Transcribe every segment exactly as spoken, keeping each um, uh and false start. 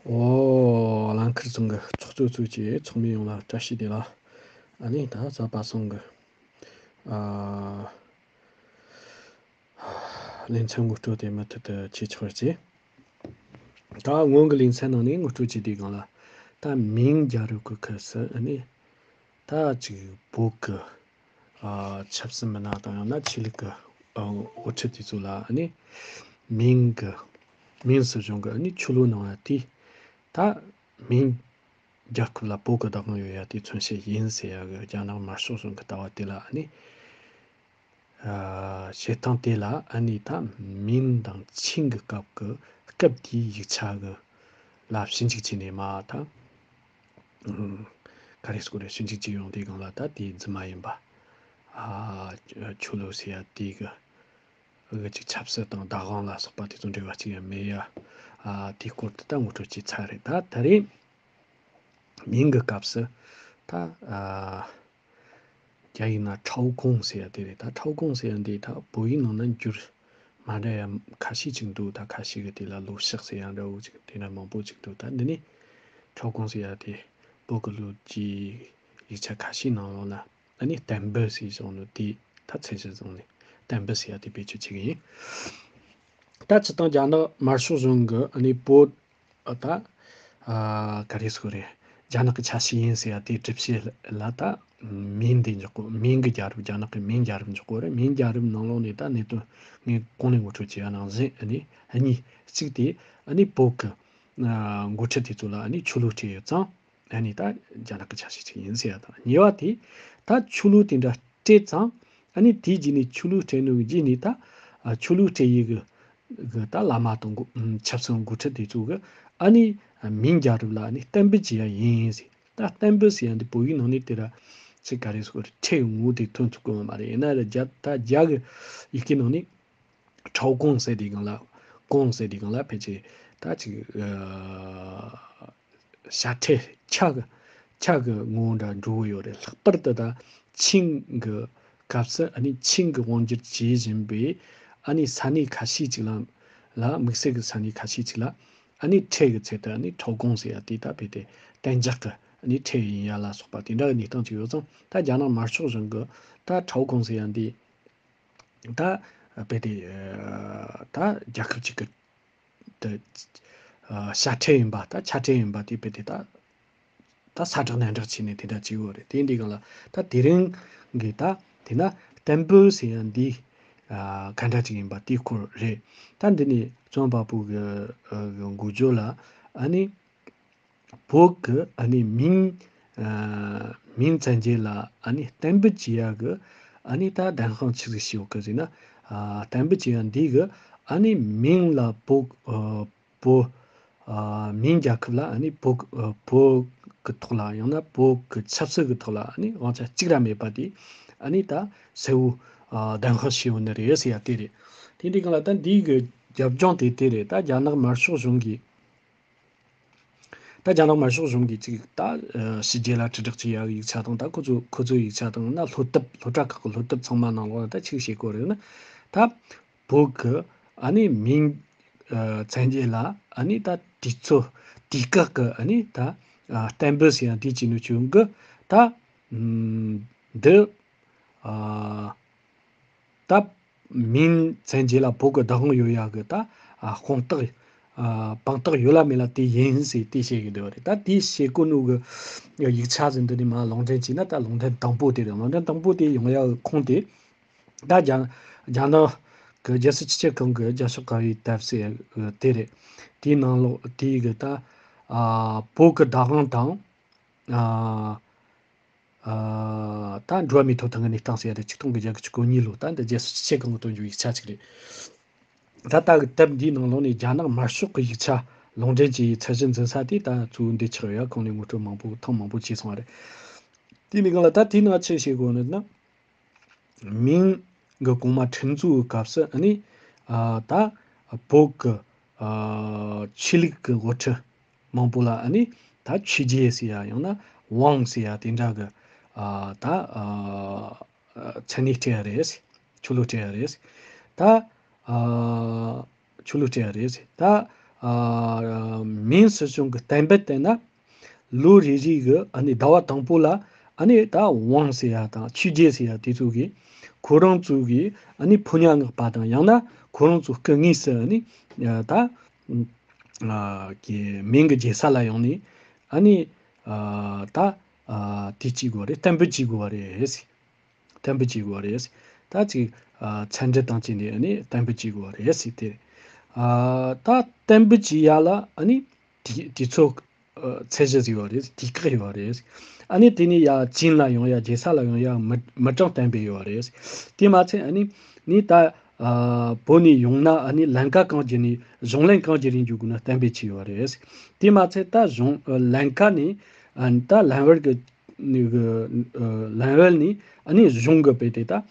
ཨོ། རླངས་འཁོར་ཚང་གི་ཚོགས་གཙོ་ཚོས་ཀྱི་ཚོགས་མི་ཡོངས་ལ་བཀྲ་ཤིས་བདེ་ལེགས། ཨ་ནི་ད་གཟའ་པ་སངས་གི་ཨ་ལེ་ཚན་ངོ་སྤྲོད་དེ་མུ་མཐུད་དུ་བྱེད་ཆོག་ཅེས། ད་སྔོན་གྱི་ལེ་ཚན་ནང་ནས་ངོ་སྤྲོད་བྱས་དུས་སྒང་ལ། ད་མིང་རྒྱལ་རབས་ཀྱི་སྐབས་སུ་ཨ་ནི་ད་ཅིག་བོད་ཀྱི་ཨ་ཆབ་སྲིད་མི་སྣ་དང་ཡང་ན་ཆོས་ལུགས་ཀྱི་ཨ་འགོ་ཁྲིད་དེ་ཚོ་ལ་ཨ་ནི་མིང་གི་མིང་སྲིད་གཞུང་གི་ཨ་ནི་ཆོས་ལུགས་ནང་ཡང་དེ་ད་མིང་རྒྱལ་ཁབ་ལ་བོད་ཀྱི་བདག་དབང་ཡོད་ཡ་དེ་མཚོན་བྱེད་ཡིན་ཟེར་ཡ་གི་རྒྱ་ནག་དམར་ཤོག་གཞུང་གི་ལྟ་བ་དེ་ལ་ཨ་ནི། ཨ་བྱེད་སྟངས་དེ་ལ་ཨ་ནི་ད་མིང་དང་ཆིང་གི་སྐབས་ཀྱི་སྐབས་དེའི་ཡིག་ཆ་གི་ལ་ཞིབ་འཇུག་བྱས་ནས་མ་ད་ཨ་ག་རེ་ཟེར་དགོས་རེད། ཞིབ་འཇུག་བྱེད་ཡོང་དུས་སྒང་ལ་ད་དེའི་རྫུན་མ་ཡིན་པ། ཨ་ཆོས་ལུགས་ཟེར་ཡ་དེ་གི་གི་ཅིག་ཆབ་སྲིད་དང་བདག་དབང་ལ་སོགས་པ་དེ་ཚོ་འབྲེལ་བ་གཅིག་ཡང་མེད་ཡ། ཨ་དེའི་སྐོར་དུ་ད་ངོ་སྤྲོད་བྱས་ཚར་རེད། ད་ད་རེས་མིང་གི་སྐབས་སུ་ད་ཨ། རྒྱ་ཡིག་ན་ཁྲའོ་ཀོང་ཟེར་ཡ་དེ་རེད། ད་ཁྲའོ་ཀོང་ཟེར་ཡ་འདི་ད་བོད་ཡིག་ནང་ན་འགྱུར་མ་འདྲ་ཡ་ཁ་ཤས་ཅིག་འདུག་ད་ཁ་ཤས་ཀྱི་དེ་ལ་ལོ་ཕྱག་ཟེར་ཡ་འདྲ་བོ་ཅིག་དེ་འདྲ་མང་པོ་ཅིག་འདུག་ད་འདི་ནི་ཁྲའོ་ཀོང་ཟེར་ཡ་དེ་བོད་ཀྱི་ལོ་རྒྱུས་ཡིག་ཆ་ཁ་ཤས་ནང་ལོགས་ན་ཨ་ནི་བསྟན་པ་ཟེར་བྱུང་ནོ་དེ་ད་མཚན་གཞི་བཟུང་ནས་བསྟན་པ་ཟེར་ཡ་དེ་བེད་སྤྱོད་བྱེད་ཀྱི་ཡིན། ད་སྤྱིར་བཏང་རྒྱ་ནག་དམར་ཤོག་གཞུང་གི་ཨ་ནི་བོད་ཨ་ད་ཨ་ག་རེ་ཟེར་དགོས་རེད། རྒྱ་ནག་གི་ཆ་ཤས་ཡིན་ཟེར་ཡ་དེའི་སྒྲུབ་བྱེད་ལ་ད་མིང་འདི་འཇོག་གོ། མིང་གི་རྒྱལ་རབས། རྒྱ་ནག་གི་མིང་རྒྱལ་རབས་འཇོག་གོ་རེད། མིང་རྒྱལ་རབས་ནང་ལོགས་ནས་ད་གནད་དོན་ངས་གོང་ནས་ངོ་སྤྲོད་བྱས་པ་ནང་བཞིན་ཨ་ནི་གཉིས། གཅིག་དེ་ཨ་ནི་བོད་ཀྱི་ཨ་འགོ་ཁྲིད་དེ་ཚོ་ལ་ཨ་ནི་ཆོས་ལུགས་སྤྲད་ཡོད་ཙང་། ཨ་ནི་ད་རྒྱ་ནག་གི་ཆ་ཤས་ཅིག་ཡིན་ཟེར་ཡ་དང་། གཉིས་པ་དེ་ད་ཆོས་ལུགས་དེ་འདྲ་སྤྲད་ཙང་། ཨ་ནི་དེའི་རྗེས་ནས་ཆོས་ལུགས་སྤྲད་ནོ་གི་རྗེས་ནས་ད་ཨ་ཆོས་ལུགས་སྤྲད་ཡི་གི་གི་ད་བླ་མ་དང་གོ་ཆབ་སྲིད་འགོ་ཁྲིད་དེ་ཚོ་གི་ཨ་ནི་མིང་རྒྱལ་རབས་ལ་ཨ་ནི་བསྟན་པ་བྱེད་ཡ་ཡིན་ཟེར། ད་བསྟན་པ་ཟེར་ཡ་འདི་བོད་ཡིག་ནང་ནས་དེ་ར་ཚིག་ག་རེ་ཟེར་དགོས་རེད། ཁྲའོ་ཀོང་དེ་ཐོན་ཐུབ་ཀྱི་ཡོད་མ་རེད། ཡིན་ན་ར་རྒྱ་ད་རྒྱ་གི་ཡི་གེ་ནང་ནས། ཁྲའོ་ཀོང་ཟེར་དུས་སྒང་ལ། ཀོང་ཟེར་དུས་སྒང་ལ་ཕལ་ཆེར་ད་ཅིག་ཨ་ཤ་ཁྲའི་ཆ་གི་ཆ་གི་ངོ་བོ་འདྲ་འགྲོ་གི་ཡོད་རེད། ལྷག་པར་དུ་ད་ཆིང་གི་སྐབས་སུ་ཨ་ནི་ཆིང་གི་དབང་སྒྱུར་བྱེད་བཞིན་པའི་ཨ་ནི་ས་གནས་ཁ་ཤས་ཅིག་ལ་ལ་དམིགས་བསལ་གྱི་ས་གནས་ཁ་ཤས་ཅིག་ལ་ཨ་ནི་ཁྲའོ་གི་ཚད་དུ་ཨ་ནི་ཁྲའོ་ཀོང་ཟེར་ཡ་དེ་ད་རྦད་དེ་གཏན་འཇགས་ཀྱི་ཨ་ནི་ཁྲའོ་ཡིན་ཡ་ལ་སོགས་པ་དེ་འདྲ་གི་གནས་སྟངས་ཅིག་ཡོད་ཙང་། ད་རྒྱ་ནག་དམར་ཤོག་གཞུང་གི་ད་ཁྲའོ་ཀོང་ཟེར་ཡ་འདི། ད་རྦད་དེ་ད་རྒྱལ་ཁབ་ཅིག་གི་ད་ཤ་ཁྲའོ་ཡིན་པ། ད་ཆ་ཁྲའོ་ཡིན་པ་དེ་རྦད་དེ་ད་ད་ས་གྲགས་གནས་གྲགས་བྱས་ནས་དེ་འདྲ་བྱས་ཡོད་རེད། དེ་འདི་སྒང་ལ་ད་དེ་རིང་གི་ད་དེ་ན་བསྟན་པ་ཟེར་ཡ་འདི་ག་འདྲ་ཅིག་ཡིན་པ་དེའི་སྐོར་རེད། ད་འདི་ནས་རྩོམ་པ་པོ་གི་འགོ་བརྗོད་ལ་ཨ་ནི། བོད་ཀྱི་ཨ་ནི་མིང་ཨ་མིང་བཙན་འགྱེད་ལ་ཨ་ནི་བསྟན་པ་བྱེད་ཡ་གི་ཨ་ནི་ད་བདེན་དཔང་ཆི་ཟིག་ཞིག་ཡོད་གི་ཟེར་ན། ཨ་བསྟན་པ་བྱེད་ཡ་འདི་གི་ཨ་ནི་མིང་ལ་བོད་ཨ་བོད་ཨ་མིང་རྒྱལ་ཁབ་ལ་ཨ་ནི་བོད་ཨ་བོད་ཀྱི་ཐོག་ལ། ཡང་ན་བོད་ཀྱི་ཆབ་སྲིད་ཀྱི་ཐོག་ལ་ཨ་ནི་དབང་ཆ་གཅིག་ར་མེད་པ་དེ་ཨ་ནི་ད་གསལ་བོ་ཨ་བདེན་དཔང་ཞིག་ཡོད་ནི་རེད་ཟེར་ཡ་དེ་རེད། དེ་འདི་སྒང་ལ་ད་འདི་གི་རྒྱབ་ལྗོངས་དེ་དེ་རེད། ད་རྒྱ་ནག་དམར་ཤོག་གཞུང་གིས། ད་རྒྱ་ནག་དམར་ཤོག་གཞུང་གིས་ཅིག་ད་ཕྱི་རྒྱལ་ལ་དྲིལ་བསྒྲགས་བྱེད་ཡག་ཡིག་ཆ་དང་། ད་ཁོ་ཚོ་ཁོ་ཚོའི་ཡིག་ཆ་དང་ན་སློབ་དེབ། སློབ་གྲྭ་ཁག་གི་སློབ་དེབ་ཚང་མ་ནང་ལོགས་ལ་ད་ཆི་བྱེད་དགོས་རེད་ན། ད་བོད་ཀྱི་ཨ་ནི་མིང་ཨ་བཙན་འགྱེད་ལ་ཨ་ནི་ད་དུས་ཚོད་དུས་བཀག་གི་ཨ་ནི་ད་ཨ་བསྟན་པ་ཟེར་ཡང་དེ་བྱས་ནས་བྱུང་གི་ད་ཨམ་འདི་ཨ་ད་མིང་བཙན་འགྱེད་ལ་བོད་ཀྱི་བདག་དབང་ཡོད་ཡག་གི་ད་ཨ་དཔང་རྟགས་ཨ་དཔང་རྟགས་ཡོད་ལ་མེད་ལ་དེ་ཡིན་ཟེར་དེ་བཤད་གི་འདུག་བ་རེད། ད་དེ་བཤད་གོ་ནོ་གི་ཡིག་ཆ་ཟེར་འདི་ནས་མར་ལུང་འདྲེན་བྱས་ན། ད་ལུང་འདྲེན་དང་པོ་དེ་རེད། ལུང་འདྲེན་དང་པོ་དེ་ཡོང་ཡག་གི་ཁུངས་དེ་ད་རྒྱ་རྒྱ་ནག་གི་རྒྱལ་སྲིད་སྤྱི་ཁྱབ་ཁང་གི་རྒྱབ་ཕྱོགས་ག་བའི་དེབ་ཟེར་དེ་རེད། དེའི་ནང་ལོགས་དེའི་གི་ད་ཨ་བོད་ཀྱི་བདག་དབང་དང་ཨ། ཨ་ད་འགྲོ་བ་མིའི་ཐོབ་ཐང་གི་གནས་སྟངས་ཟེར་ཡ་དེ་ཆིག་སྟོང་དགུ་བརྒྱ་གི་གོ་གཉིས་ལོ་ད་འདི་རྒྱལ་སྲིད་སྤྱི་ཁྱབ་ཁང་གིས་བཏོན་རྒྱུ་ཡིག་ཆ་ཅིག་རེད། ད་ལྟ་གི་དེབ་འདིའི་ནང་ལོགས་ནས་རྒྱ་ནག་དམར་ཤོག་གི་ཡིག་ཆ་ལུང་འདྲེན་བྱེད་ཡའི་ཚད་གཞི་འཛིན་ས་དེ་ད་གཙོ་བོ་འདི་ཆགས་ཡོད། ཡ་གོང་ནས་ངོ་སྤྲོད་མང་པོ་ཐེངས་མང་པོ་བྱས་སོང་བ་རེད། དེ་ནས་གང་ལ་ད་དེའི་ནང་ཆི་བཤད་དགོས་ནི་ན། མིང་གི་གོང་མ་ཁྲིམས་རྩོད་ཀྱི་སྐབས་སུ་ཨ་ནི་ཨ་ད་བོད་ཀྱི་ཨ་ཆོས་ལུགས་ཀྱི་འགོ་ཁྲིད་མང་པོ་ལ་ཨ་ནི་ད་ཆོས་རྗེ་ཟེར་ཡ་ཡང་ན་ཝང་ཟེར་ཡ་དེ་འདྲ་གི་ཨ་ད་ཨ་མཚན་གནས་སྤྲད་ཡ་རེད། ཆོས་ལུགས་སྤྲད་ཡ་རེད། ད་ཨ་ཆོས་ལུགས་སྤྲད་ཡ་རེད། ད་ ཨ། མིང་སྲིད་གཞུང་གི་གཏན་འབེབས་བལྟས་ན། ལོ་རེ་རེ་གི་ཨ་ནི་ཟླ་བ་དང་པོ་ལ་ཨ་ནི་ད་ཝང་ཟེར་ཡ་དང་ཆོས་རྒྱལ་ཟེར་ཡ་དེ་ཚོ་གིས་ཁོ་རང་ཚོ་གི་ཨ་ནི་ཕོ་ཉ་མངགས་པ་དང་ཡང་ན་ཁོ་རང་ཚོ་སྐུ་དངོས་སུ་ཨ་ནི་ད་ཨ་གི་མིང་གི་རྒྱལ་ས་ལ་ཡོང་ནས་ཨ་ནི་ཨ་ད་ཨ་དེ་བྱེད་དགོས་རེད། གཏན་འབེབས་བྱེད་དགོས་པ་རེད། གཏན་འབེབས་བྱེད་དགོས་པ་རེད། ད་ཅིག་ཨ་ཚད་འབྲས་དང་བཅས་ནས་ཨ་ནི་གཏན་འབེབས་བྱེད་དགོས་པ་རེད་ཟེར་ཏེ། ཨ་ད་གཏན་འབེབས་བྱེད་ཡ་ལ་ཨ་ནི་དུས་དུས་ཚོད་ཨ་ཚད་གཞི་ཟིག་ཡོད་རེད། དུས་བཀག་ཡོད་རེད། ཨ་ནི་དེ་ནས་ཡ་བྱིངས་ལ་ཡོང་ཡ་རྒྱལ་ས་ལ་ཡོང་ཡ་མི་མི་གྲངས་གཏན་འབེབས་ཡོད་རེད། དེ་མ་ཚད་ཨ་ནི་ནི་ད་ཨ་བོད་ནས་ཡོང་ན་ཨ་ནི་ལམ་ཁ་གང་བརྒྱུད་ནས་གཞུང་ལམ་གང་བརྒྱུད་ནས་འགྱོ་དགོས་ན་གཏན་འབེབས་བྱས་ཡོད་རེད། དེ་མ་ཚད་ད་གཞུང་ཨ་ལམ་ཁ་ནས་ཨ་ད་ལམ་བར་གི་ནི་གི་ཨ་ལམ་བར་ནི་ཨ་ནི་གཞུང་གི་དཔེ་དེ་ད་ཨ་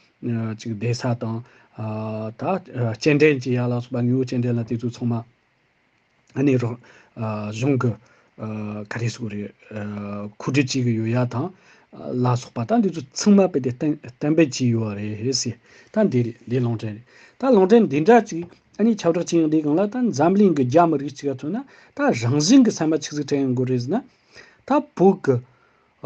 ཅིག་བསྡད་ས་དང་ཨ་ད་ཨ་སྐྱེལ་འདྲེན་བྱེད་ཡ་ལ་སོགས་པ་དངོས་པོ་སྐྱེལ་འདྲེན་ལ་དེ་ཚོ་ཚང་མ་ཨ་ནི་རོགས་ཨ་གཞུང་གི་ཨ་ག་རེ་ཟེར་དགོས་རེད། ཨ་མཁོ་སྤྲོད་བྱེད་གི་ཡོད་ཡ་དང་ཨ་ལ་སོགས་པ་ད་འདི་ཚོ་ཚང་མ་དཔེ་དེ་གཏན་གཏན་འབེབས་བྱས་ཡོད་རེད་ཟེར། ད་འདི་རེད། འདི་ལུང་འདྲེན་རེད། ད་ལུང་འདྲེན་འདི་འདྲ་ཅིག་ཨ་ནི་ཁྱབ་བསྒྲགས་བྱས་ཡོང་དུས་སྒང་ལ་ད་འཛམ་གླིང་གི་རྒྱ་མི་རིགས་གཅིག་ག་མཚོན་ན་ད་རང་བཞིན་གི་ཚད་མ་ཆི་ཟིག་དྲན་ཡོང་དགོས་རེད་ཟེར་ན། ད་བོད་གི་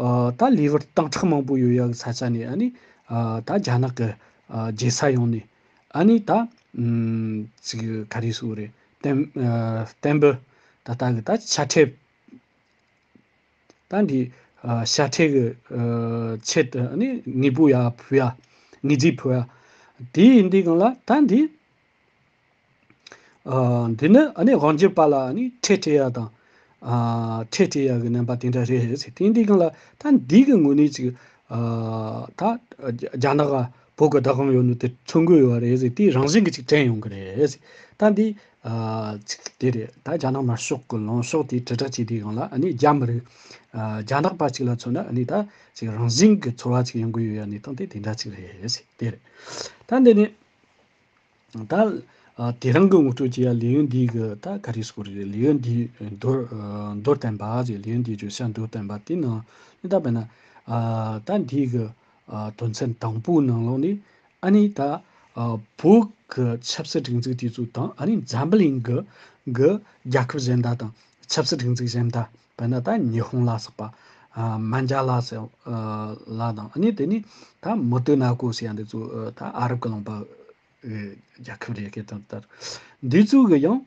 ཨ་ད་ལེ་དབར་སྟོང་ཕྲག་མང་པོ་ཡོད་ཡག་གི་ས་ཆ་ནས་ཨ་ནི་ཨ་ད་རྒྱ་ནག་གི་ཨ་རྒྱལ་ས་ཡོང་ནས་ཨ་ནི་ད་ཨམ་ཅིག་ག་རེ་ཟེར་དགོས་རེད། གཏན་ཨ་གཏན་འབེབས་ད་ལྟ་གི་ད་ཆ་ཁྲལ་ད་འདི་ཨ་ཞྭ་ཁྲལ་གི་ཨ་ཆེད་དུ་ཨ་ནི་དངོས་པོ་ཡར་ཕུལ་ཡ། དངོས་རྫས་ཕུལ་ཡ། དེ་ཡིན་དུས་སྒང་ལ་ད་འདི་ཨ་འདི་ནི་ཨ་ནི་དབང་སྒྱུར་པ་ལ་ཨ་ནི་ཁྲལ་སྤྲད་ཡ་དང་། ཨ་ཁྲལ་སྤྲད་ཡ་གི་རྣམ་པ་དེ་འདྲ་རེད་ཟེར། དེ་འདི་སྒང་ལ་ད་འདི་གི་ངོས་ནས་ཅིག་ཨ་ད་རྒྱ་ནག་ག་བོད་གི་བདག་དབང་ཡོད་ནོ་དེ་མཚོན་གི་ཡོད་རེད་ཟེར། དེ་རང་བཞིན་གི་ཅིག་དྲན་ཡོང་གི་རེད་ཟེར། ད་འདི་ཨ་ཅིག་དེ་རེད། ད་རྒྱ་ནག་དམར་ཤོག་གི་ལངས་ཕྱོགས་དེ་དྲིལ་བསྒྲགས་བྱེད་དུས་སྒང་ལ་ཨ་ནི་རྒྱ་མི་རིགས་ཨ་རྒྱ་ནག་པ་ཅིག་ལ་མཚོན་ན་ཨ་ནི་ད་ཅིག་རང་བཞིན་གི་ཚོར་བ་ཅིག་ཡོང་གི་ཡོད་ཡ་གནས་སྟངས་དེ་དེ་འདྲ་ཅིག་རེད་ཟེར། དེ་རེད། ད་འདི་ནི། ད་ཨ་དེ་རིང་གི་ངོ་སྤྲོད་བྱེད་ཡ་ལེའུ་འདི་གི་ད་ག་རེ་ཟེར་དགོས་རེད། ལེའུ་འདི་མདོར་ཨ་མདོར་བསྟན་པ་ཟེར། ལེའུ་འདི་བརྗོད་བྱ་མདོར་བསྟན་པ་དེ་ནང་ནི་ད་དཔེར་ན་ཨ་ད་འདི་གི་ཨ་དོན་ཚན་དང་པོའི་ནང་ལོགས་ནས་ཨ་ནི་ད་ཨ་བོད་གི་ཆབ་སྲིད་སྒྲིག་འཛུགས་དེ་ཚོ་དང་ཨ་ནི་འཛམ་བུ་གླིང་གི་གི་རྒྱལ་ཁབ་གཞན་དག་དང་ཆབ་སྲིད་སྒྲིག་འཛུགས་གཞན་དག་དཔེར་ན་ད་ཉི་ཧོང་ལ་སོགས་པ་ཨ་མན་ཇ་ལ་ཟེར་ཨ་ལ་དང་ཨ་ནི་དེ་ནི་ད་མོ་ཏི་ན་ཀོ་ཟེར་ཡ་འདི་ཚོ་ཨ་ད་ཨ་རབ་ཀྱི་ལུང་པ། ཨེ་རྒྱལ་ཁབ་རེད་སྐད་དང་ལྟར། འདི་ཚོ་གི་ཡང་།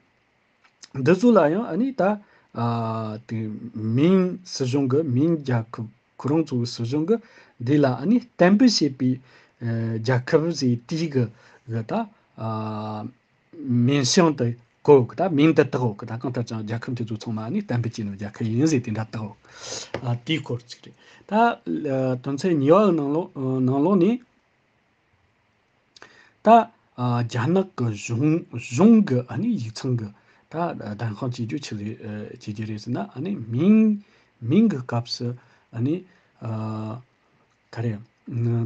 འདི་ཚོ་ལ་ཡང་ཨ་ནི་ད་ཨ་དེ་མིང་སྲིད་གཞུང་གི་མིང་རྒྱལ་ཁབ་ཁོ་རང་ཚོའི་སྲིད་གཞུང་གི་འདི་ལ་ཨ་ནི་གཏན་འབེབས་བྱས་པའི་ཨེ་རྒྱལ་ཁབ་ཟེར་དེའི་གི་གི་ད་ཨ་མིང་བྱང་དེ་གོ་གི། ད་མིང་དེ་བཏགས་འོ་གི། ད་གང་ལྟར་ཀྱང་རྒྱལ་ཁབ་དེ་ཚོ་ཚང་མ་ཨ་ནི་གཏན་འབེབས་བྱས་ནོ་རྒྱལ་ཁབ་ཡིན་ཟེར་དེ་འདྲ་བཏགས་འོ། ཨ་དེའི་སྐོར་ཅིག་རེད། ད་ཨ་དོན་ཚན་གཉིས་པ་གི་ནང་ལོགས་ནང་ལོགས་ནས། ད་ཨ་རྒྱ་ནག་གི་གཞུང་གཞུང་གི་ཨ་ནི་ཡིག་ཚང་གི་ད་བདེན་དཔང་བྱེད་རྒྱུ་ཆི་རེད་ཨ་བྱེད་རྒྱུ་རེད་ཟེར་ན། ཨ་ནི་མིང་མིང་གི་སྐབས་སུ་ཨ་ནི་ཨ་ག་རེ་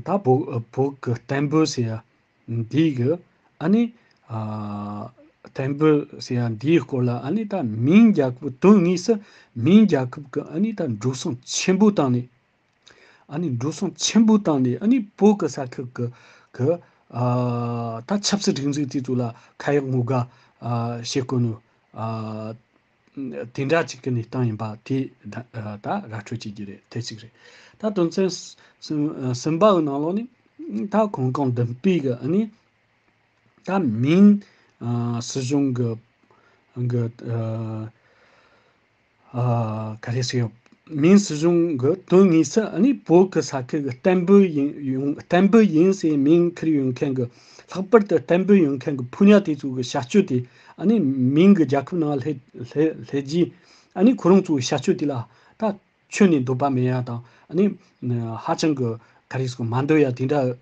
ད་བོད་བོད་གི་གཏན་འབེབས་ཟེར་ཡ་འདི་གི་ཨ་ནི་ཨ་གཏན་འབེབས་ཟེར་ཡ་འདིའི་སྐོར་ལ་ཨ་ནི་ད་མིང་རྒྱལ་ཁབ་དོན་དངོས་སུ་མིང་རྒྱལ་ཁབ་གི་ཨ་ནི་ད་འགྲོ་སོང་ཆེན་པོ་བཏང་ནས། ཨ་ནི་འགྲོ་སོང་ཆེན་པོ་བཏང་ནས་ཨ་ནི་བོད་ཀྱི་ས་ཁུལ་གྱི་གི་ཨ་ད་ཆབ་སྲིད་སྒྲིག་འཛུགས་དེ་ཚོ་ལ་ཁ་ཡག་ངོ་དགའ་ཨ་བྱེད་དགོས་ནོ་ཨ་དེ་འདྲ་ཅིག་གི་གནས་སྟངས་ཡིན་པ་དེ་ད་ད་ར་འཕྲོད་བྱེད་ཀྱི་རེད། དེ་གཅིག་རེད། ད་དོན་ཚན་གསུམ་གསུམ་པ་གི་ནང་ལོགས་ནི་ད་གོང་གོང་བདུན་པའི་གི་ཨ་ནི། ད་མིང་ཨ་སྲིད་གཞུང་གི་གི་ཨ་ཨ་ག་རེ་ཟེར་ཡོད། མིང་སྲིད་གཞུང་གི་དོན་དངོས་སུ་ཨ་ནི་བོད་ཀྱི་ས་ཁུལ་གྱི་གཏན་འབེབས་ཡིན་ཡོང་གཏན་འབེབས་ཡིན་ཟེར་མིང་ཁུར་ཡོང་མཁན་གྱི་ལྷག་པར་དུ་གཏན་འབེབས་ཡོང་མཁན་གྱི་ཕོ་ཉ་དེ་ཚོ་གི་བྱ་སྤྱོད་དེ་ཨ་ནི་མིང་གི་རྒྱལ་ཁབ་ནང་སླེབས་སླེབས་སླེབས་རྗེས་ཨ་ནི་ཁོ་རང་ཚོའི་བྱ་སྤྱོད་དེ་ལ་ད་ཁྱོན་ནས་འདོད་པ་མེད་ཡ་དང་ཨ་ནི་ཧ་ཅང་གི་ག་རེ་ཟེར་མ་འདོད་ཡ་དེ་འདྲ།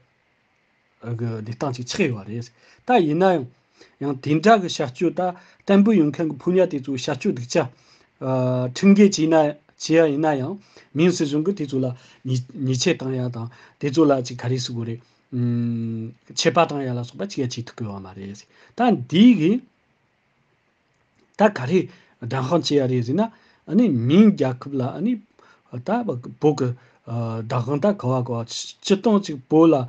གི་གནས་སྟངས་ཅིག་ཆགས་ཡོད་པ་རེད། ད་ཡིན་ན་ཡང་ཡང་དེ་འདྲ་གི་བྱ་སྤྱོད་ད་གཏན་འབེབས་ཡོང་མཁན་གི་ཕོ་ཉ་དེ་ཚོའི་བྱ་སྤྱོད་སྡུག་ཅག་ཨ་ཁྲིམས་འགལ་བྱས་ན་བྱས་ཡ་ཡིན་ན་ཡང་མིང་སྲིད་གཞུང་གི་དེ་ཚོ་ལ་ཉེས་ཉེས་ཆད་བཏང་ཡ་དང་དེ་ཚོ་ལ་ཅིག་ག་རེ་ཟེར་དགོས་རེད། ཨུམ་ཆད་པ་བཏང་ཡ་ལ་སོགས་པ་ཅིག་ཡ་བྱེད་ཐུབ་ཀྱི་ཡོད་པ་མ་རེད། ད་འདི་གི་ད་ག་རེ་བདེན་དཔང་བྱེད་ཡ་རེད་ཟེར་ན། ཨ་ནི་མིང་རྒྱལ་ཁབ་ལ་ཨ་ནི་ད་བོད་ཀྱི་ཨ་བདག་དབང་ད་ག་བ་ག་བ་སྤྱི་སྤྱི་སྟངས་ཅིག་བོད་ལ་ཨ་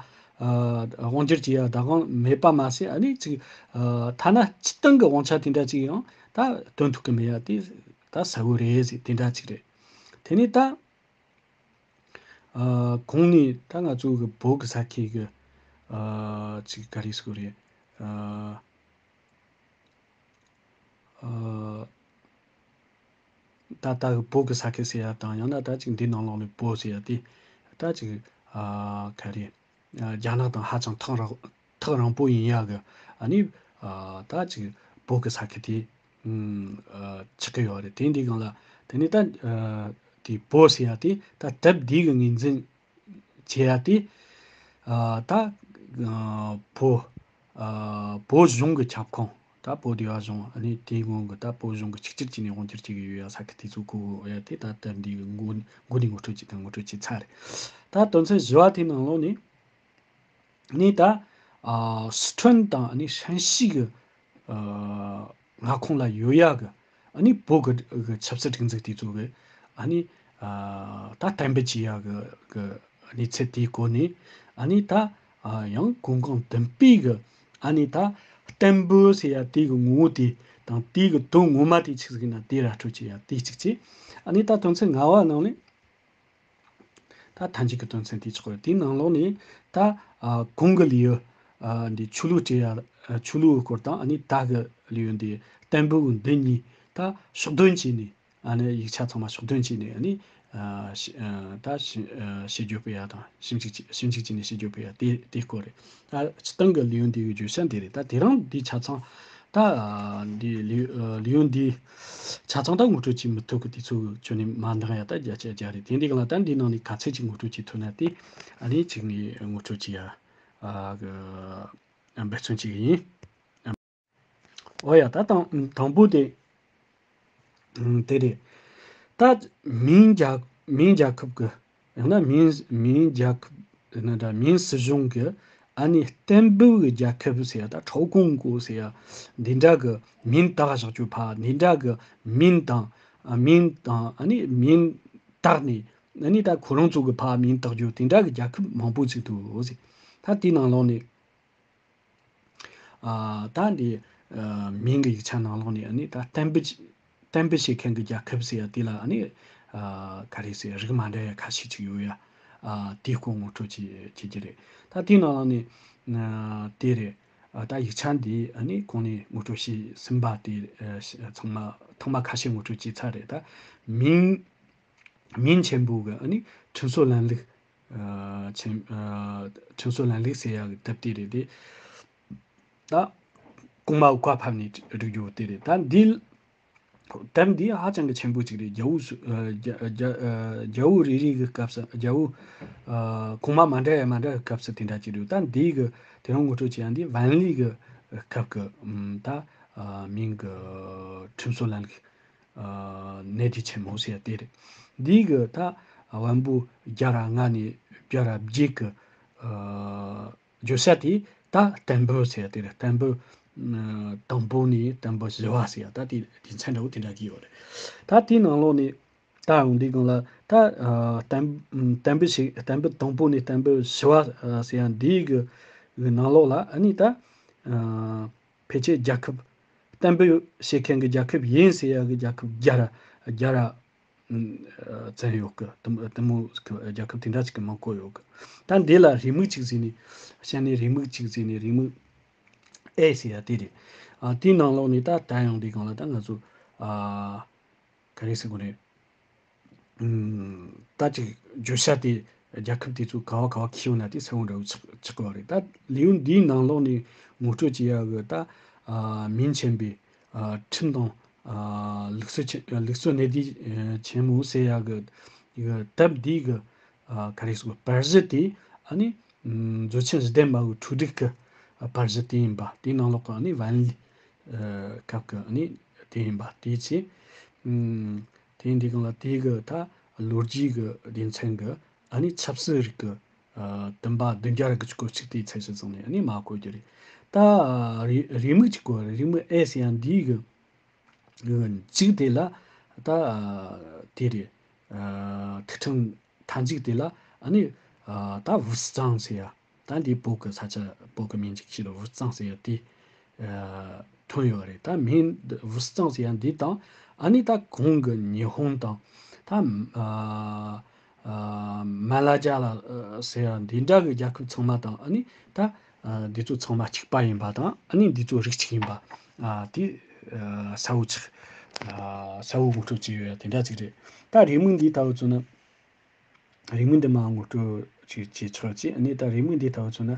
དབང་སྒྱུར་བྱེད་ཡ་བདག་དབང་མེད་པ་མ་ཟད། ཨ་ནི་ཅིག་ཨ་ཐ་ན་སྤྱི་བཏང་གི་དབང་ཆ་དེ་འདྲ་ཅིག་ཡང་ ད་སྟོན་ཐུབ་ཀྱི་མེད་ཡ་དེ་ད་གསལ་བོ་རེད་ཟེར། དེ་འདྲ་ཅིག་རེད། དེ་ནས་ད་ཨ་གོང་ནས་ད་ང་ཚོ་གི་བོད་ཀྱི་ས་ཁུལ་གི་ཨ་ཅིག་ག་རེ་ཟེར་དགོས་རེད། ཨ་ཨ་ད་ལྟ་གི་བོད་ཀྱི་ས་ཁུལ་ཟེར་ཡ་དང་། ཡང་ན་ད་ཅིག་འདི་ནང་ལོགས་ནས་བོད་ཟེར་ཡ་དེ་ད་ཅིག་ཨ་ག་རེ། ཨ་རྒྱ་ནག་དང་ཧ་ཅང་ཐག་རིང་ཐག་རིང་པོ་ཡིན་ཡ་གི། ཨ་ནི་ཨ་ད་ཅིག་བོད་ཀྱི་ས་ཁུལ་དེ་ཨ་ཆགས་ཀྱི་ཡོད་རེད། དེ་འདི་སྒང་ལ་དེ་ནི་ད་ཨ་དེ་བོད་ཟེར་ཡ་དེ་ད་དེབ་འདི་གི་ངོས་འཛིན་བྱེད་ཡ་དེ་ཨ་ད་ཨ་བོད་ཨ་བོད་གཞུང་གི་ཁྱབ་ཁོངས། ད་བོད་སྡེ་བ་གཞུང་། ཨ་ནི་དེའི་སྔོན་གྱི་ད་བོད་གཞུང་གི་ཆིག་སྒྱུར་བྱས་ནས་དབང་སྒྱུར་བྱེད་ཀྱི་ཡོད་ཡ་ས་ཁུལ་དེ་ཚོ་གོ་ཡ་དེ་ད་དེབ་འདི་གི་མགོ་མགོ་ནས་ངོ་སྤྲོད་བྱས་དང་ངོ་སྤྲོད་བྱས་ཚར་རེད། ད་དོན་ཚན་བཞི་བ་དེའི་ནང་ལོགས་ནས་ནི་ད་ཨ་སི་ཁྲོན་དང་ཨ་ནི་ཧྲན་ཞི་གི་ཨ་མངའ་ཁོངས་ལ་ཡོད་ཡ་གི་ཨ་ནི་བོད་གི་གི་ཆབ་སྲིད་སྒྲིག་འཛུགས་དེ་ཚོ་གི་ཨ་ནི་ཨ་ད་གཏན་འབེབས་བྱེད་ཡ་གི་གི་གནས་ཚུལ་དེའི་སྐོར་ནས། ཨ་ནི་ད་ཨ་ཡང་གོང་གོང་ལྡན་པའི་གི་ཨ་ནི་ད་བསྟན་འབོད་ཟེར་ཡ་དེ་གི་ངོ་བོ་དེ་དང་། དེ་གི་དོན་ངོ་མ་དེ་ཆི་ཟིག་ཡིན་ན་དེ་ར་སྤྲོད་བྱེད་ཡ་དེ་གཅིག་བྱས། ཨ་ནི་ད་དོན་ཚན་ལྔ་བ་ནང་ནས་ད་མཐའ་མཇུག་གི་དོན་ཚན་དེ་ཆགས་ཡོད། དེའི་ནང་ལོགས་ནས་ད་ཨ་གོང་གི་ལེའུ་ཨ་འདི་ཆོས་ལུགས་སྤྲད་ཡ། ཨ་ཆོས་ལུགས་སྐོར་དང་། ཨ་ནི་ད་གི་ལེའུ་འདི་བསྟན་འབོད་འདི་གཉིས་ད་ཕྱོགས་སྡོམ་བྱས་ནས། ཨ་ནི་ཡིག་ཆ་ཚང་མ་ཕྱོགས་སྡོམ་བྱས་ནས། ཨ་ནི་ཨ་ཤེ་ཨ་ད་ཤེ་ཨ་ཤེས་རྒྱུ་སྤེལ་ཡ་དང་། ཞིབ་འཇུག་བྱས་ཞིབ་འཇུག་བྱས་ནས་ཤེས་རྒྱུ་སྤེལ་ཡ་དེ་དེ་སྐོར་རེད། ད་སྤྱིར་བཏང་གི་ལེའུ་འདི་གི་བརྗོད་བྱ་འདི་རེད། ད་དེ་རིང་འདི་ཆ་ཚང་ད་ཨ་འདི་ལེའུ་ཨ་ལེའུ་འདི་ཆ་ཚང་ད་ངོ་སྤྲོད་བྱེད་མི་ཐུབ་གི། དུས་ཚོད་ཁྱོན་ནས་མ་འདང་ཡ། ད་བརྒྱ་ཆ་བརྒྱ་རེད། དེ་འདི་ག་ལ་ད་འདི་ནང་ནས་ག་ཚད་ཅིག་ངོ་སྤྲོད་བྱེད་ཐུབ་ན་དེ་ཨ་ནི་ཅིག་ངས་ངོ་སྤྲོད་བྱེད་ཡ་ཨ་གི་འབད་བརྩོན་བྱེད་གི་ཡིན། ཨོ་ཡ། ད་དང་དང་པོ་དེ་ཨ་དེ་རེད། ད་མིན་རྒྱལ་མིན་རྒྱལ་ཁབ་ཀྱི། ཡང་ན་མིན་མིན་རྒྱལ་ཁབ་ན་འདྲ། མིན་སྲིད་གཞུང་གི་ཨ་ནི་གཏན་འབེབས་ཀྱི་རྒྱལ་ཁབ་ཟེར་ཡ། ད་ཁྲའོ་ཀོང་ཀོ་ཟེར་ཡ་འདི་འདྲ་གི་མིང་བཏགས་བཞག་རྒྱུ་ཕར། འདི་འདྲ་གི་མིང་དང་ཨ་མིང་དང་ཨ་ནི་མིང་བཏགས་ནས། ཨ་ནི་ད་ཁོ་རང་ཚོ་གི་ཕར་མིང་བཏགས་རྒྱུ་དེ་འདྲ་གི་རྒྱལ་ཁབ་མང་པོ་ཅིག་འདུག་ཟེར། ད་དེའི་ནང་ལོགས་ནས། ཨ་ད་འདི་ཨ་མིང་གི་ཡིག་ཆ་ནང་ལོགས་ནས་ཨ་ནི་ད་གཏན་འབེབས་གཏན་འབེབས་བྱེད་མཁན་གྱི་རྒྱལ་ཁབ་ཟེར་ཡ་དེ་ལ་ཨ་ནི་ཨ་ག་རེ་ཟེར། རིགས་མ་འདྲ་ཡ་ཁ་ཤས་ཅིག་ཡོད་ཡ། ཨ་དེའི་སྐོར་ངོ་སྤྲོད་བྱེད་བྱེད་ཀྱི་རེད། ད་དེའི་ནང་ལོགས་ནས་ཨ་དེ་རེད། ཨ་ད་ཡིག་ཆ་འདི་ཨ་ནི་གོང་ནས་ངོ་སྤྲོད་བྱས་ཟིན་པ་དེ་ཨ་ཚང་མ་ཐོག་མ་ཁ་ཤས་ངོ་སྤྲོད་བྱས་ཚར་རེད། ད་མིང་མིང་ཆེན་པོ་གི་ཨ་ནི་ཁྲིམས་སྲོལ་ལམ་ལུགས། ཨ་ཆེན་ཨ་ཁྲིམས་སྲོལ་ལམ་ལུགས་ཟེར་ཡག་གི་དེབ་དེ་རེད་དེ། ད་གོང་མ་བཀའ་ཕབ་ནས་བསྒྲིགས་རྒྱུ་དེ་རེད། ད་འདི་དེབ་འདི་ཧ་ཅང་གི་ཆེན་པོ་ཅིག་རེད། རྒྱལ་པོ་སུ་ཨ་རྒྱ་རྒྱ་ཨ་རྒྱལ་པོ་རེ་རེ་གི་སྐབས་སུ། རྒྱལ་པོ་ཨ་གོང་མ་མ་འདྲ་ཡ་མ་འདྲ་གི་སྐབས་སུ་དེ་འདྲ་ཅིག་རེད། ད་འདི་གི་དེ་རིང་ངོ་སྤྲོད་བྱེད་ཡ་འདི་ཝན་ལི་གི་སྐབས་གི་ཨམ་ད་ཨ་མིང་གི་ཁྲིམས་སྲོལ་ལམ་ལུགས། ཨ་གནད་དོན་ཆེན་མོ་ཟེར་ཡ་དེ་རེད། འདི་གི་ད་བོན་པོ་བརྒྱ་ར་ལྔ་ནས་བརྒྱ་ར་བརྒྱད་གི་ཨ་བརྗོད་བྱ་དེ་ད་གཏན་འབེབས་ཟེར་ཡ་དེ་རེད། གཏན་འབེབས་ཨ་དང་པོ་ནས་གཏན་འབེབས་བཞི་བ་ཟེར་ཡ་ད་དེ་དེ་མཚན་འདྲ་བོ་དེ་འདྲ་གི་ཡོད་རེད། ད་དེའི་ནང་ལོགས་ནས་ད་ཡང་འདི་སྒང་ལ་ད་ཨ་གཏན་གཏན་འབེབས་ཤིག་གཏན་འབེབས་དང་པོ་ནས་གཏན་འབེབས་བཞི་བ་ཨ་ཟེར་ཡ་འདི་གི་གི་ནང་ལོགས་ལ་ཨ་ནི་ད་ཨ་ཕལ་ཆེར་རྒྱལ་ཁབ་གཏན་འབེབས་བྱེད་མཁན་གྱི་རྒྱལ་ཁབ་ཡིན་ཟེར་ཡ་གི་རྒྱལ་ཁབ་བརྒྱ་ར་བརྒྱ་ར་ཨ་ཙམ་ཡོད་གི། དེ་མོ་དེ་མོ་གི་རྒྱལ་ཁབ་དེ་འདྲ་ཅིག་གི་མིང་བཀོད་ཡོད་གི། ད་འདི་ལ་རེའུ་མིག་ཅིག་ཟེར་ནས། བཤད་ནས་རེའུ་མིག་ཅིག་ཟེར་ནས། རེའུ་མིག་ཨེ་ཟེར་ཡ་དེ་རེད། ཨ་དེའི་ནང་ལོགས་ནས་ད་ད་ཡང་འདི་སྒང་ལ་ད་ང་ཚོ་ཨ་ག་རེ་ཟེར་དགོས་རེད། ཨུམ། ད་ཅིག་བརྗོད་བྱ་དེ་རྒྱལ་ཁབ་དེ་ཚོ་ག་བ་ག་བ་འཁེལ་ཡོད་ན་དེ་གསལ་བོ་འདྲ་བོ་ཆགས་ཆགས་ཀྱི་ཡོད་རེད། ད་ལེའུ་འདིའི་ནང་ལོགས་ནས་ངོ་སྤྲོད་བྱེད་ཡག་གི་ད་ཨ་མིང་ཆེན་པོའི་ཨ་ཁྲིམས་དང་ཨ་ལུགས་སྲོལ་ཆེ་ལུགས་སྲོལ་གནད་དོན་ཆེན་མོ་ཟེར་ཡག་གི་གི་དེབ་འདིའི་གི་ཨ་ག་རེ་ཟེར་དགོས། པར་གཞི་དེ་ཨ་ནི་ཨུམ་མཛོད་ཆེན་བཞི་ལྡན་མ་གི་འཁྲུག་སྒྲིག་གི་པར་གཞི་དེ་ཡིན་པ། དེའི་ནང་ལོགས་གི་ཨ་ནི་ཝན་ལི་ཨ་སྐབས་གི་ཨ་ནི་དེ་ཡིན་པ་དེའི་ཚེ། ཨུམ། དེ་འདི་གང་ལ་དེ་གི་ད་ལོ་རྒྱུས་ཀྱི་སྡེ་ཚན་གྱི་ཨ་ནི་ཆབ་སྲིད་རིག་གི་ཨ་བསྟན་པ་བདུན་བརྒྱ་ར་དགུ་བཅུ་གོ་གཅིག་དེའི་ཚད་གཞི་བཟུང་ནས་ཨ་ནི་མར་བཀོད་རྒྱུ་རེད། ད་རེའུ་རེའུ་མིག་གཅིག་གོ་རེའུ་མིག་ཨེ་ཟེར་ཡ་འདིའི་གི་མཇུག་དེ་ལ་ད་དེ་རེད། ཨ་ཐུགས་ཕྲེང་མཐའ་མཇུག་དེ་ལ་ཨ་ནི་ཨ་ད་ཝུའུ་ཙང་ཟེར་ཡ། ད་འདི་བོད་ཀྱི་ས་ཆ་བོད་ཀྱི་མིང་ཅིག་ཅིག་ལ་ཝུའུ་ཙང་ཟེར་ཡ་དེ། ཨ་ ཐོན་ཡོད་རེད། ད་མིན་ཝུ་སི་ཙང་ཟེར་ཡ་འདི་དང་ཨ་ནི་ད་གོང་གི་ཉི་ཧོང་དང་ད་ཨ་ཨ་མ་ལ་ཇ་ལ་ཨ་ཟེར་ཡ་འདི་འདྲ་གི་རྒྱལ་ཁབ་ཚང་མ་དང་ཨ་ནི་ད་ཨ་འདི་ཚོ་ཚང་མ་གཅིག་པ་ཡིན་པ་དང་ཨ་ནི་འདི་ཚོ་རིགས་གཅིག་ཡིན་པ་ཨ་དེ་ཨ་གསལ་བོ་ཆགས་ཨ་གསལ་བོ་ངོ་སྤྲོད་བྱས་ཡོད་ཡ་དེ་འདྲ་ཅིག་རེད། ད་རེའུ་མིག་འདི་ལྟ་བུ་ཚོ་ནི། རེའུ་མིག་འདི་མ་ངོ་སྤྲོད་ཅིག་བྱེད་ཆོག་ཅིག་ཨ་ནི་ད་རེའུ་མིག་འདི་ལྟ་བུ་ཚོ་ན།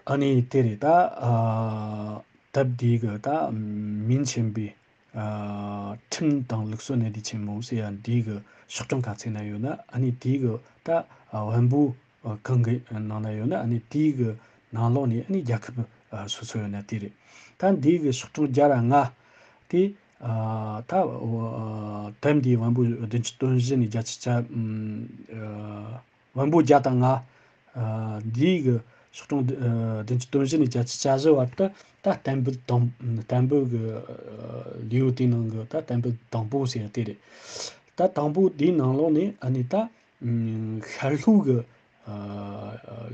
ཨ་ནི་དེ་རེད་ད། ཨ་དེབ་འདི་གི་ད་མིང་ཆེན་པོའི་ཨ་ཁྲིམས་དང་ལུགས་སྲོལ་གནད་བསྡུས་ཆེན་མོ་ཟེར་ཡ་འདི་གི་ཤོག་གྲངས་ག་ཚད་ན་ཡོད་ན་ཨ་ནི་དེ་གི་ད་ཨ་བམ་པོ་ཨ་གང་གི་ནང་ན་ཡོད་ན་ཨ་ནི་དེ་གི་ནང་ལོགས་ནས་ཨ་ནི་རྒྱལ་ཁབ་ཨ་སོ་སོ་ཡོད་ན་དེ་རེད། ད་འདི་གི་ཤོག་གྲངས་བརྒྱ་ར་ལྔ་དེ། ཨ་ད་ཨོ་ཨ་དེབ་འདིའི་བམ་པོ་བདུན་ཅུ་དོན་བཞི་ནས་བརྒྱད་ཅུ་གྱ་ཨམ་ཨ་བམ་པོ་བརྒྱ་དང་ལྔ། ཨ་འདིའི་གི་ཤོག་གྲངས་ཨ་བདུན་ཅུ་དོན་བཞི་ནས་བརྒྱད་ཅུ་གྱ་བཞི་བར་དུ་ད་གཏན་འབེབས་དང་གཏན་འབེབས་གི་ཨ་ལེའུ་དེའི་ནང་གི་ད་གཏན་འབེབས་དང་པོ་ཟེར་ཡ་དེ་རེད། ད་དང་པོ་དེའི་ནང་ལོགས་ནས་ཨ་ནི་ད། ཨམ་ཤར་ལྷོ་གི་ཨ་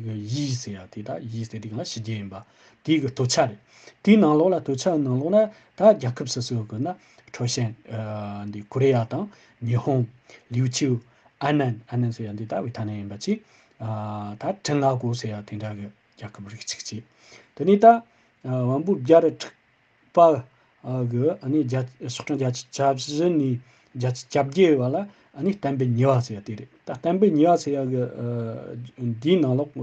གི་ཡུལ་ཟེར་ཡ་དེ་ད་ཡུལ་ཟེར་དེ་ག་ལ་ཕྱི་རྒྱལ་ཡིན་པ། དེའི་གི་སྟོད་ཆ་རེད། དེའི་ནང་ལོགས་ལ་སྟོད་ཆ་ནང་ལོགས་ན་ད་རྒྱལ་ཁབ་སོ་སོའི་གི་ན་ཁྲོ་ཤན་ཨ་འདི་ཀོ་རི་ཡ་དང་ཉི་ཧོང་། ལིའུ་ཆིའུ། ཨ་ནན། ཨ་ནན་ཟེར་ཡ་འདི་ད་ཝི་ཐ་ནམ་ཡིན་པ་ཅིག་ཨ་ད་ཁྲིན་ལ་ཀོ་ཟེར་ཡ་དེ་འདྲ་གི་རྒྱལ་ཁབ་རིགས་གཅིག་ཅིག་དེ་ནས་ད་ཨ་བམ་པོ་བརྒྱ་ར་དྲུག་པ་གི་ཨ་ནི་བརྒྱ་ཤོག་གྲངས་བརྒྱད་ཅུ་གྱ་བཞི་ནས་བརྒྱད་ཅུ་གྱ་བརྒྱད་བར་ལ་ཨ་ནི་གཏན་འབེབས་གཉིས་པ་ཟེར་ཡ་དེ་རེད། ད་གཏན་འབེབས་གཉིས་པ་ཟེར་ཡ་གི་ཨ་འདིའི་ནང་ལོགས་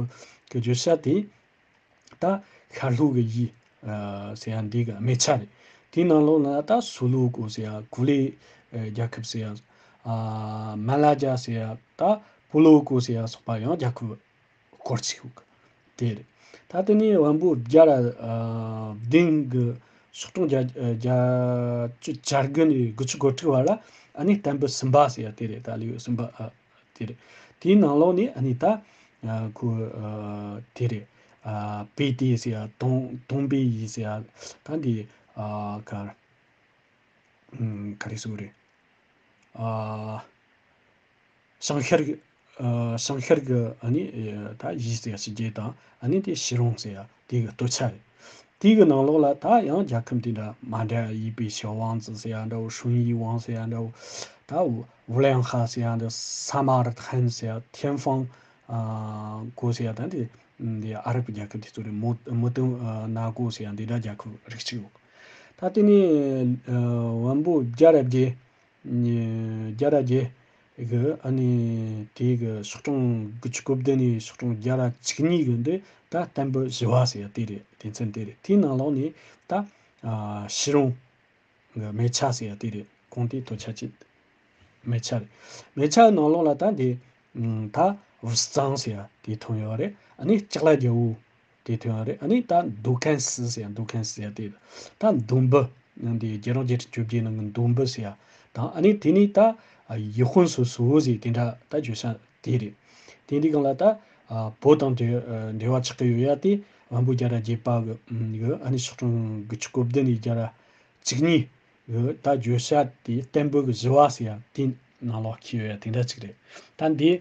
གི་བརྗོད་བྱ་དེ་ད་ཤར་ལྷོ་གི་ཡུལ་ཨ་ཟེར་ཡ་འདི་གི་མེ་ཆ་རེད། དེའི་ནང་ལོགས་ན་ད་སུ་ལུ་ཀོ་ཟེར་ཡ་ཀུ་ལེ་ཨ་རྒྱལ་ཁབ་ཟེར་ཡ་ཨ་མ་ལ་ཇ་ཟེར་ཡ་ད་པུ་ལོ་ཀོ་ཟེར་ཡ་སོགས་པ་ཡང་རྒྱལ་ཁབ་སྐོར་ཅིག་དེ་རེད། ད་དེ་ནས་བམ་པོ་བརྒྱ་ར་ཨ་བདུན་གི་ཤོག་གྲངས་བརྒྱ་ཨ་བརྒྱད་ཅུ་གྱ་དགུ་ནས་དགུ་བཅུ་གོ་དྲུག་བར་ལ་ཨ་ནི་གཏན་འབེབས་གསུམ་པ་ཟེར་ཡ་དེ་རེད། ད་ལེའུ་གསུམ་པ་ཨ་དེ་རེད། དེའི་ནང་ལོགས་ནས་ཨ་ནི་ད་ཨ་ཁོ་ཨ་དེ་རེད། ཨ་པེ་ཏེ་ཟེར་ཡ་ཏོང་ཏོང་པེ་ཡི་ཟེར་ཡ་ད་འདི་ཨ་ག་ཨམ་ག་རེ་ཟེར་དགོས་རེད། ཨ་བྱང་ཤར་གྱི་ཨ་བྱང་ཤར་གྱི་ཨ་ནི་ཨ་ད་ཡུལ་ཟེར་ཡ་ཕྱི་རྒྱལ་དང་ཨ་ནི་དེ་ཕྱི་རོང་ཟེར་ཡ་དེ་གི་སྟོད་ཆ་རེད། དེ་གི་ནང་ལོགས་ལ་ད་ཡང་རྒྱལ་ཁབ་འདི་འདྲ་མ་འདྲ་ཡི་པེ་ཤེ་ཝང་ཙི་ཟེར་ཡ་འདྲ་བོ། ཧྲུན་ཡི་ཝང་ཟེར་ཡ་འདྲ་བོ། ད་ཝུ་ལན་ཧ་ཟེར་ཡ་འདྲ། ས་མར་ཐན་ཟེར་ཡ། ཐེན་ཧྥང་ཨ་གོ་ཟེར་ཡ་ད་འདི་འདི་ཨ་རབ་རྒྱལ་ཁབ་དེ་ཚོ་རེད། མོ་མོ་ཏུ་ཨ་ན་གོ་ཟེར་ཡ་འདི་འདྲ་རྒྱལ་ཁབ་རིགས་གཅིག་ཡོད། ད་དེ་ནས་ཨ་བམ་པོ་བརྒྱ་ར་བརྒྱད། བརྒྱ་ར་བརྒྱད་གི་ཨ་ནི་དེ་གི་ཤོག་གྲངས་དགུ་བཅུ་གོ་བདུན་ནས་ཤོག་གྲངས་བརྒྱ་ར་བཅུ་གཉིས་གི་འདི་ད་གཏན་འབེབས་བཞི་བ་ཟེར་ཡ་དེ་རེད། དེ་ཚན་དེ་རེད། དེའི་ནང་ལོགས་ནས་ད་ཨ་ཕྱི་རོང་གི་མེ་ཆ་ཟེར་ཡ་དེ་རེད། གོང་དེ་སྟོད་ཆ་གཅིག་མེ་ཆ་རེད། མེ་ཆ་ནང་ལོགས་ལ་ད་འདི་ཨམ་ད་ཝུ་སི་ཙང་ཟེར་ཡ་དེ་ཐོན་ཡོད་རེད། ཨ་ནི་ལྕགས་ལ་རྒྱལ་པོ་དེ་ཐོན་ཡོད་རེད། ཨ་ནི་ད་མདོ་ཁམས་སི་ཟེར་ཡ། མདོ་ཁམས་སི་ཟེར་ཡ་དེ་ད་མདོ་འབུ་ནང་དེ་རྒྱལ་རོང་རྒྱལ་ཁབ་བཅོ་བརྒྱད་ནང་གི་མདོ་འབུ་ཟེར་ཡ་དང་། ཨ་ནི་དེ་ནི་ད་ཡུལ་དཔོན་སོ་སོ་ཟེར་དེ་འདྲ་ད་བརྗོད་བྱ་དེ་རེད། དེ་འདི་སྒང་ལ་ད་ཨ་བོད་དང་འབྲེལ་ཨ་འབྲེལ་བ་ཆགས་ཀྱི་ཡོད་ཡ་དེ་བམ་པོ་བརྒྱ་ར་བརྒྱད་པ་གི་ཨམ་གི་ཨ་ནི་ཤོག་གྲངས་དགུ་བཅུ་གོ་བདུན་ནས་བརྒྱ་ར་བཅུ་གཉིས་གི་ད་བརྗོད་བྱ་དེ་གཏན་འབེབས་གི་བཞི་བ་ཟེར་ཡ་དེ་ནང་ལོགས་འཁྱེར་ཡོད་ཡ་དེ་འདྲ་ཅིག་རེད། ད་འདི་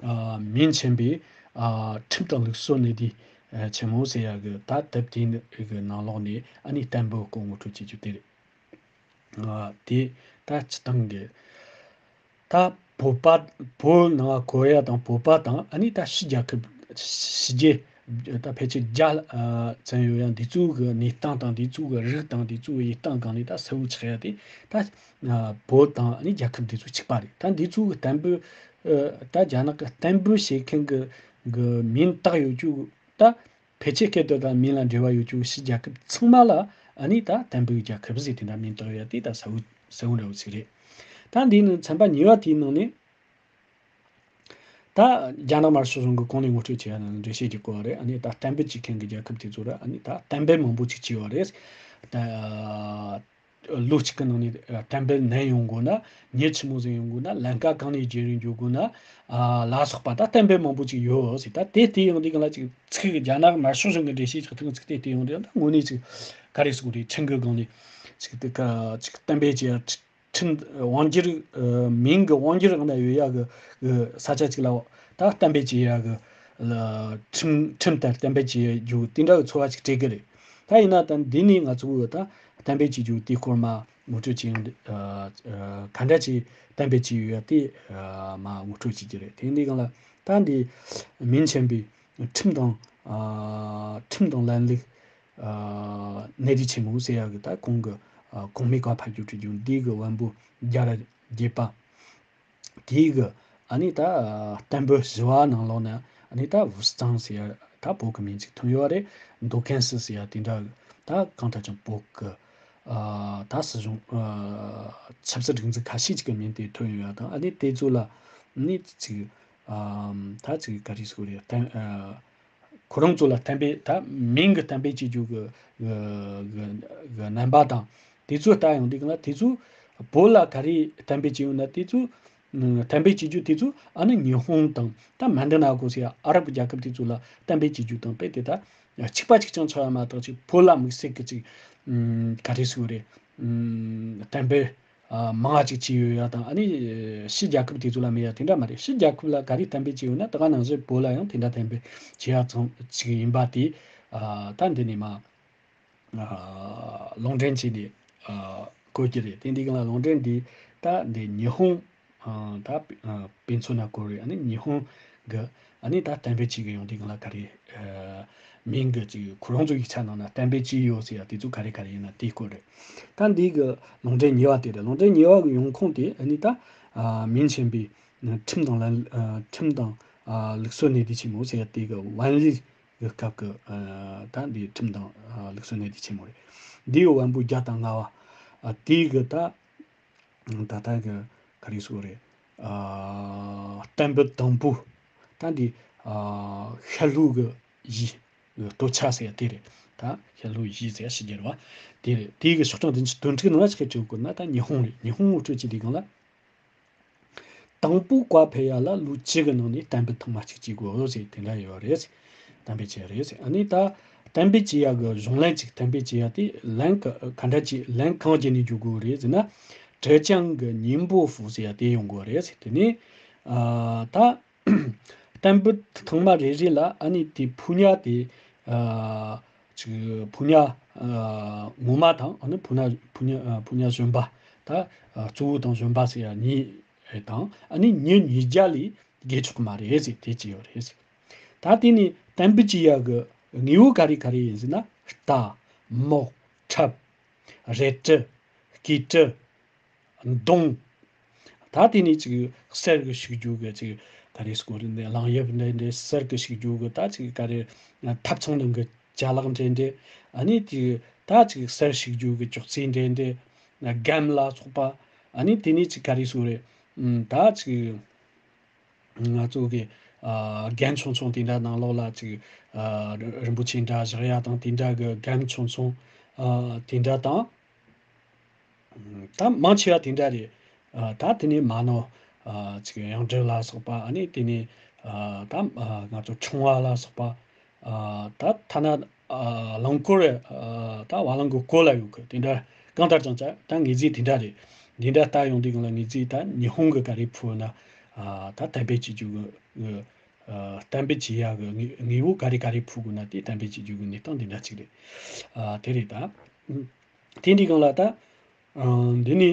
ཨ་མིང་ཆེན་པོའི་ཨ་ཁྲིམས་དང་ལུགས་སྲོལ་གནད་བསྡུས་ཨ་ཆེན་མོ་ཟེར་ཡ་གི་ད་དེབ་དེ་གི་ནང་ལོགས་ནས་ཨ་ནི་གཏན་འབེབས་སྐོར་ངོ་སྤྲོད་བྱེད་རྒྱུ་དེ་རེད། ཨ་དེ་ད་སྤྱི་བཏང་གི་ད་བོད་པ་བོད་ནང་ཀོ་རི་ཡ་དང་བོད་པ་དང་ཨ་ནི་ད་ཕྱི་རྒྱལ་ཁབ་ཕྱི་རྒྱལ་ད་ཕལ་ཆེར་བརྒྱ་ཨ་ཙམ་ཡོད་ཡ། འདི་ཚོ་གི་གནས་སྟངས་དང་འདི་ཚོ་གི་རིགས་དང་འདི་ཚོ་གི་ཡིག་སྟངས་སྒང་ནས་ད་གསལ་བོ་ཆགས་ཡ་དེ་ད་ཨ་བོད་དང་ཨ་ནི་རྒྱལ་ཁབ་འདི་ཚོ་གཅིག་པ་རེད། ད་འདི་ཚོ་གི་གཏན་འབེབས་ཨ་ད་རྒྱ་ནག་གི་གཏན་འབེབས་བྱེད་མཁན་གི་གི་མིང་བཏགས་ཡོད་རྒྱུ་ད་ཕལ་ཆེར་སྐད་དོད་དང་མིང་ལ་འབྲེལ་བ་ཡོད་རྒྱུ་ཕྱི་རྒྱལ་ཁབ་ཚང་མ་ལ་ཨ་ནི་ད་གཏན་འབེབས་རྒྱལ་ཁབ་ཟེར་དེ་འདྲ་མིང་བཏགས་ཡོད་ཡ་དེ་ད་གསལ་བོ་གསལ་བོ་འདྲ་བོ་ཞིག་རེད། ད་འདི་ནི་ཚན་པ་གཉིས་པ་དེའི་ནང་ནས། ད་རྒྱ་ནག་དམར་ཤོག་གཞུང་གིས་གོང་ནས་ངོ་སྤྲོད་བྱས་ཡ་ནང་འགྲེལ་བཤད་ཀྱི་སྐོར་རེད། ཨ་ནི་ད་གཏན་འབེབས་བྱེད་མཁན་གྱི་རྒྱལ་ཁབ་དེ་ཚོ་ར་ཨ་ནི་ད་གཏན་འབེབས་མང་པོ་ཅིག་བྱས་ཡོད་རེད། ད་ལོ་གཅིག་གི་ནང་ནས་གཏན་འབེབས་ནན་ཡོང་དགོས་ན། མྱི་ཆི་མོ་ཟིག་ཡོང་དགོས་ན། ལམ་ཀ་གང་ནས་བརྒྱུད་རིང་འགྱོ་དགོས་ན། ཨ་ལ་སོགས་པ་ད་གཏན་འབེབས་མང་པོ་ཅིག་ཡོད་ཟེར། ད་དེ་དེ་ཡོང་དུས་གང་ལ་ཅིག་ཚིག་རྒྱ་ནག་དམར་ཤོག་གཞུང་གི་འགྲེལ་བཤད་ཅིག་ཐུག་ཚིག་དེ་དེ་ཡོང་དུས་ད་དངོས་གནས་ཅིག་ག་རེ་ཟེར་དགོས་རེད། ཁྲིམས་གི་སྒང་ནས་ཅིག་དེ་ཀ་ཅིག་གཏན་འབེབས་བྱས་ཡ། ཁྲིམས་དབང་སྒྱུར་ཨ་མིང་གི་དབང་སྒྱུར་ཡང་ན་ཡོད་ཡ་གི་གི་ས་ཆ་ཅིག་ལ་ད་གཏན་འབེབས་བྱེད་ཡ་གི་ལ་ཁྲིམས་ཁྲིམས་ལྟར་གཏན་འབེབས་བྱེད་རྒྱུ་དེ་འདྲ་གི་ཚོར་བ་ཅིག་སྤྲད་གི་རེད། ད་ཡིན་ན་ད་འདི་ནི་ང་ཚོ་གི་ད་ གཏན་འབེབས་བྱེད་རྒྱུ་དེའི་སྐོར་མ་ངོ་སྤྲོད་བྱེད་ཡོང་། ཨ་ཨ་ག་འདྲ་ཅིག་གཏན་འབེབས་བྱས་ཡོད་ཡ་དེ་ཨ་མ་ངོ་སྤྲོད་བྱེད་རྒྱུ་རེད། དེ་འདི་སྒང་ལ་ད་འདི་མིང་ཆེན་པོའི་ཁྲིམས་དང་ཨ་ཁྲིམས་དང་ལམ་ལུགས་ཨ་གནས་རིས་ཆེན་མོ་ཟེར་ཡ་གི་ད་གོང་གི་ཨ་གོང་མའི་བཀའ་ཕབ་རྒྱུ་བྲིས་རྒྱུ་འདི་གི་དབང་པོ་བརྒྱ་ར་བརྒྱད་པ། དེའི་གི་ཨ་ནི་ད་གཏན་འབེབས་བཞི་བ་ནང་ལོགས་ནས་ཨ་ནི་ད་ཝུ་སི་ཙང་ཟེར་ཡ་ད་བོད་གི་མིང་ཅིག་ཐོན་ཡོད་རེད། མདོ་ཁམས་སུ་ཟེར་ཡ་དེ་འདྲ་ད་གང་ལྟར་ཀྱང་བོད་གི་ཨ་ད་སྲིད་གཞུང་ཨ་ཆབ་སྲིད་སྒྲིག་འཛུགས་ཁ་ཤས་ཅིག་གི་མིང་དེ་ཐོན་ཡོད་ཡ་དང་། ཨ་ནི་དེ་ཚོ་ལ་ནི་ཅིག་ཨ་ད་ཅིག་ག་རེ་ཟེར་དགོས་རེད། གཏན་ཨ་ཁོ་རང་ཚོ་ལ་གཏན་འབེབས་ད་མིང་གི་གཏན་འབེབས་བྱེད་རྒྱུ་གི་གི་གི་གི་རྣམ་པ་དང་དེ་ཚོ་ལྟ་ཡོང་དུས་གང་ལ་དེ་ཚོ་བོད་ལ་ག་རེ་གཏན་འབེབས་བྱས་ཡོད་ན་དེ་ཚོ་ཨ་གཏན་འབེབས་བྱེད་རྒྱུ་དེ་ཚོ་ཨ་ནི་ཉི་ཧོང་དང་ད་མན་ཌ་ན་ཀོ་ཟེར་ཡ་ཨ་རབ་རྒྱལ་ཁབ་དེ་ཚོ་ལ་གཏན་འབེབས་བྱེད་རྒྱུ་དང་དཔེ་དེ་ད་གཅིག་པ་གཅིག་རྐྱང་ཆགས་ཡ་མ་གཏོགས་ཅིག་བོད་ལ་དམིགས་བསལ་གི་ཅིག་ཨ་ག་རེ་ཟེར་དགོས་རེད། ཨ་གཏན་འབེབས་ཨ་མང་བ་ཅིག་བྱས་ཡོད་ཡ་དང་། ཨ་ནི་ཕྱི་རྒྱལ་ཁབ་དེ་ཚོ་ལ་མེད་ཡ་དེ་འདྲ་མ་རེད། ཕྱི་རྒྱལ་ཁབ་ལ་ག་རེ་གཏན་འབེབས་བྱས་ཡོད་ན་ད་ག་ནང་བཞིན་བོད་ལ་ཡང་དེ་འདྲ་གཏན་འབེབས་བྱས་ཡ་ཙམ་ཅིག་ཡིན་པ་དེ་ཨ་ད་འདི་ནས་མ་ཨ་ལུང་འདྲེན་བྱས་ནས་ཨ་བཀོད་ཀྱི་རེད། དེ་འདི་ག་ལ་ལུང་འདྲེན་འདི་ད་འདི་ཉི་ཧོང་ཨ་ད་ཨ་དཔེ་མཚོན་ན་བཀོད་རེད། ཨ་ནི་ཉི་ཧོང་གི་ཨ་ནི་ད་གཏན་འབེབས་བྱེད་ཀྱི་ཡོང་དུས་གང་ལ་ག་རེ་ཨ་མིང་གི་ཅིག་ཁོ་རང་ཚོ་ཡིག་ཆ་ནང་ན་གཏན་འབེབས་བྱས་ཡོད་ཟེར་ཡ་དེ་ཚོ་ག་རེ་ག་རེ་ཡིན་ན་དེའི་སྐོར་རེད། ད་འདི་གི་ལུང་འདྲེན་གཉིས་པ་དེ་རེད། ལུང་འདྲེན་གཉིས་པ་གི་ཡོང་ཁུངས་དེ་ཨ་ནི་ད་ཨ་མིང་ཆེན་པོའི་ཁྲིམས་དང་ལ་ཨ་ཁྲིམས་དང་ཨ་ལུགས་སྲོལ་གནས་སྡུད་ཆེན་མོ་ཟེར་ཡ་དེ་གི་ཝན་ལི་གི་སྐབས་ཀྱི་ཨ་ད་འདི་ཁྲིམས་དང་ཨ་ལུགས་སྲོལ་གནས་སྡུད་ཆེན་མོ་རེད། འདི་ཡི་དབང་པོ་བརྒྱ་དང་ལྔ་པ་ཨ་དེ་གི་ད་ད་ལྟ་གི་ག་རེ་ཟེར་དགོས་རེད། ཨ་གཏན་འབེབས་དང་པོ་ད་འདི་ཨ་ཤར་ལྷོའི་གི་གཞི་སྟོད་ཆ་ཟེར་ཡ་དེ་རེད། ད་ཤར་ལྷོའི་གཞི་ཟེར་ཡ་ཕྱི་རྒྱལ་བ་དེ་རེད། དེ་གི་ཤོག་གྲངས་བདུན་ཅུ་དོན་དྲུག་ནང་ལ་ཆ་བཞག་དགོས་ན་ད་ཉི་ཧོང་རེད། ཉི་ཧོང་ངོ་སྤྲོད་བྱེད་དུས་སྒང་ལ། དང་པོ་བཀའ་ཕེབས་ཡ་ལ་ལོ་བཅུ་གི་ནང་ནས་གཏན་འབེབས་ཐེངས་མ་གཅིག་བྱེད་དགོས་ཟེར་དེ་འདྲ་ཡོད་རེད། གཏན་འབེབས་བྱས་རེད་ཟེར། ཨ་ནི་ད་གཏན་འབེབས་བྱེད་ཡ་གི་གཞུང་ལན་ཅིག་གཏན་འབེབས་བྱེད་ཡ་དེ་ལན་ག་ག་འདྲ་ཅིག་ལན་གང་བརྒྱབ་ནས་འཇུག་དགོས་རེད་ཟེར་ན། 浙江གི宁波府ཟེར་ཡ་དེ་ཡོང་དགོས་རེད་ཟེར། དེ་ནས་ཨ་ད་གཏན་འབེབས་ཐེངས་མ་རེ་རེ་ལ་ཨ་ནི་དེ་ཕོ་ཉ་དེ་ཨ་ཅིག་ཕོ་ཉ་ཨ་ངོ་མ་དང་ཨ་ནི་ཕོ་ཉ་ཕོ་ཉ་ཨ་ཕོ་ཉ་གཞོན་པ་ད་ཨ་གཙོ་བོ་དང་གཞོན་པ་ཟེར་ཡ་གཉིས་དང་ཨ་ནི་མྱི་ཉིས་བརྒྱ་ལས་བརྒལ་ཆོག་གི་མ་རེད་ཟེར་དེ་ཅི་ཡོད་རེད་ཟེར། ད་དེ་ནས་གཏན་འབེབས་བྱེད་ཡ་གི་དངོས་པོ་ག་རེ་ག་རེ་ཡིན་ཟེར་ན། རྟ། མོ། ཁྲབ། རལ་གྲི། སྐེ་གྲི། མདུང་། ད་དེ་ནས་ཅིག་གསེར་གི་བྱུག་རྒྱུ་གི་ཅིག་ག་རེ་ཟེར་དགོས་རེད། འདི་གླང་ཡབ་འདྲ་འདྲ་གསེར་གི་བྱུག་རྒྱུ་གི་ད་ཅིག་ག་རེ་ཐབ་ཚང་ནང་གི་ཅ་ལག་འདྲ་འདྲ། ཨ་ནི་དེ་ད་ཅིག་གསེར་བྱུག་རྒྱུ་གི་ཅོག་ཙེ་འདྲ་འདྲ། སྒམ་ལ་སོགས་པ། ཨ་ནི་དེ་ནས་ཅིག་ག་རེ་ཟེར་དགོས་རེད། ཨམ་ད་ཅིག་ང་ཚོ་གི་ཨ་རྒན་ཆུང་ཆུང་དེ་འདྲ་ནང་ལོགས་ལ་ཅིག་ཨ་རིན་པོ་ཆེ་འདྲ་བཞག་ཡ་དང་དེ་འདྲ་གི་རྒན་ཆུང་ཆུང་ཨ་དེ་འདྲ་དང་། ད་མང་ཆེ་བ་དེ་འདྲ་རེད། ཨ་ད་དེ་ནས་མ་ནོར་ཨ་ཅིག་གཡང་འབྲུག་ལ་སོགས་པ། ཨ་ནི་དེ་ནས་ཨ་ད་ཨ་ང་ཚོ་ཁྲོང་བ་ལ་སོགས་པ། ཨ་ད་ཐ་ན་ཨ་རླངས་འཁོར་རེད། ཨ་ད་བ་ལང་གི་སྐོར་ལ་ཡོད་གི་དེ་འདྲ་གང་ལྟར་ཀྱང་ཅག་ད་དངོས་རྫས་དེ་འདྲ་རེད། འདི་འདྲ་ལྟ་ཡོང་དུས་སྒང་ལ་དངོས་རྫས་ད་ཉི་ཧོང་གི་ག་རེ་ཕུལ་ན་ཨ་ད་གཏན་འབེབས་བྱེད་རྒྱུ་གི་ཨ་གཏན་འབེབས་བྱེད་ཡ་གི་དངོས་དངོས་པོ་ག་རེ་ག་རེ་ཕུལ་དགོས་ན་དེ་གཏན་འབེབས་བྱེད་རྒྱུ་གི་གནས་སྟངས་འདི་འདྲ་ཅིག་རེད། ཨ་དེ་རེད་ད། དེ་འདི་སྒང་ལ་ད། ཨ་འདི་ནི་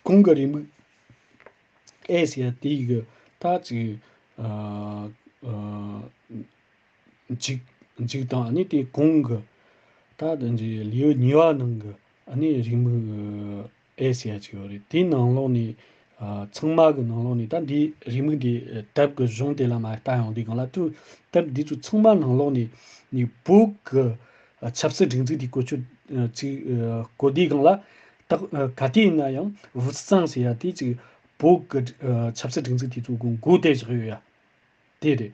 གོང་གི་རེའུ་མིག་ཨེ་ཟེར་ཡ་དེ་གི་ད་ཅིག་ཨ་ཨ་འཇིག་འཇིག་དང་ཨ་ནི་དེ་གོང་གི་ད་དེ་འདི་ལེའུ་གཉིས་པ་ནང་གི་ཨ་ནི་རེའུ་མིག་ཨེ་ཟེར་ཡ་ཅིག་ཡོད་རེད། དེའི་ནང་ལོགས་ནས་ཨ་ཚང་མ་གི་ནང་ལོགས་ནས་ད་འདི་རེའུ་མིག་འདི་དེབ་གི་གཞུང་དེ་ལ་མ་ལྟ་ཡོང་དུས་སྒང་ལ་དུ་དེབ་འདི་ཚོ་ཚང་མ་ནང་ལོགས་ནས་ནི་བོད་གི་ཆབ་སྲིད་སྒྲིག་འཛུགས་དེ་བཀོལ་སྤྱོད་ཅིག་བཀོད་དུས་སྒང་ལ་ད་ག་དུས་ཡིན་ན་ཡང་ཝུའུ་ཙང་ཟེར་ཡ་དེ་ཅིག་བོད་གི་ཆབ་སྲིད་སྒྲིག་འཛུགས་དེ་ཚོ་གི་མགོ་དེ་བཞག་ཡོད་ཡ། དེ་རེད།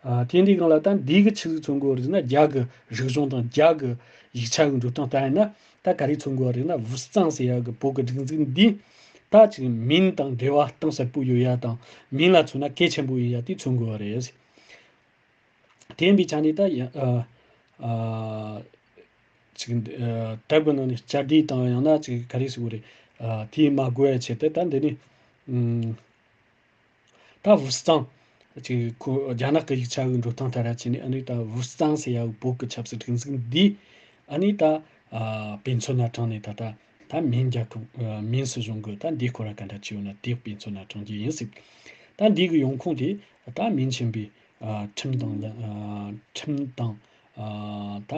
ཨ་དེ་འདི་སྒང་ལ་ད་འདི་གི་ཆི་ཟིག་མཚོན་གོ་རེད་ཟེར་ན། རྒྱ་གི་རིག་གཞུང་དང་རྒྱ་གི་ཡིག་ཆ་གི་འགྲོ་སྟངས་ལྟར་ཡིན་ན་ད་ག་རེ་མཚོན་གོ་རེད་ན། ཝུའུ་ཙང་ཟེར་ཡ་གི་བོད་གི་སྒྲིག་འཛུགས་འདི་ད་ཅིག་མིང་དང་འབྲེལ་བ་གཏིང་ཟབ་པོ་ཡོད་ཡ་དང་མིང་ལ་མཚོན་ན་གལ་ཆེན་པོ་ཡིན་ཡ་དེ་མཚོན་གོ་རེད། དེ་ཡིན་པའི་ཆ་ནས་ད་ཡ་ཨ་ཨ་ཅིག་ཨ་དེབ་གི་ནང་ནས་བསྐྱར་ཟློས་དང་ཡང་ན་ཅིག་ག་རེ་ཟེར་དགོས་རེད། ཨ་དེ་མ་དགོས་ཡ་ཆེད་དུ་ད་འདི་ནི་ཨུམ། ད་ཝུའུ་ཙང་ཅིག་ཁོ་རྒྱ་ནག་གི་ཡིག་ཆ་གི་འགྲོ་སྟངས་ལྟར་བྱས་ནས་ཨ་ནི་ད་ཝུའུ་ཙང་ཟེར་ཡ་བོད་གི་ཆབ་སྲིད་སྒྲིག་འཛུགས་འདི་ཨ་ནི་ད་ ཨ་དཔེ་མཚོན་ན་དྲངས་ནས་ད་ལྟ་ད་མིན་རྒྱལ་ཁབ་ཨ་མིན་སྲིད་གཞུང་གི་ད་འདིའི་སྐོར་ལ་ག་འདྲ་བྱས་ཡོད་ན་དེའི་དཔེ་མཚོན་ན་དྲངས་རྒྱུ་ཡིན་སྲིད། ད་འདི་གི་ཡོང་ཁུངས་དེ་ད་མིན་ཆེན་པོའི་ཨ་ཁྲིམས་དང་ལ་ཨ་ཁྲིམས་དང་ཨ་ད་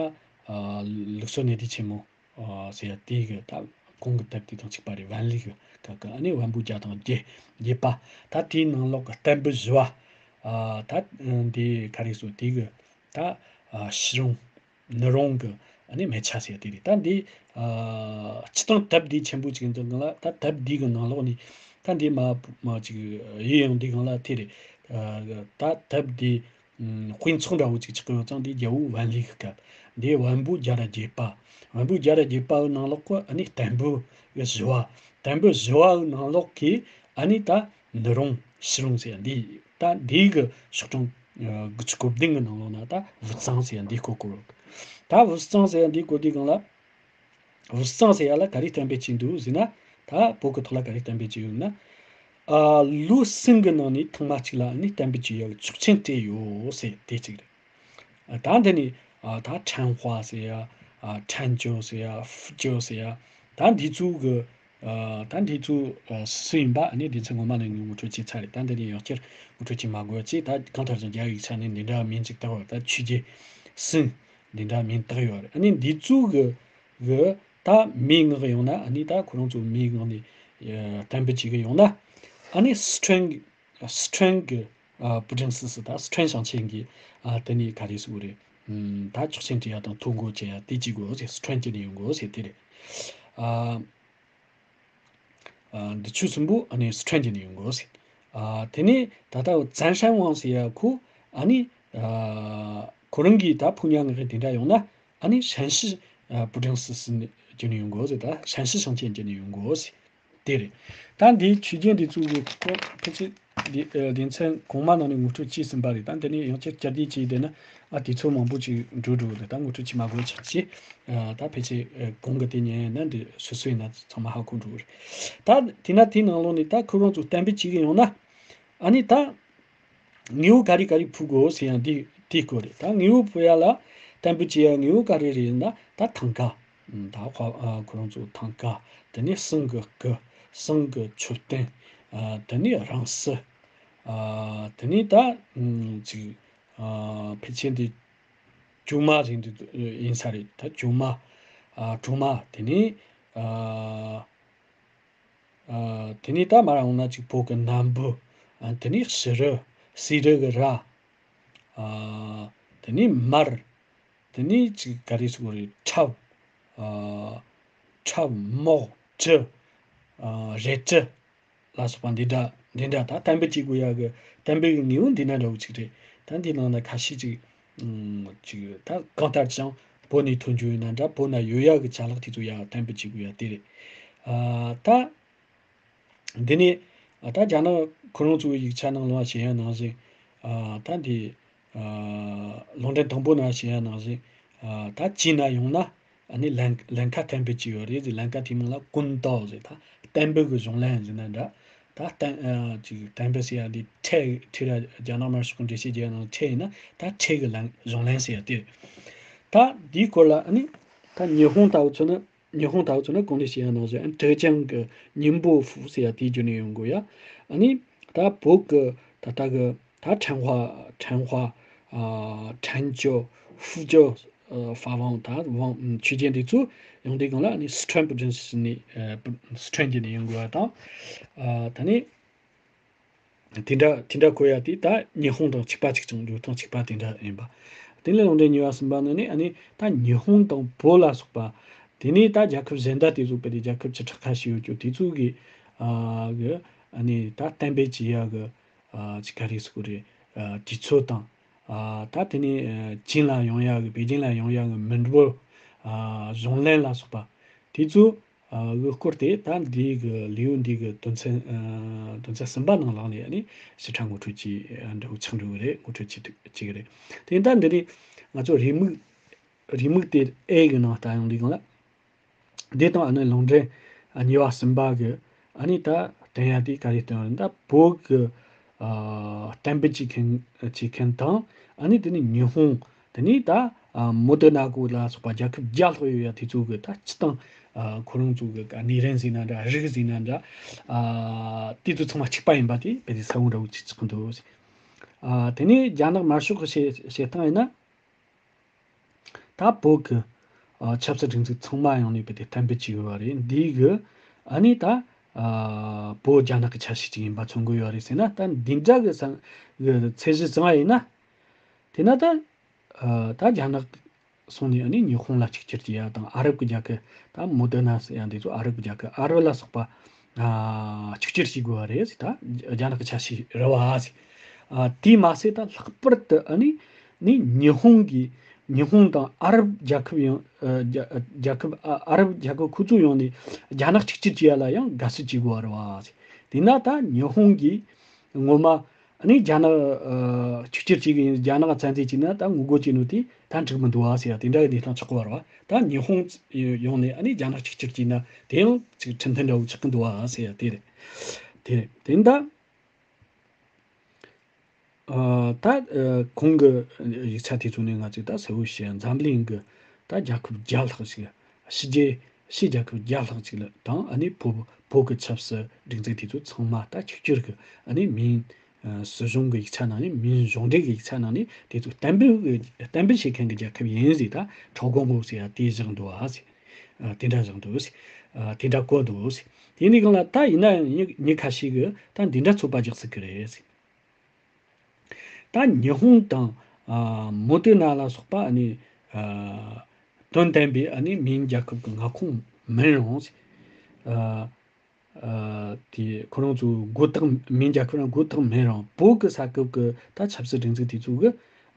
ཨ་ལུགས་སྲོལ་གནས་སྡུད་ཆེན་མོ་ཨ་ཟེར་ཡ་དེ་གི་ད་གོང་གི་དེབ་དེ་དང་གཅིག་པ་རེད། ཝན་ལི་གི་སྐབས་ཀྱི་ཨ་ནི་བོན་པོའི་རྒྱལ་དང་རྒྱལ་རྒྱལ་པ། ད་དེའི་ནང་ལོགས་ཀྱི་བསྟན་པའི་བཞི་བ། ཨ་ད་འདི་ག་རེ་ཟེར་དེ་གི་ད་ཨ་ཕྱི་རོང་ནུབ་རོང་གི་ཨ་ནི་མེ་ཆ་ཟེར་དེ་རེད། ད་འདི་ཨ་སྤྱིར་བཏང་དེབ་འདི་ཆེན་པོ་ཅིག་ཡིན་དུས་སྒང་ལ་ད་དེབ་འདི་གི་ནང་ལོགས་ནས་ད་འདི་མ་མ་ཅིག་ཡིད་ཡོང་དུས་སྒང་ལ་དེ་རེད། ཨ་ད་དེབ་འདི་དཔེ་ཚོགས་འདྲ་བོ་ཅིག་ཆགས་ཀྱི་ཡོད་ཙང་འདི་རྒྱལ་པོ་ཝན་ལི་གི་སྐབས། འདི་བོན་པོའི་རྒྱལ་རབས་རྒྱས་པ། བོན་པོའི་རྒྱལ་རབས་རྒྱས་པའི་ནང་ལོགས་ཀྱི་ཨ་ནི་བསྟན་པའི་བཞི་བ། བསྟན་པའི་བཞི་བའི་ནང་ལོགས་ཀྱི་ཨ་ནི་ད་ནུབ་རོང་ཕྱི་རོང་ཟེར་ཡ་འདི་ད་འདི་གི་ཤོག་གྲངས་དགུ་བཅུ་གོ་བདུན་གི་ནང་ལོགས་ན་ད་བུ་གཙང་ཟེར་ཡ་འདི་བཀོད་ཀྱི་ཡོད། ད་བུ་གཙང་ཟེར་ཡ་འདི་བཀོད་དུས་སྒང་ལ། བུ་གཙང་ཟེར་ཡ་ལ་ག་རེ་གཏན་འབེབས་བྱས་འདུག་ཟེར་ན། ད་བོད་ཀྱི་ཐོག་ལ་ག་རེ་གཏན་འབེབས་བྱས་ཡོད་ན། ཨ་ལོ་གསུམ་གྱི་ནང་ནས་ཐེངས་མ་གཅིག་ལ་ཨ་ནི་གཏན་འབེབས་བྱས་ཡག་ཆོག་མཆན་སྤྲད་ཡོད་ཟེར་དེ་གཅིག་རེད། ཨ་ད་འདི་ནས་ཨ་ད་ཁྲན་ཧྭ་ཟེར་ཡ། ཨ་ཁྲན་ཅོ་ཟེར་ཡ། ཧྥུ་ཅོ་ཟེར་ཡ། ད་འདི་ཚོ་གི་ཨ་ད་འདི་ཚོ་ཨ་སུ་ཡིན་པ་ཨ་ནི་སྡེ་ཚན་ངོ་མ་ནས་ངོ་སྤྲོད་བྱས་ཚར་རེད། ད་འདི་ནས་ཡང་བསྐྱར་ངོ་སྤྲོད་བྱེད་མ་དགོས་ཅེས། ད་གང་ལྟར་ཀྱང་རྒྱ་ཡིག་ཆ་ནས་འདི་འདྲ་མིང་ཅིག་བཏགས་ཡོད་རེད། ད་ཆོས་རྒྱལ་སུན་འདི་འདྲ་མིང་བཏགས་ཡོད་རེད། ཨ་ནི་འདི་ཚོ་གི་གི་ད་མིང་བསྔགས་ཡོང་ན། ཨ་ནི་ད་ཁོ་རང་ཚོ་མིང་བསྔགས་ནས་ཨ་གཏན་འབེབས་བྱེད་གི་ཡོང་ན། ཨ་ནི་སི་ཁྲོན་སི་ཁྲོན་གི་ཨ་不正思想། ད་སི་ཁྲོན་ཞིང་ཆེན་གི་ཨ་དེ་ནས་ག་རེ་ཟེར་དགོས་རེད། ཨམ་ད་ཆོག་མཆན་སྤྲད་ཡ་དང་ཐོ་འགོད་བྱེད་ཡ་དེ་བྱེད་དགོས་ཟེར། སི་ཁྲོན་སྐྱེ་ནས་ཡོང་དགོས་ཟེར་དེ་རེད། ཨ། ཨ་འདི་ཆོས་གསུམ་པོ་ཨ་ནི་སི་ཁྲོན་གྱི་ནས་ཡོང་དགོས་ཟེར། ཨ་དེ་ནས་ད་ལྟ་ཙན་ཧྲན་ཝང་ཟེར་ཡ་ཁོ་ཨ་ནི་ཨ་ཁོ་རང་གིས་ད་ཕུ་ཉག་ངག་གི་དེ་འདྲ་ཡོང་ན། ཨ་ནི་ཧྲན་ཤི་ཨ་不正思想གྱི་ནས་ཡོང་དགོས་ཟེར། ད་ཧྲན་ཤི་ཞིང་ཆེན་གྱི་ནས་ཡོང་དགོས་ཟེར། དེ་རེད། ད་འདིའི་ཆོས་རྒྱལ་འདི་ཚོ་གི་ཁོ་ཕལ་ཆེར་འདི་ཨ་སྡེ་ཚན་གོང་མ་ནང་ནས་ངོ་སྤྲོད་བྱས་ཟིན་པ་རེད། ད་འདི་ནས་ཡང་བསྐྱར་བསྐྱར་ཟློས་བྱས་བསྡད་ན། ཨ་དེ་ཚོ་མང་པོ་ཅིག་འགྲོ་འགྲོ་གི་འདུག་ད་ངོ་སྤྲོད་བྱེད་མ་དགོས་ཆགས་ཀྱི། ཨ་ད་ཕལ་ཆེར་ཨ་གོང་གི་དེ་ཉན་ན་འདི་སོ་སོ་ཡིན་ན་ཚང་མ་ཧ་གོ་འགྲོ་གི་རེད། ད་དེ་ན་དེའི་ནང་ལོགས་ནས་ད་ཁོ་རང་ཚོ་གཏན་འབེབས་བྱེད་གི་ཡོང་ན། ཨ་ནི་ད་དངོས་པོ་ག་རེ་ག་རེ་ཕུལ་དགོས་ཟེར་ཡང་དེ་དེའི་སྐོར་རེད། ད་དངོས་པོ་ཕུལ་ཡ་ལ་གཏན་འབེབས་བྱེད་ཡ་དངོས་པོ་ག་རེ་རེད་ན། ད་ཐང་ཀ་ད་ཁོ་ཨ་ཁོ་རང་ཚོ་ཐང་ཀ་དེ་ནས་ཟངས་ཀྱི་སྐུ། ཟངས་ཀྱི་མཆོད་རྟེན། ཨ་དེ་ནས་རང་སྲིད། ཨ་དེ་ནས་ད་ཨམ་ཅིག་ཨ་ཕལ་ཆེར་འདི་ཇོ་མོ་རེད་འདུག་ཡིན་ས་རེད། ད་ཇོ་མོ། ཨ་གྲོ་མ། དེ་ནས་ཨ་ཨ་དེ་ནས་ད་མར་འོང་ན་ཅིག་བོད་ཀྱི་ནམ་བུ། ཨ་དེ་ནས་བྱུ་རུ། བྱུ་རུ་གི་ར། ཨ་དེ་ནས་མར། དེ་ནས་ཅིག་ག་རེ་ཟེར་དགོས་རེད། ཁྲབ། ཨ་ཁྲབ། མོག་གྲི། ཨ་རལ་གྲི་ལ་སོགས་པ་འདི་འདྲ་འདི་འདྲ་ད་གཏན་འབེབས་བྱེད་དགོས་ཡག་གི་གཏན་འབེབས་ཀྱི་དངོས་པོ་འདི་འདྲ་འདྲ་བོ་ཅིག་རེད། ད་འདི་ནང་ན་ཁ་ཤས་ཅིག་ཨམ་ཅིག་ད་གང་ལྟར་ཀྱང་བོད་ནས་ཐོན་རྒྱུ་ཡིན་ན་འདྲ། བོད་ན་ཡོད་ཡག་གི་ཅ་ལག་དེ་ཚོ་ཡག་གཏན་འབེབས་བྱེད་དགོས་ཡག་དེ་རེད། ཨ་ད། འདི་ནས་ཨ་ད་རྒྱ་ནག་ཁོ་རང་ཚོའི་ཡིག་ཆ་ནང་ལ་བཤད་ཡ་ནང་བཞིན། ཨ་ད་འདི་ཨ་ལུང་འདྲེན་དང་པོ་ན་བཤད་ཡ་ནང་བཞིན། ཨ་ད་ཅི་ན་ཡོང་ན་ཨ་ནི་ལན་ལན་ཁ་གཏན་འབེབས་ཅིག་ཡོད་རེད་ཟེར། ལན་ཁ་དེའི་མིང་ལ་ཀུན་ཏའོ་ཟེར། ད་གཏན་འབེབས་ཀྱི་གཞུང་ལན་ཟེར་ན་འདྲ། ད་གཏན་ཨ་ཅིག་གཏན་འབེབས་ཟེར་ཡ་འདི་ཁྲལ་ཁྲལ་ར་རྒྱ་ནག་དམར་ཤོག་གི་འགྲེལ་བཤད་རྒྱག་ཡ་ནང་ཁྲལ་ཡིན་ན་ད་ཁྲལ་གྱི་ལན་གཞུང་ལན་ཟེར་ཡ་དེ་རེད། ད་འདིའི་སྐོར་ལ་ཨ་ནི་ད་ཉི་ཧོང་ལྟ་བུ་མཚོན་ན། ཉི་ཧོང་ལྟ་བུ་མཚོན་ན་གོང་ནས་བཤད་ཡ་ནང་བཞིན་ཨ་ནི་ཀྲེ་ཅང་གི་宁波府ཟེར་ཡ་དེའི་བརྒྱུད་ནས་ཡོང་དགོས་ཡ། ཨ་ནི་ད་བོད་ཀྱི་ད་ལྟ་གི་ད་ཁྲན་ཧྭ་ཁྲན་ཧྭ་ཨ་ཁྲན་ཅོ་ཧྥུ་ཅོ་ཨ་ཧྥ་ཝང་ད་ཝང་ཆོས་རྒྱལ་འདི་ཚོ་ཡོང་དུས་སྒང་ལ་ཨ་ནི་སི་ཁྲོན་不正思想ནས་ཨ་སི་ཁྲོན་གྱི་ནས་ཡོང་དགོས་ཡ་དང་། ཨ་ད་ནི། དེ་འདྲ་དེ་འདྲ་གོ་ཡ་དེ་ད་ཉི་ཧོང་དང་གཅིག་པ་གཅིག་རྐྱང་འགྲོ་སྟངས་གཅིག་པ་དེ་འདྲ་ཡིན་པ། དེ་ནས་ལུང་འདྲེན་གཉིས་པ་གསུམ་པ་ནི་ནི་ཨ་ནི་ད་ཉི་ཧོང་དང་བོད་ལ་སོགས་པ། དེ་ནས་ད་རྒྱལ་ཁབ་གཞན་དག་དེ་ཚོ་དཔེ་དེ་རྒྱལ་ཁབ་བཅུ་ཕྲག་ཁ་ཤས་ཡོད་རྒྱུ་དེ་ཚོ་གི་ཨ་གི་ཨ་ནི་ད་གཏན་འབེབས་བྱེད་ཡ་གི་ཨ་ཅིག་ག་རེ་ཟེར་དགོས་རེད། ཨ་དུས་ཚོད་དང་། ཨ་ད་དེ་ནས་ཨ་ཅིན་ལ་ཡོང་ཡ་གི་པེ་ཅིན་ལ་ཡོང་ཡ་གི་མི་འབོར་ཨ་གཞུང་ལན་ལ་སོགས་པ་དེ་ཚོ། ཨ་གི་སྐོར་དེ་ད་འདི་གི་ལེའུ་འདི་གི་དོན་ཚན་ཨ་དོན་ཚན་གསུམ་པ་ནང་ལོགས་ནས་ཨ་ནི་ཞིབ་ཕྲ་ངོ་སྤྲོད་ཅིག་ཨ་འདྲ་བོ་ཆགས་འགྲོ་གི་རེད། ངོ་སྤྲོད་ཅིག་ཅིག་རེད། དེ་ད་འདི་ནི་ང་ཚོ་རེའུ་མིག་རེའུ་མིག་དེ་ཨེ་གི་ནང་ལྟ་ཡོང་དུས་སྒང་ལ། འདི་དང་ཨ་ནི་ལུང་འདྲེན་ཨ་གཉིས་པ་གསུམ་པ་གི་ཨ་ནི་ད་སྟོན་ཡ་དེ་ག་རེ་སྟོན་ཡ་རེད། ད་བོད་གི་ཨ་གཏན་འབེབས་བྱེད་མཁན་བྱེད་མཁན་དང་ཨ་ནི་དེ་ནི་ཉི་ཧོང་དེ་ནི་ད་ ཨ་མོ་དི་ན་གོ་ལ་སོགས་པ་རྒྱལ་ཁབ་བརྒྱ་ལྷག་ཡོད་ཡ་དེ་ཚོ་གི་ད་སྤྱི་བཏང་ཨ་ཁོ་རང་ཚོ་གི་གནས་རིམ་ཟེར་ན་འདྲ་རིགས་ཟེར་ན་འདྲ་ཨ་དེ་ཚོ་ཚང་མ་གཅིག་པ་ཡིན་པ་དེ་དཔེ་དེ་གསལ་བོ་འདྲ་བོ་ཅིག་ཆགས་འདུག་ཨ་དེ་ནས་རྒྱ་ནག་དམར་ཤོག་གི་བཤད་བཤད་སྟངས་ཡིན་ན། ད་བོད་ཀྱི་ཨ་ཆབ་སྲིད་སྒྲིག་འཛུགས་ཚང་མ་ཡོང་ནས་བོད་དེ་གཏན་འབེབས་བྱས་ཡོད་པ་རེད། འདི་གི་ཨ་ནི་ད་ཨ་བོད་རྒྱ་ནག་གི་ཆ་ཤས་ཅིག་ཡིན་པ་མཚོན་གྱི་ཡོད་རེད་ཟེར་ན། ད་འདི་འདྲ་གི་ས་གི་ཚད་གཞི་བཟུང་བ་ཡིན་ན། དེ་ན་ད་ཨ་ད་རྒྱ་ནག་སོང་ནས་ཨ་ནི་ཉི་ཧོང་ལ་གཅིག་གྱུར་གྱི་ཡ་དང་ཨ་རབ་ཀྱི་རྒྱལ་ཁབ་ད་མོ་དི་ན་ཟེར་ཡ་འདི་ཚོ་ཨ་རབ་ཀྱི་རྒྱལ་ཁབ་ཨ་རབ་ལ་སོགས་པ། ཨ་གཅིག་གྱུར་བྱེད་དགོས་པ་རེད་ཟེར། ད་རྒྱ་ནག་གི་ཆ་ཤས་རེད་བ་ཟེར། ཨ་དེས་མ་ཟད་ད་ལྷག་པར་དུ་ཨ་ནི་ནི་ཉི་ཧོང་གི་ཉི་ཧོང་དང་ཨ་རབ་རྒྱལ་ཁབ་ཡང་ཨ་རྒྱ་རྒྱལ་ཁབ་ཨ་ཨ་རབ་རྒྱལ་ཁབ་ཁོ་ཚོ་ཡོང་ནས་རྒྱ་ནག་གཅིག་གྱུར་བྱེད་ཡ་ལ་ཡང་དགའ་བསུ་བྱེད་དགོས་པ་རེད་བ་ཟེར། དེས་ན་ད་ཉི་ཧོང་གིས་ངོ་མ་ཨ་ནི་རྒྱ་ནག་ཨ་གཅིག་གྱུར་བྱེད་ཀྱི་ཡིན། རྒྱ་ནག་བཙན་འཛུལ་བྱས་ན་ད་ངོ་རྒོལ་བྱེད་ནོ་དེ་ད་འགྲིག་མི་འདུག་བ་ཟེར་ཡ་དེ་འདྲ་གི་གནས་སྟངས་ཆགས་ཀྱི་ཡོད་རེད་བ། ད་ཉི་ཧོང་ཡོང་ནས་ཨ་ནི་རྒྱ་ནག་གཅིག་གྱུར་བྱས་ན་དེ་ཡང་ཅིག་ཁྲིམས་མཐུན་འདྲ་བོ་ཆགས་ཀྱི་འདུག་བ་ཟེར་ཡ་དེ་རེད། དེ་རེད། དེ་ད་ཨ་ད་ཨ་གོང་གི་ཡིག་ཆ་དེ་ཚོ་ནས་ང་ཚོས་ད་གསལ་བོ་བཤད། འཛམ་གླིང་གི་ད་རྒྱལ་ཁབ་བརྒྱ་ལྷག་ཞིག་ཕྱི་རྒྱལ་ཕྱི་རྒྱལ་ཁབ་བརྒྱ་ལྷག་ཅིག་ལ་དང་ཨ་ནི་བོད་བོད་ཀྱི་ཆབ་སྲིད་སྒྲིག་འཛུགས་དེ་ཚོ་ཚང་མ་ད་གཅིག་གྱུར་གྱི་ཨ་ནི་མིང་ཨ་སྲིད་གཞུང་གི་ཡིག་ཆ་ནང་ནས་མིང་གཞུང་འབྲེལ་གྱི་ཡིག་ཆ་ནང་ནས་དེ་ཚོ་གཏན་འབེབས་གཏན་འབེབས་བྱེད་མཁན་གྱི་རྒྱལ་ཁབ་ཡིན་ཟེར། ད་གྲོས་འགོ་འགོ་ཟེར་ཡ་དེ་བཞག་འདུག་ཨ་ཟེར། ཨ་དེ་འདྲ་བཞག་འདུག་ཟེར། ཨ་དེ་འདྲ་བཀོད་འདུག་ཟེར། དེ་ནི་གང་ལ་ད་ཡིན་ན་ཡང་མི་མི་ཁ་ཤས་ཀྱིས་ད་འདི་འདྲ་ཚོད་དཔག་རྒྱག་སྲིད་ཀྱི་རེད་ཟེར། ད་ཉི་ཧོང་དང་ཨ་མོ་ཏི་ན་ལ་སོགས་པ་ཨ་ནི་ཨ་དོན་ལྡན་པའི་ཨ་ནི་མིང་རྒྱལ་ཁབ་ཀྱི་མངའ་ཁོངས་མིན་རུང་། ཨ་ཨ་དེ་ཁོ་རང་ཚོའི་མགོ་རྟགས་མིང་རྒྱལ་ཁབ་རང་མགོ་རྟགས་མིན་རུང་། བོད་ཀྱི་ས་ཁུལ་གྱི་ད་ཆབ་སྲིད་སྒྲིག་འཛུགས་དེ་ཚོ་གི་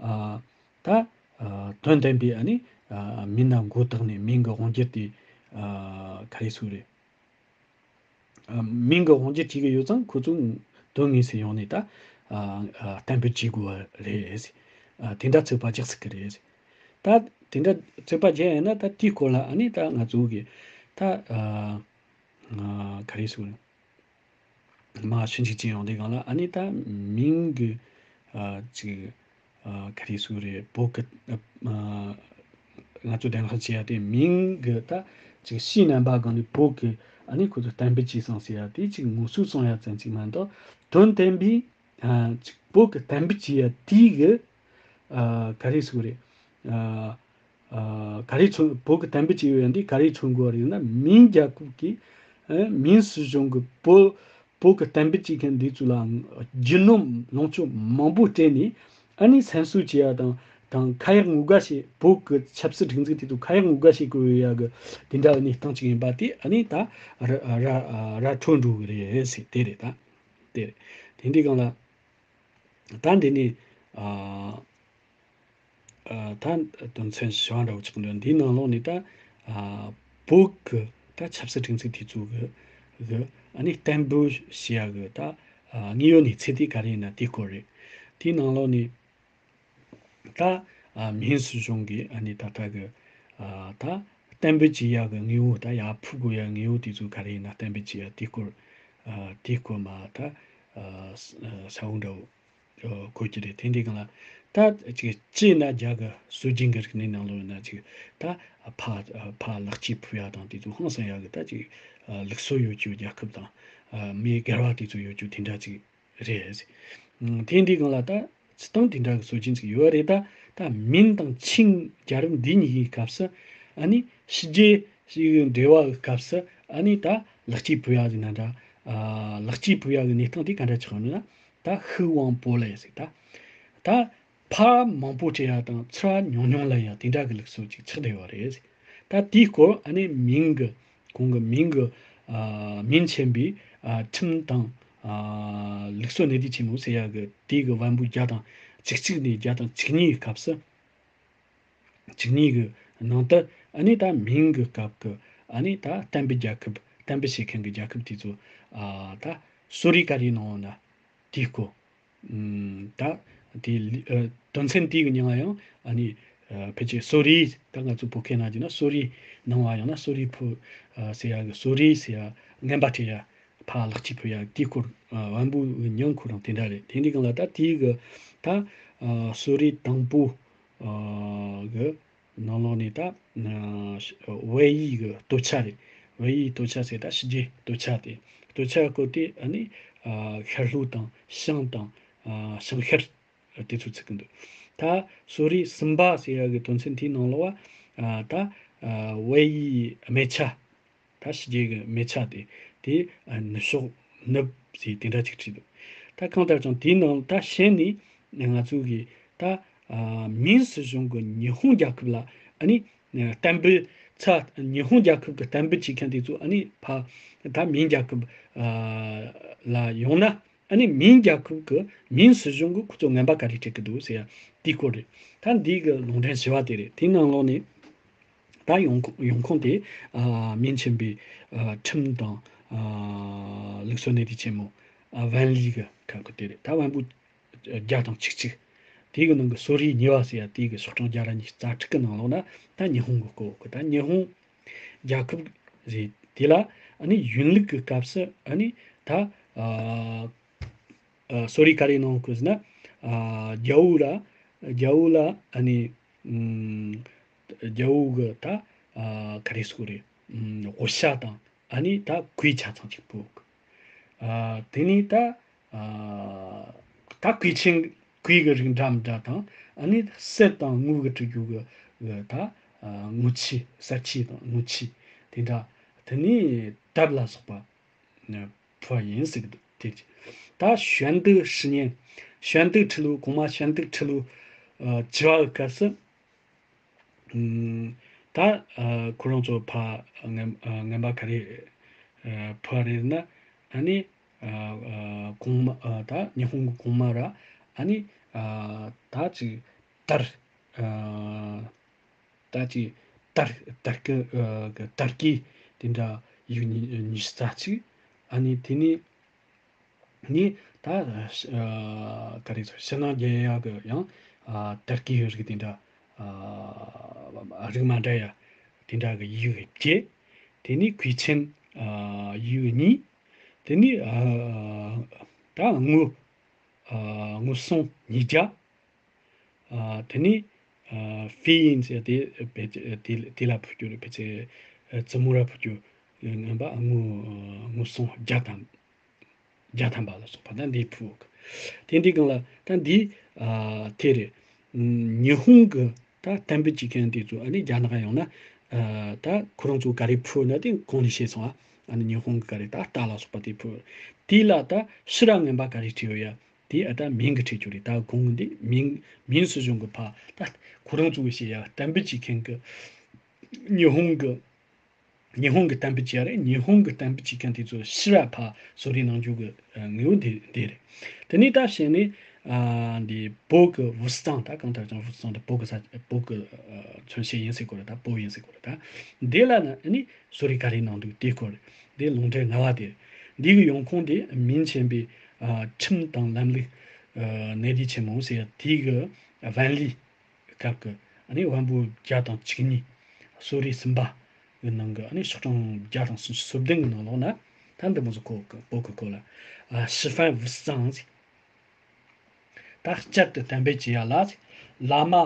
ཨ་ད་ཨ་དོན་ལྡན་པའི་ཨ་ནི་ཨ་མིང་ན་མགོ་བཏགས་ནས་མིང་གི་དབང་སྒྱུར་དེ་ཨ་ག་རེ་ཟེར་རེད། ཨ་མིང་གི་དབང་སྒྱུར་བྱེད་ཀྱི་ཡོད་ཙང་ཁོ་ཚོ་དོན་དངོས་སུ་ཡོང་ནས་ད་ཨ་ཨ་གཏན་འབེབས་བྱེད་དགོས་པ་རེད། ཨ་དེ་འདྲ་ཚོད་དཔག་རྒྱག་སྲིད་ཀྱི་རེད། ད་དེ་འདྲ་ཚོད་དཔག་བྱས་ཡིན་ན་ད་དེའི་སྐོར་ལ་ཨ་ནི་ད་ང་ཚོ་གི་ད་ཨ་ག་རེ་ཟེར་མ་ཞུ་འཇིག་ཅིག་ཡོང་དུས་སྒང་ལ་ཨ་ནི་ད་མིང་གི་ཨ་ཅིག་ཨ་ག་རེ་ཟེར་རེད། བོད་ཀྱི་ཨ་ང་ཚོ་གདན་འདྲེན་བྱེད་ཡ་དེ་མིང་གི་ད་ཅིག་ཕྱིའི་རྣམ་པ་སྒང་ནས་བོད་ཀྱི་ཨ་ནི་ཁོ་ཚོ་གཏན་འབེབས་བྱས་སོང་ཟེར་ཡ་དེ་ཅིག་ངོ་སོ་སོང་ཡ་ཙམ་ཅིག་མ་གཏོགས། དོན་ལྡན་པའི་ཨ་ཅིག་བོད་ཀྱི་གཏན་འབེབས་བྱས་ཡ་དེ་གི་ཨ་ག་རེ་ཟེར་རེད། ཨ་ཨ་ག་རེ་མཚོན། བོད་ཀྱི་གཏན་འབེབས་བྱས་ཡོད་ཡ་འདི་ག་རེ་མཚོན་དགོས་རེད་ན། མིང་རྒྱལ་ཁབ་ཀྱི་ཨ་མིང་སྲིད་གཞུང་གི་བོད་བོད་ཀྱི་གཏན་འབེབས་བྱེད་མཁན་འདི་ཚོ་ལ་རྒྱུ་ནོར་ལོངས་སྤྱོད་མང་པོ་སྤྲད་ནས་ཨ་ནི་སེམས་གསོ་བྱེད་ཡ་དང་དང་ཁ་ཡག་ངོ་དགའ་བྱེད། བོད་ཀྱི་ཆབ་སྲིད་སྒྲིག་འཛུགས་དེ་ཚོ་ཁ་ཡག་ངོ་དགའ་བྱེད་དགོས་ཡ་གི་དེ་འདྲ་གི་གནས་སྟངས་ཅིག་ཡིན་པ་དེ་ཨ་ནི་ད་ར་ར་ར་འཕྲོད་འགྲོ་གི་རེད་ཟེར། དེ་རེད་ད། དེ་རེད། དེ་འདི་སྒང་ལ་ད་འདི་ནི་ཨ་ཨ་ད་དོན་ཚན་བཞི་བ་འདྲ་བོ་ཆགས་འདུག་འདིའི་ནང་ལོགས་ནས་ད་ཨ་བོད་ཀྱི་ད་ཆབ་སྲིད་སྒྲིག་འཛུགས་དེ་ཚོ་གི་གི་ཨ་ནི་གཏན་འབེབས་བྱེད་ཡ་གི་ད་ཨ་དངོས་ཡོད་གནས་ཚུལ་དེ་ག་རེ་ཡིན་ན་དེའི་སྐོར་རེད། དེའི་ནང་ལོགས་ནས་ད་ཨ་མིང་སྲིད་གཞུང་གི་ཨ་ནི་ད་ལྟ་གི་ཨ་ད་གཏན་འབེབས་བྱེད་ཡ་གི་དངོས་པོ། ད་ཡར་ཕུལ་དགོས་ཡ་དངོས་པོ་དེ་ཚོ་ག་རེ་ཡིན་ན་གཏན་འབེབས་བྱེད་ཡ་དེའི་སྐོར། ཨ་དེའི་སྐོར་མ་ད་ཨ་ས་བོན་འདྲ་བོ་འཁོད་ཀྱི་རེད། དེ་འདི་སྒང་ལ་ད་ཅིག་སྤྱིར་ན་རྒྱ་གི་སྲོལ་རྒྱུན་གྱི་རིག་གནས་ནང་ལོགས་ན་ཅིག་ད་ཕ་ཕ་ལེགས་སྐྱེས་ཕུལ་ཡ་དང་དེ་ཚོ་ཧང་སང་ཡ་གི་ད་ཅིག་ལུགས་སྲོལ་ཡོད་རྒྱུ། རྒྱལ་ཁབ་དང་མིའི་འགལ་བ་དེ་ཚོ་ཡོད་རྒྱུ་དེ་འདྲ་ཅིག་རེད། ཨ་དེ་འདི་སྒང་ལ་ད་སྤྱིར་བཏང་དེ་འདྲ་གི་སྲོལ་རྒྱུན་ཅིག་ཡོད་རེད། ད་ད་མིང་དང་ཆིང་རྒྱལ་རབས་འདི་གཉིས་ཀྱི་སྐབས་སུ་ཨ་ནི་ཕྱི་རྒྱལ་ཞིག་གི་འབྲེལ་བ་གི་སྐབས་སུ་ཨ་ནི་ད་ལེགས་སྐྱེས་ཕུལ་ཡ་ཟེར་ན་འདྲ། ཨ་ལེགས་སྐྱེས་ཕུལ་ཡ་གི་གནས་སྟངས་དེ་ག་འདྲ་ཆགས་ཡོད་ན། ད་ཤུགས་དབང་པོ་ལས་ཟེར། ད་ད་ཕ་མང་པོ་སྤྲད་ཡ་དང་ཚུར་ཉུང་ཉུང་ལེན་ཡ་དེ་འདྲ་གི་ལུགས་སྲོལ་ཅིག་ཆགས་བསྡད་ཡོད་རེད། ད་དེའི་སྐོར་ཨ་ནི་མིང་གི་གོང་གི་མིང་གི་ཨ་མིང་ཆེན་པོའི་ཨ་ཁྲིམས་དང་ཨ་ལུགས་སྲོལ་གནད་དོན་ཆེན་མོ་ཟེར་ཡ་གི་དེ་གི་བམ་པོ་བརྒྱ་དང་བཅུ་གཅིག་ནས་བརྒྱ་དང་བཅུ་གཉིས་ཀྱི་སྐབས་སུ། བཅུ་གཉིས་ཀྱི་ནང་དུ་ཨ་ནི་ད་མིང་གི་སྐབས་ཀྱི་ཨ་ནི་ད་གཏན་འབེབས་རྒྱལ་ཁབ། གཏན་འབེབས་བྱེད་མཁན་གྱི་རྒྱལ་ཁབ་དེ་ཚོ་ཨ་ད་གསོ་རིག་ག་རེ་གནང་བ་ན་དེའི་སྐོར། ཨུམ་ད་དེ་ལི་ཨ་དོན་ཚན་དེ་གི་མིང་ཡང་ཨ་ནི་ཨ་ཕལ་ཆེར་གསོ་རིག། ད་ང་ཚོ་བོད་སྐད་ནང་བྱས་ན་གསོ་རིག་གནང་བ་ཡང་ན་གསོ་རིག་ཕུལ་ཨ་ཟེར་ཡ་གི་གསོ་རིག་ཟེར་ཡ་རྔན་པ་སྤྲད་ཡ། ཕ་ལེགས་སྐྱེས་ཕུལ་ཡ་དེའི་སྐོར་ཨ་བམ་པོ་གི་མིང་ཁོ་རང་དེ་འདྲ་རེད། དེ་འདི་སྒང་ལ་ད་དེའི་གི་ད་ཨ་གསོ་རིག་དང་པོ་ཨ་གི་ ནང་ལོགས་ནས་ད་ཨ་ཝེ་ཡི་གི་སྟོད་ཆ་རེད། ཝེ་ཡི་སྟོད་ཆ་ཟེར་ད་ཕྱི་རྒྱལ་སྟོད་ཆ་དེ། སྟོད་ཆ་བཀོད་དེ་ཨ་ནི་ཨ་ཤར་ལྷོ་དང་ཤང་དང་ཨ་ཤང་ཤར་དེ་ཚོ་ཚུད་ཀྱི་འདུག་ད་སོ་རི་སུམ་པ་ཟེར་ཡ་གི་དོན་ཚན་དེའི་ནང་ལོགས་ཨ་ད་ཨ་ཝེ་ཡི་སྨད་ཆ། ད་ཕྱི་རྒྱལ་གི་སྨད་ཆ་དེ་དེ་ཨ་ནུབ་ཕྱོགས་ནུབ་ཟེར་དེ་འདྲ་ཅིག་བྲིས་འདུག་ད་གང་ལྟར་ཀྱང་དེའི་ནང་ད་ཤན་ནི་ང་ཚོ་གི་ད་ཨ་མིན་སྲིད་གཞུང་གི་ཉི་ཧོང་རྒྱལ་ཁབ་ལ་ཨ་ནི་གཏན་འབེབས་ཚ་ཉི་ཧོང་རྒྱལ་ཁབ་ཀྱི་གཏན་འབེབས་བྱེད་མཁན་དེ་ཚོ་ཨ་ནི་ཕ་ད་མིན་རྒྱལ་ཁབ་ཨ་ལ་ཡོང་ན། ཨ་ནི་མིན་རྒྱལ་ཁབ་ཀྱི་མིན་སྲིད་གཞུང་གིས་ཁོ་ཚོ་ངན་པ་ག་རེ་སྤྲད་ཀྱི་འདུག་ཟེར་ཡ་དེའི་སྐོར་རེད། ད་འདི་གི་ལུང་འདྲེན་ཞུ་བ་དེ་རེད། དེའི་ནང་ལོགས་ནས་ད་ཡོང་ཁུངས་ཡོང་ཁུངས་དེ་ཨ་མིང་ཆེན་པོའི་ཨ་ཁྲིམས་དང་ཨ་ལུགས་སྲོལ་གནས་སྡུས་ཆེན་མོ་ཨ་ཝན་ལི་གི་ཁ་ཁོ་དེ་རེད། ད་ཝན་པོ་བརྒྱ་དང་བཅུ་གཅིག་དེའི་གི་ནང་གི་སོ་རི་གཉིས་པ་ཟེར་ཡ་དེའི་གི་ཤོག་གྲངས་བརྒྱ་ར་ཉི་ཤུ་རྩ་དྲུག་གི་ནང་ལོགས་ན་ད་ཉི་ཧོང་གི་སྐོར་གི་ད་ཉི་ཧོང་རྒྱལ་ཁབ་ཟེར་དེ་ལ་ཨ་ནི་གཞུང་ལུགས་ཀྱི་སྐབས་སུ་ཨ་ནི་ད་ཨ་ཨ་སོ་རི་ག་རེ་གནང་གི་ཟེར་ན་ཨ་རྒྱལ་པོ་ལ་རྒྱལ་པོ་ལ་ཨ་ནི་ཨམ་རྒྱལ་པོ་གི་ད་ཨ་ག་རེ་ཟེར་དགོས་རེད། ཨམ་དབུ་ཞྭ་དང་ཨ་ནི་ད་གོས་ཆ་ཚང་ཅིག་ཕུལ། ཨ་དེ་ནས་ད་ཨ་ད་གོས་ཆེན་གོས་ཀྱི་རིགས་འདྲ་མི་འདྲ་དང་ཨ་ནི་གསེར་དང་དངུལ་གྱི་བྲིས་རྒྱུ་གི་གི་ད་ཨ་དངུལ་ཆས་གསེར་ཆས་དང་དངུལ་ཆས་དེ་འདྲ། དེ་ནས་དར་ལ་སོགས་པ་ཕུལ་བ་ཡིན་ཟེར་གི་འདུག་དེ་ད་宣德十年། 宣德ཁྲི་ལོ་གོང་མ་宣德ཁྲི་ལོ་ཨ་བཅུ་པ་གི་སྐབས་སུ། ཨམ་ད་ཨ་ཁོ་རང་ཚོ་ཕ་ངན་ཨ་ངན་པ་ག་རེ་ཨ་ཕུལ་བ་རེད་ན། ཨ་ནི་ཨ་ཨ་གོང་མ་ཨ་ད་ཉི་ཧོང་གི་གོང་མ་ར་ཨ་ནི་ཨ་ད་ཅིག་དར་ཨ་ད་ཅིག་དར་དར་གི་ཨ་གི་དར་གོས་དེ་འདྲ་ཡིག་ཉི་ཉི་ཤུ་རྩ་གཅིག་ཨ་ནི་དེ་ནི་ནི་ད་ཨ་ག་རེ་ཟེར་ཕྱི་ནང་རྒྱལ་ཡག་གི་ཡང་ཨ་དར་གོས་རིགས་དེ་འདྲ་ཨ་རིགས་མ་འདྲ་ཡ་དེ་འདྲ་གི་ཡིག་བརྒྱད། དེ་ནི་གོས་ཆེན་ཨ་ཡིག་གཉིས། དེ་ནི་ཨ་ད་དངུལ་ཨ་དངུལ་སྲང་ཉིས་བརྒྱ། ཨ་དེ་ནི་ཨ་ཧྥེ་ཡིན་ཟེར་དེ་བེད་དེ་དེ་ལ་ཕུལ་རྒྱུ་རེད། ཕལ་ཆེར་ཨ་ཙི་མོ་ར་ཕུལ་རྒྱུ་ངན་པ་དངུལ་དངུལ་སྲང་བརྒྱ་དང་བརྒྱ་ཐམ་པ་ལ་སོགས་པ་དང་འདི་ཕུལ། དེ་འདི་གང་ལ་ད་འདི་ཨ་དེ་རེད། ཉི་ཧོང་གི་ད་གཏན་འབེབས་བྱེད་མཁན་དེ་ཚོ་ཨ་ནི་རྒྱ་ནག་ཡོང་ན་ཨ་ད་ཁོ་རང་ཚོ་ག་རེ་ཕུལ་ན་དེ་གོང་ནས་བཤད་སོང་ཨ། ཨ་ནི་ཉི་ཧོང་གི་ག་རེ་ད་རྟ་ལ་སོགས་པ་དེ་ཕུལ། དེ་ལ་ད་ཕྱི་ར་ངན་པ་ག་རེ་སྤྲད་ཡོད་ཡ། དེ་ཨ་ད་མིང་གི་ཁྲིད་རྒྱུ་རེད། ད་གོང་འདི་མིང་མིང་སྲིད་གཞུང་གི་ཕ་ད་ཁོ་རང་ཚོ་གི་བཤད་ཡ་གཏན་འབེབས་བྱེད་མཁན་གི་ཉི་ཧོང་གི་ཉི་ཧོང་གི་གཏན་འབེབས་བྱས་རེད། ཉི་ཧོང་གི་གཏན་འབེབས་བྱེད་མཁན་དེ་ཚོ་ཕྱི་ར་ཕ་སོ་རི་ནང་འཇུག་གི་ཨ་དངོས་པོ་འདི་འདི་རེད། དེ་ནས་ད་གཞན་ནས་ཨ་འདི་བོད་ཀྱི་ཝུ་སི་ཙང་ད་གང་ལྟར་ཀྱང་ཝུ་སི་ཙང་དེ་བོད་ཀྱི་ས་བོད་ཀྱི་ཨ་མཚོན་བྱེད་ཡིན་ཟེར་གོ་རེད། ད་བོད་ཡིན་ཟེར་གོ་རེད། ད་འདི་ལ་ནི་ཨ་ནི་སོ་རི་ག་རེ་གནང་འདུག་དེ་སྐོར་འདི་ལུང་འདྲེན་ལྔ་པ་དེ། འདི་གི་ཡོང་ཁུངས་དེ་མིང་ཆེན་པོའི་ཨ་ཁྲིམས་དང་ལམ་ལུགས་ཨ་གནས་སྡུད་ཆེན་མོ་ཟེར་དེ་གི་ཝན་ལི་སྐབས་ཀྱི་ཨ་ནི་དབོན་པོ་བརྒྱ་དང་བཅུ་གཉིས། གསོ་རིག་གསུམ་པ་གི་ནང་གི་ཨ་ནི་ཤོག་གྲངས་བརྒྱ་དང་སུམ་ཅུ་སོ་བདུན་གི་ནང་ལོགས་ན་ད་འདི་མོ་ཟིག་གོ་གི་བོད་ཀྱི་སྐོར་ལ་ཨ་ཤི་ཧྥན་ཝུ་སི་ཙང་ཟེར། ད་བསྐྱར་དུ་གཏན་འབེབས་བྱེད་ཡ་ལ་བླ་མ་ཨ་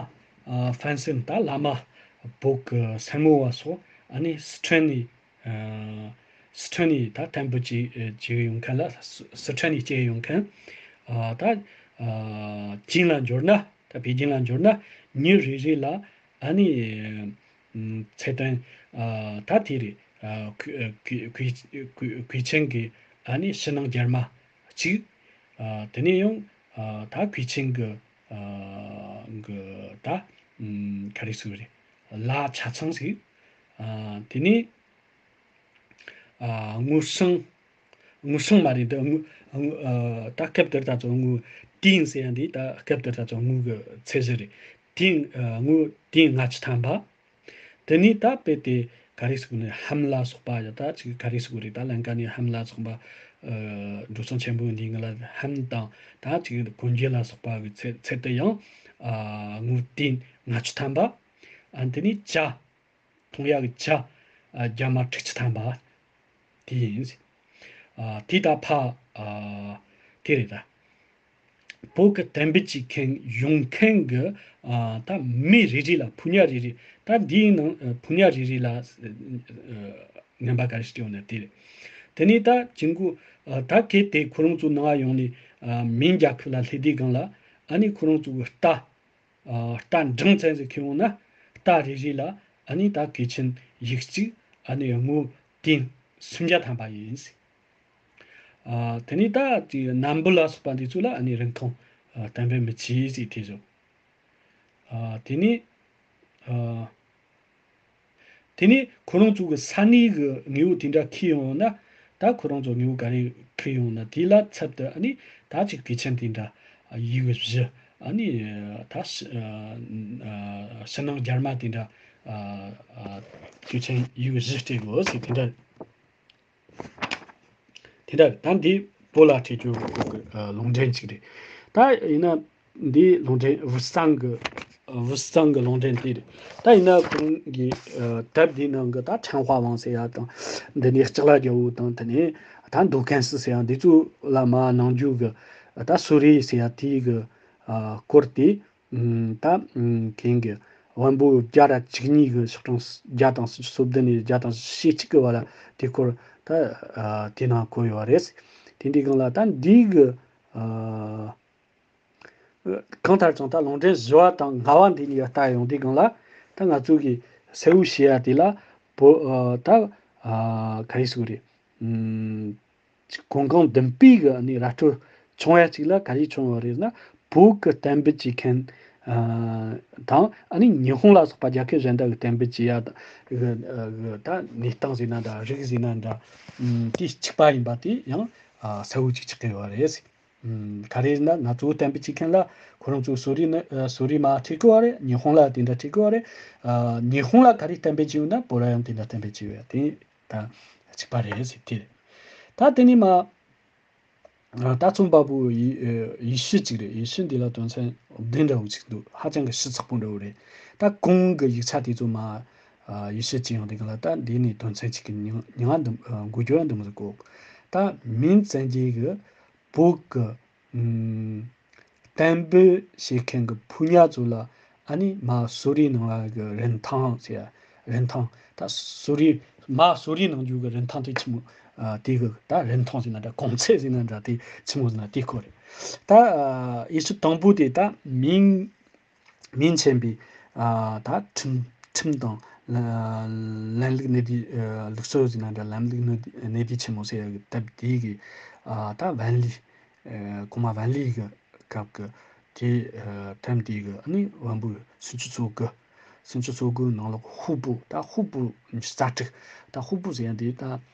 ཧྥན་སེན་ད་བླ་མ་བོད་ཀྱི་སེར་མོ་བ་སོགས་ཨ་ནི་སི་ཁྲོན་ནས་ཨ་སི་ཁྲོན་ནས་ད་གཏན་འབེབས་བྱེད་བྱེད་ཡོང་མཁན་ལ་སི་ཁྲོན་ནས་སྐྱེལ་ཡོང་མཁན་ཨ་ད་ཨ་ཅིང་ལ་འབྱོར་ན། ད་པེ་ཅིང་ལ་འབྱོར་ན་ཉིན་རེ་རེ་ལ་ཨ་ནི་ཚེ་བརྟན་ད་དེ་རེད། གོས་ཆེན་གྱི་ཨ་ནི་ཕྱི་ནང་སྦྱར་མ་གཅིག་དེ་ནས་ཡང་ད་གོས་ཆེན་གྱི་གི་ད་ག་རེ་ཟེར་རེད། ལ་ཆ་ཚང་ཞིག་དེ་ནས། ཨ་དངུལ་སྲང་། དངུལ་སྲང་མ་རེད་འདི། དངུལ་དངུལ་ཨ་ད་སྐབས་དེར་ད་ཚོ་དངུལ་ཏིན་ཟེར་ཡ་འདི་ད་སྐབས་དེར་ད་ཚོ་དངུལ་གི་ཚད་གཞི་རེད། ཏིན་ཨ་དངུལ་ཏིན་ལྔ་བཅུ་ཐམ་པ། དེ་ནས་ད་དཔེ་དེ་ག་རེ་ཟེར་དགོས་ནི་ཧམ་ལ་སོགས་པ་ཡ་ད་ཅིག་ག་རེ་ཟེར་དགོས་རེད། ད་ལན་ཀ་ནས་ཧམ་ལ་སོགས་པ་ཨ་འབྲུག་ཚང་ཆེན་པོའི་འདི་ང་ལ་ཧམ་དང་ད་ཅིག་གོན་རྒྱུ་ལ་སོགས་པ་གི་ཚད་ཚད་དེ་ཡང་ཨ་དངུལ་ཏིན་ལྔ་བཅུ་ཐམ་པ། ཨ་དེ་ནས་ཇ། མཐོང་ཡག་གི་ཇ་རྒྱ་མ་དྲུག་ཅུ་ཐམ་པ་དེ་ཡིན། ཨ་དེ་ད་ཕ་ཨ་དེ་རེད་ད། བོད་ཀྱི་གཏན་འབེབས་བྱེད་མཁན་ཡོང་མཁན་གྱི་ཨ་ད་མི་རེ་རེ་ལ་ཕོ་ཉ་རེ་རེ། ད་འདིའི་ནང་ཨ་ཕོ་ཉ་རེ་རེ་ལ་ཨ་ངན་པ་ག་རེ་ཞིག་ཡོང་ན་དེ་རེད། དེ་ནས་ད་ཅིང་གུ་ཨ་ད་གལ་ཏེ་ཁོ་རང་ཚོ་ནང་ཡོང་ནས་ཨ་མིང་རྒྱལ་ཁབ་ལ་སླེབས་དུས་སྒང་ལ་ཨ་ནི་ཁོ་རང་ཚོ་གི་རྟ་ཨ་རྟ་འབྲིང་ཚན་ཟིག་ཁྱེར་ཡོང་ན། རྟ་རེ་རེ་ལ་ཨ་ནི་ད་གོས་ཆེན་ཡིག་གཅིག་ཨ་ནི་དངུལ་དེང་སུམ་བརྒྱ་ཐམ་པ་ཡིན། ཨ་དེ་ནས་ད་དེ་སྣམ་བུ་ལ་སོགས་པ་འདི་ཚོ་ལ་ཨ་ནི་རིན་གོང་ཨ་གཏན་འབེབས་མི་བྱེད་ཟེར་དེ་བཟོ། ཨ་དེ་ནས་ཨ་དེ་ནས་ཁོ་རང་ཚོ་གི་ས་གནས་གི་དངོས་པོ་དེ་འདྲ་ཁྱེར་ཡོང་ན། ད་ཁོ་རང་ཚོ་དངོས་པོ་ག་རེ་ཁྱེར་ཡོང་ན་དེ་ལ་ཚབ་ཏུ་ཨ་ནི་ད་ཅིག་གོས་ཆེན་དེ་འདྲ་ཡིག་བཞི། ཨ་ནི་ད་ཕྱི་ཨ་ཕྱི་ནང་རྒྱ་མ་དེ་འདྲ་ཨ་ཨ་གོས་ཆེན་ཡིག་བཞི་སྤྲད་དགོས་ཟེར་དེ་འདྲ། དེ་འདྲ་ད་འདི་བོད་ལ་འཕྲད་རྒྱུ་གི་ལུང་འདྲེན་ཅིག་རེད། ད་ཡིན་ན་འདིའི་ལུང་འདྲེན་ཝུ་སང་གི་ཝུ་སང་གི་ལུང་འདྲེན་དེ་རེད། ད་ཡིན་ན་ཁོང་གི་ཨ་དེབ་འདིའི་ནང་གི་ད་ཁྲན་ཧྭ་ཝང་ཟེར་ཡ་དང་། འདི་ནས་ལྕགས་ལ་རྒྱལ་པོ་དང་། དེ་ནས་ད་མདོ་ཁན་སི་ཟེར་ཡ་འདི་ཚོ་ལ་མ་ནང་རྒྱུད་གི་ད་གསོ་རིག་ཟེར་ཡ་དེའི་གི་ཨ་སྐོར་དེ། ཨུམ། ད་ཨུམ་ཁེང་གི་དབོན་པོ་བརྒྱ་ར་བཅུ་གཉིས་གི་ཤོག་གྲངས་བརྒྱ་དང་སོ་བདུན་ནས་བརྒྱ་དང་ཞེ་གཅིག་གི་བར་ལ་དེ་སྐོར་ད་ཨ་དེ་ནང་བཀོད་ཡོད་རེད། དེ་འདི་སྒང་ལ་ད་འདི་གི་ཨ་གང་ལྟར་ཀྱང་ད་ལུང་འདྲེན་བཞི་པ་དང་ལྔ་པ་འདི་གཉིས་ཀ་ལྟ་ཡོང་དུས་སྒང་ལ། ད་ང་ཚོ་གི་གསལ་བོ་ཤེས་ཡ་དེ་ལ་བོད་ཨ་ད་ཨ་ག་རེ་ཟེར་དགོས་རེད། ཨུམ། གོང་གང་མདུན་སྤོས་ཀྱི་ཨ་ནི་ར་སྤྲོད་བྱུང་བ་ཅིག་ལ་ག་རེ་བྱུང་བ་རེད་ན། བོད་ཀྱི་གཏན་འབེབས་བྱེད་མཁན་ཨ་དང་། ཨ་ནི་ཉི་ཧོང་ལ་སོགས་པ་རྒྱལ་ཁབ་གཞན་དག་གི་གཏན་འབེབས་བྱེད་ཡ་ད་གི་ཨ་གི་ད་གནས་སྟངས་ཟེར་ན་འདྲ། རིགས་ཟེར་ན་འདྲ། ཨུམ། དེ་གཅིག་པ་ཡིན་པ་དེ་ཡང་ཨ་གསལ་བོ་ཅིག་ཆགས་ཀྱི་ཡོད་རེད། ཨུམ། ག་རེ་ཟེར་ན་ང་ཚོ་གཏན་འབེབས་བྱེད་མཁན་ལ་ཁོ་རང་ཚོ་གསོ་རིག་ནི་ཨ་གསོ་རིག་མ་འཁྲིད་གི་ཡོད་རེད། ཉི་ཧོང་ལ་དེ་འདྲ་འཁྲིད་གི་ཡོད་རེད། ཨ་ཉི་ཧོང་ལ་ག་རེ་གཏན་འབེབས་བྱས་ཡོད་ན་བོད་ལ་ཡང་དེ་འདྲ་གཏན་འབེབས་བྱས་ཡོད། དེ་ད་གཅིག་པ་རེད་ཟེར་དེ་རེད། ད་དེ་ནས་མ་ཨ་ད་རྩོམ་པ་པོ་ཡི་ཨ་ཡི་ཤུ་ཅིག་རེད། ཡི་ཤུ་འདི་ལ་དོན་ཚན་བདུན་འདྲ་བོ་ཅིག་འདུག་ཧ་ཅང་གི་ཞིབ་ཚགས་པོ་འདྲ་བོ་རེད། ད་གོང་གི་ཡིག་ཆ་དེ་ཚོ་མ་ཨ་ཡི་ཤུ་ཅིག་ཡོང་དེ་ག་ལ། ད་འདི་ནས་དོན་ཚན་ཅིག་གི་མྱིང་མྱིང་ང་འདི་ཨ་འགོད་རྒྱུ་ཡང་འདི་མོ་ཟིག་གོ། ད་མིང་བཙན་རྒྱལ་གི་བོད་ཀྱི་ཨུམ་གཏན་འབེབས་བྱེད་མཁན་གྱི་ཕོ་ཉ་ཚོ་ལ་ཨ་ནི་མ་གསོ་རིག་ནང་ལ་གི་རིན་ཐང་ཟེར་ཡ། རིན་ཐང་། ད་གསོ་རིག་མ་གསོ་རིག་ནང་རྒྱུ་གི་རིན་ཐང་དེ་ཆི་མོ། ཨ་དེ་གི་ད་རིན་ཐང་ཟེར་ན་འདྲ། གོང་ཚད་ཟེར་ན་འདྲ། དེ་ཆི་མོ་ཟེར་ན་དེ་ཁོ་རེད། ད་ཨ་ཡི་ཤུ་དང་པོ་དེ་ད་མིང་མིང་ཆེན་པོའི་ཨ་ད་ཁྲིམས་ཁྲིམས་དང་ལ་ལམ་ལུགས་གནས་སྡུད། ཨ་ལུགས་སྲོལ་ཟེར་ན་འདྲ། ལམ་ལུགས་གནས་སྡུད་གནས་སྡུད་ཆེན་མོ་ཟེར་ཡ་གི་དེབ་དེ་གི་ཨ་ད་ཝན་ལི། ཨ་གོང་མ་ཝན་ལི་གི་སྐབས་ཀྱི་དེ་ཨ་དེབ་དེ་གི་ཨ་ནི་དབོན་པོ་སུམ་ཅུ་སོ་དགུ། སུམ་ཅུ་སོ་དགུ་ནང་ལོགས་ཧུ་པུ། ད་ཧུ་པུ་རྩ་དྲུག་ད་ཧུ་པུ་ཟེར་ཡ་དེ་ད་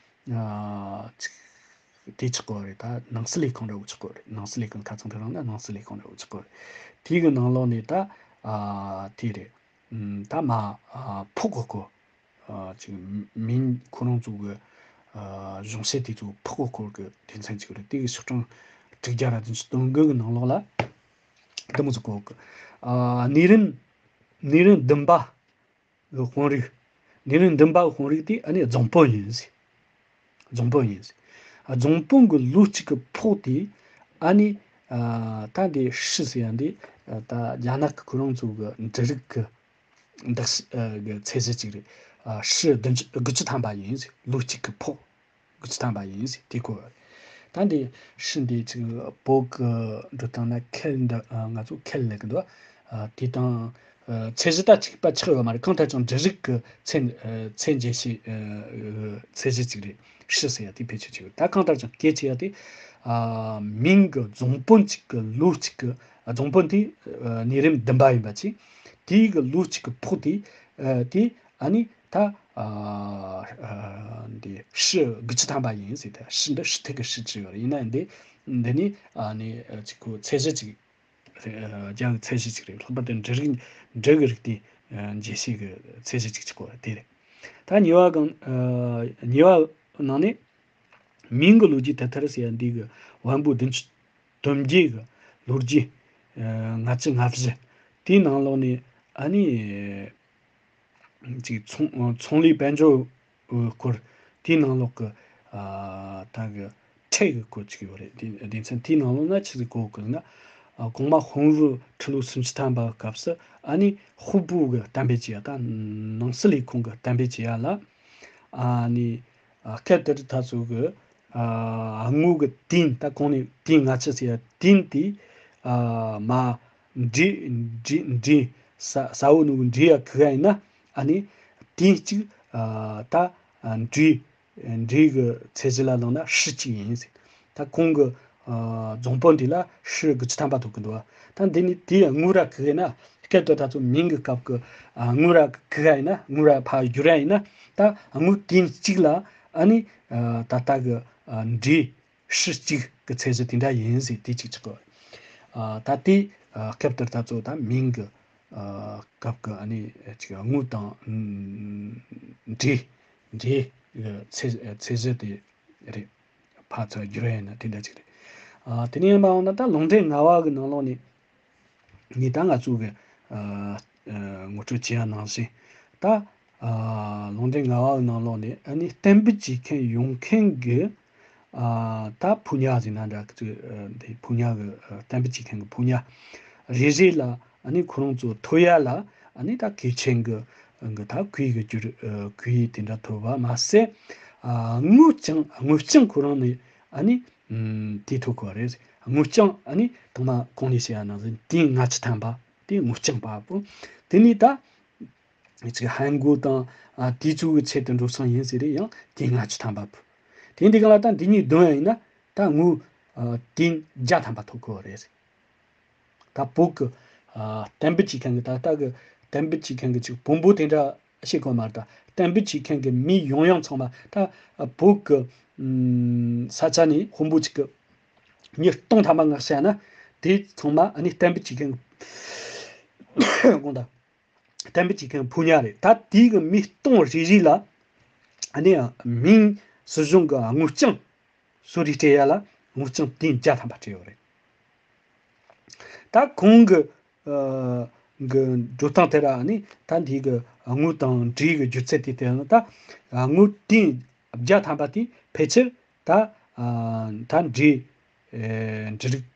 ཨ་ཅིག་དེ་ཆགས་ཀྱི་ཡོད་རེད། ད་ནང་སྲིད་ལས་ཁུངས་འདྲ་བོ་ཆགས་ཀྱི་ཡོད་རེད། ནང་སྲིད་ལས་ཁུངས་ཁ་ཚང་དུ་རང་ན་ནང་སྲིད་ལས་ཁུངས་འདྲ་བོ་ཆགས་ཀྱི་ཡོད་རེད། དེ་གི་ནང་ལོགས་ནས་ད་ཨ་དེ་རེད། ཨུམ། ད་མ་ཨ་ཕོགས་གི་སྐོར། ཨ་ཅིག་མིང་ཁོ་རང་ཚོ་གི་ཨ་གཞུང་བཤད་དེ་ཚོ་ཕོགས་གི་སྐོར་གི་དོན་ཚན་ཅིག་རེད། དེ་གི་ཤོག་གྲངས་དྲུག་བརྒྱ་ར་བདུན་ཅུ་དོན་དགུ་གི་ནང་ལོགས་ལ་འདི་མོ་ཟིག་གོ་གི། ཨ་གནས་རིམ་གནས་རིམ་བདུན་པ་གི་དཔོན་རིགས། གནས་རིམ་བདུན་པ་གི་དཔོན་རིགས་དེ་ཨ་ནི་རྫོང་དཔོན་ཡིན་ཟེར། རྫོང་དཔོན་ཡིན་ཟེར། རྫོང་དཔོན་གྱི་ལོ་གཅིག་གི་ཕོགས་དེ་ཨ་ནི་ཨ་ད་འདི་ཧྲི་ཟེར་ཡ་འདི་ཨ་ད་རྒྱ་ནག་གི་ཁོ་རང་ཚོ་གི་འབྲུ་རིགས་ཀྱི་འདག་ཨ་གི་ཚད་གཞི་གཅིག་རེད། ཨ་ཧྲི་བདུན་ཅུ་དགུ་བཅུ་ཐམ་པ་ཡིན་ཟེར། ལོ་གཅིག་གི་ཕོགས་དགུ་བཅུ་ཐམ་པ་ཡིན་ཟེར། དེ་གོ། ད་འདི་ཧྲི་འདི་ཅིག་བོད་གི་འགྲོ་སྟངས་ན་ཁལ་འདི་ཨ་ང་ཚོ་ཁལ་ལབ་གི་འདུག་ཨ་དེ་དང་། ཨ་ཚད་གཞི་ད་གཅིག་པ་ཆགས་ཡོད་མ་རེད། གང་ལྟར་ཀྱང་འབྲུ་རིགས་ཀྱི་ཚད་ཨ་ཚད་འཇལ་བྱེད་ཨ་ཚད་གཞི་གཅིག་རེད། ཧྲི་ཟེར་ཡ་དེ་བེད་སྤྱོད་བྱེད་ཡོད། ད་གང་ལྟར་ཀྱང་གལ་ཆེ་ཡ་དེ་ཨ་མིང་གི་རྫོང་དཔོན་གཅིག་གི་ལོ་གཅིག་གི་ཨ་རྫོང་དཔོན་དེ་ཨ་གནས་རིམ་བདུན་པ་ཡིན་པ་ཅིག་དེའི་གི་ལོ་གཅིག་གི་ཕོགས་དེ་ཨ་དེ་ཨ་ནི་ད་ཨ་ཨ་འདི་ཧྲི་དགུ་བཅུ་ཐམ་པ་ཡིན་ཟེར། ད་ཧྲི་འདི་ཧྲི་ཐིག་གི་ཧྲི་བྲིས་ཡོད་རེད། ཡིན་ན་འདི་འདི་ནི་ཨ་ནི་ཨ་ཅིག་ཁོ་ཚད་གཞི་ཅིག་རྒྱ་གི་ཚད་གཞི་ཅིག་རེད། ལྷག་པར་དུ་འབྲུ་རིགས་འབྲུ་གི་རིགས་དེ་འཇལ་བྱེད་ཀྱི་ཚད་གཞི་ཅིག་ཆགས་པ་དེ་རེད། ད་གཉིས་པ་གང་གཉིས་པ་ནང་ནས་མིང་གི་ལོ་རྒྱུས་དེབ་ཐེར་ཟེར་ཡ་འདི་གི་དབོན་པོ་བདུན་ཅུ་དོན་བརྒྱད་གི་ལོ་རྒྱུས་ལྔ་བཅུ་ང་བཞི། དེའི་ནང་ལོགས་ནས་ཨ་ནི་ཅིག་ཚོང་ཚོང་ལས་དཔལ་འབྱོར་སྐོར། དེའི་ནང་ལོགས་ཀྱི་ཨ་ད་གི་ཁྲལ་གི་སྐོར་ཅིག་ཡོད་རེད། དེ་སྡེ་ཚན་དེའི་ནང་ལོགས་ན་ཆི་ཟིག་གོ་གི་ན། ཨ་གོང་མ་དཔོན་པོ་ཁྲི་ལོ་སུམ་ཅུ་ཐམ་པའི་སྐབས་སུ་ཨ་ནི་དཔོན་པོ་གི་གཏན་འབེབས་བྱས་ཡ། ད་ནང་སྲིད་ལས་ཁུངས་ཀྱི་གཏན་འབེབས་བྱས་ཡ་ལ། ཨ་ནི་ཨ་སྐབས་དེར་ད་ཚོ་གི་ཨ་དངུལ་གྱི་དུང་། ད་གོང་ནས་དུང་ལྔ་བཅུ་ཟེར་ཡ་དུང་དེ་ཨ་མ་འབྲས་འབྲས་འབྲས་ས་ས་འོག་ནས་འབྲས་ཡ་གི་ག་ཡིན་ན། ཨ་ནི་དུང་གཅིག་ཨ་ད་ཨ་འབྲས་འབྲས་ཀྱི་ཚད་གཞི་ལ་བླངས་ན་ཧྲི་གཅིག་ཡིན་ཟེར། ད་གོང་གི་ཨ་རྫོང་དཔོན་དེ་ལ་ཧྲི་དགུ་བཅུ་ཐམ་པ་ཐོབ་ཀྱི་འདུག་བ། ད་འདི་ནི་དེའི་དངུལ་ར་གི་ག་ཡིན་ན། སྐབས་དེར་ད་ཚོ་མིང་གི་སྐབས་ཀྱི་ཨ་དངུལ་ར་གི་ག་ཡིན་ན། དངུལ་ར་ཕར་བསྒྱུར་ཡ་ཡིན་ན། ད་དངུལ་དུང་གཅིག་ལ་ཨ་ནི་ཨ་ད་ལྟ་གི་ཨ་འབྲས་ཧྲི་གཅིག་གི་ཚད་གཞི་དེ་འདྲ་ཡིན་ཟེར། དེ་གཅིག་ཆགས་གོ། ཨ་ད་དེ་ཨ་སྐབས་དེར་ད་ཚོ་ད་མིང་གི་ཨ་སྐབས་ཀྱི་ཨ་ནི་ཅིག་དངུལ་དང་འབྲས་འབྲས་ཀྱི་ཚད་ཚད་གཞི་དེ་རེད། ཕར་ཚུར་བསྒྱུར་ཡ་ཡིན་ན་དེ་འདྲ་ཅིག་རེད། ཨ་དེ་ནས་ཡིན་པའང་ན། ད་ལུང་འདྲེན་ལྔ་པ་གི་ནང་ལོགས་ནས། ངས་ད་ང་ཚོ་གི་ཨ་ཨ་ངོ་སྤྲོད་བྱས་ཡ་ནང་བཞིན། ད་ཨ་ལུང་འདྲེན་ལྔ་པ་གི་ནང་ལོགས་ནས་ཨ་ནི་གཏན་འབེབས་བྱེད་མཁན་ཡོང་མཁན་གི་ཨ་ད་ཕོ་ཉ་ཟེར་ན་འདྲ་གི་ཚོ། ཨ་དེ་ཕོ་ཉ་གི་ཨ་གཏན་འབེབས་བྱེད་མཁན་གི་ཕོ་ཉ་རེ་རེ་ལ་ཨ་ནི་ཁོ་རང་ཚོ་ཐོབ་ཡ་ལ་ཨ་ནི་ད་གལ་ཆེན་གི་གི་ད་གོས་གི་བསྒྱུར། ཨ་གོས་དེ་འདྲ་ཐོབ་པ་མ་ཟད། ཨ་དངུལ་རྐྱང་། དངུལ་རྐྱང་ཁོ་རང་ནས་ཨ་ནི་ཨམ་དེ་ཐོབ་གོ་རེད། དངུལ་རྐྱང་ཨ་ནི་དང་མ་གོང་ནས་བཤད་ཡ་ནང་བཞིན་དུང་ལྔ་བཅུ་ཐམ་པ་དེ་དངུལ་རྐྱང་པ་པོ། དེ་ནས་ད་ཅིག་ཧན་གོ་དང་ཨ་དེ་ཚོ་གི་ཆེད་དུ་འགྲོ་སོང་ཡིན་ཟེར་རེད། ཡང་དུང་ལྔ་བཅུ་ཐམ་པ་པོ། དེ་འདི་ག་ལ་ད་འདི་གཉིས་བསྡོམས་ཡ་ཡིན་ན་ད་དངུལ་ཨ་དུང་བརྒྱ་ཐམ་པ་ཐོབ་གོ་རེད། ད་བོད་ཀྱི་ཨ་གཏན་འབེབས་བྱེད་མཁན་གྱི། ད་ལྟ་གི་གཏན་འབེབས་བྱེད་མཁན་གྱི་ཅིག་དཔོན་པོ་དེ་འདྲ་བཤད་དགོས་མ་རེད། ད་གཏན་འབེབས་བྱེད་མཁན་གྱི་མི་ཡོང་ཡོང་ཚང་མ། ད་བོད་ཀྱི་ཨམ་ས་ཆ་ནས་དཔོན་པོ་གཅིག་གི་མི་སྟོང་ཐམ་པ་མངགས་བྱས་ན། དེ་ཚང་མ་ཨ་ནི་གཏན་འབེབས་བྱེད་མཁན་དགོངས་དག་གཏན་འབེབས་བྱེད་མཁན་ཕོ་ཉ་རེད། ད་དེའི་གི་མི་སྟོང་རེ་རེ་ལ་ཨ་ནི་མིང་སྲིད་གཞུང་གི་དངུལ་རྐྱང་གསོལ་རས་སྤྲད་ཡ་ལ་དངུལ་རྐྱང་དུང་བརྒྱ་ཐམ་པ་སྤྲད་ཡོད་རེད། ད་གོང་གི་ཨ་གི་འགྲོ་སྟངས་དེ་ར་ནི་ད་འདི་གི་དངུལ་དང་འབྲས་གི་སྒྱུ་རྩལ་དེ་ལྟར་ན། ད་དངུལ་དུང་བརྒྱ་ཐམ་པ་དེ་ཕལ་ཆེར་ད་ཨ་ད་འབྲས་ཨེ་འབྲས་རིགས་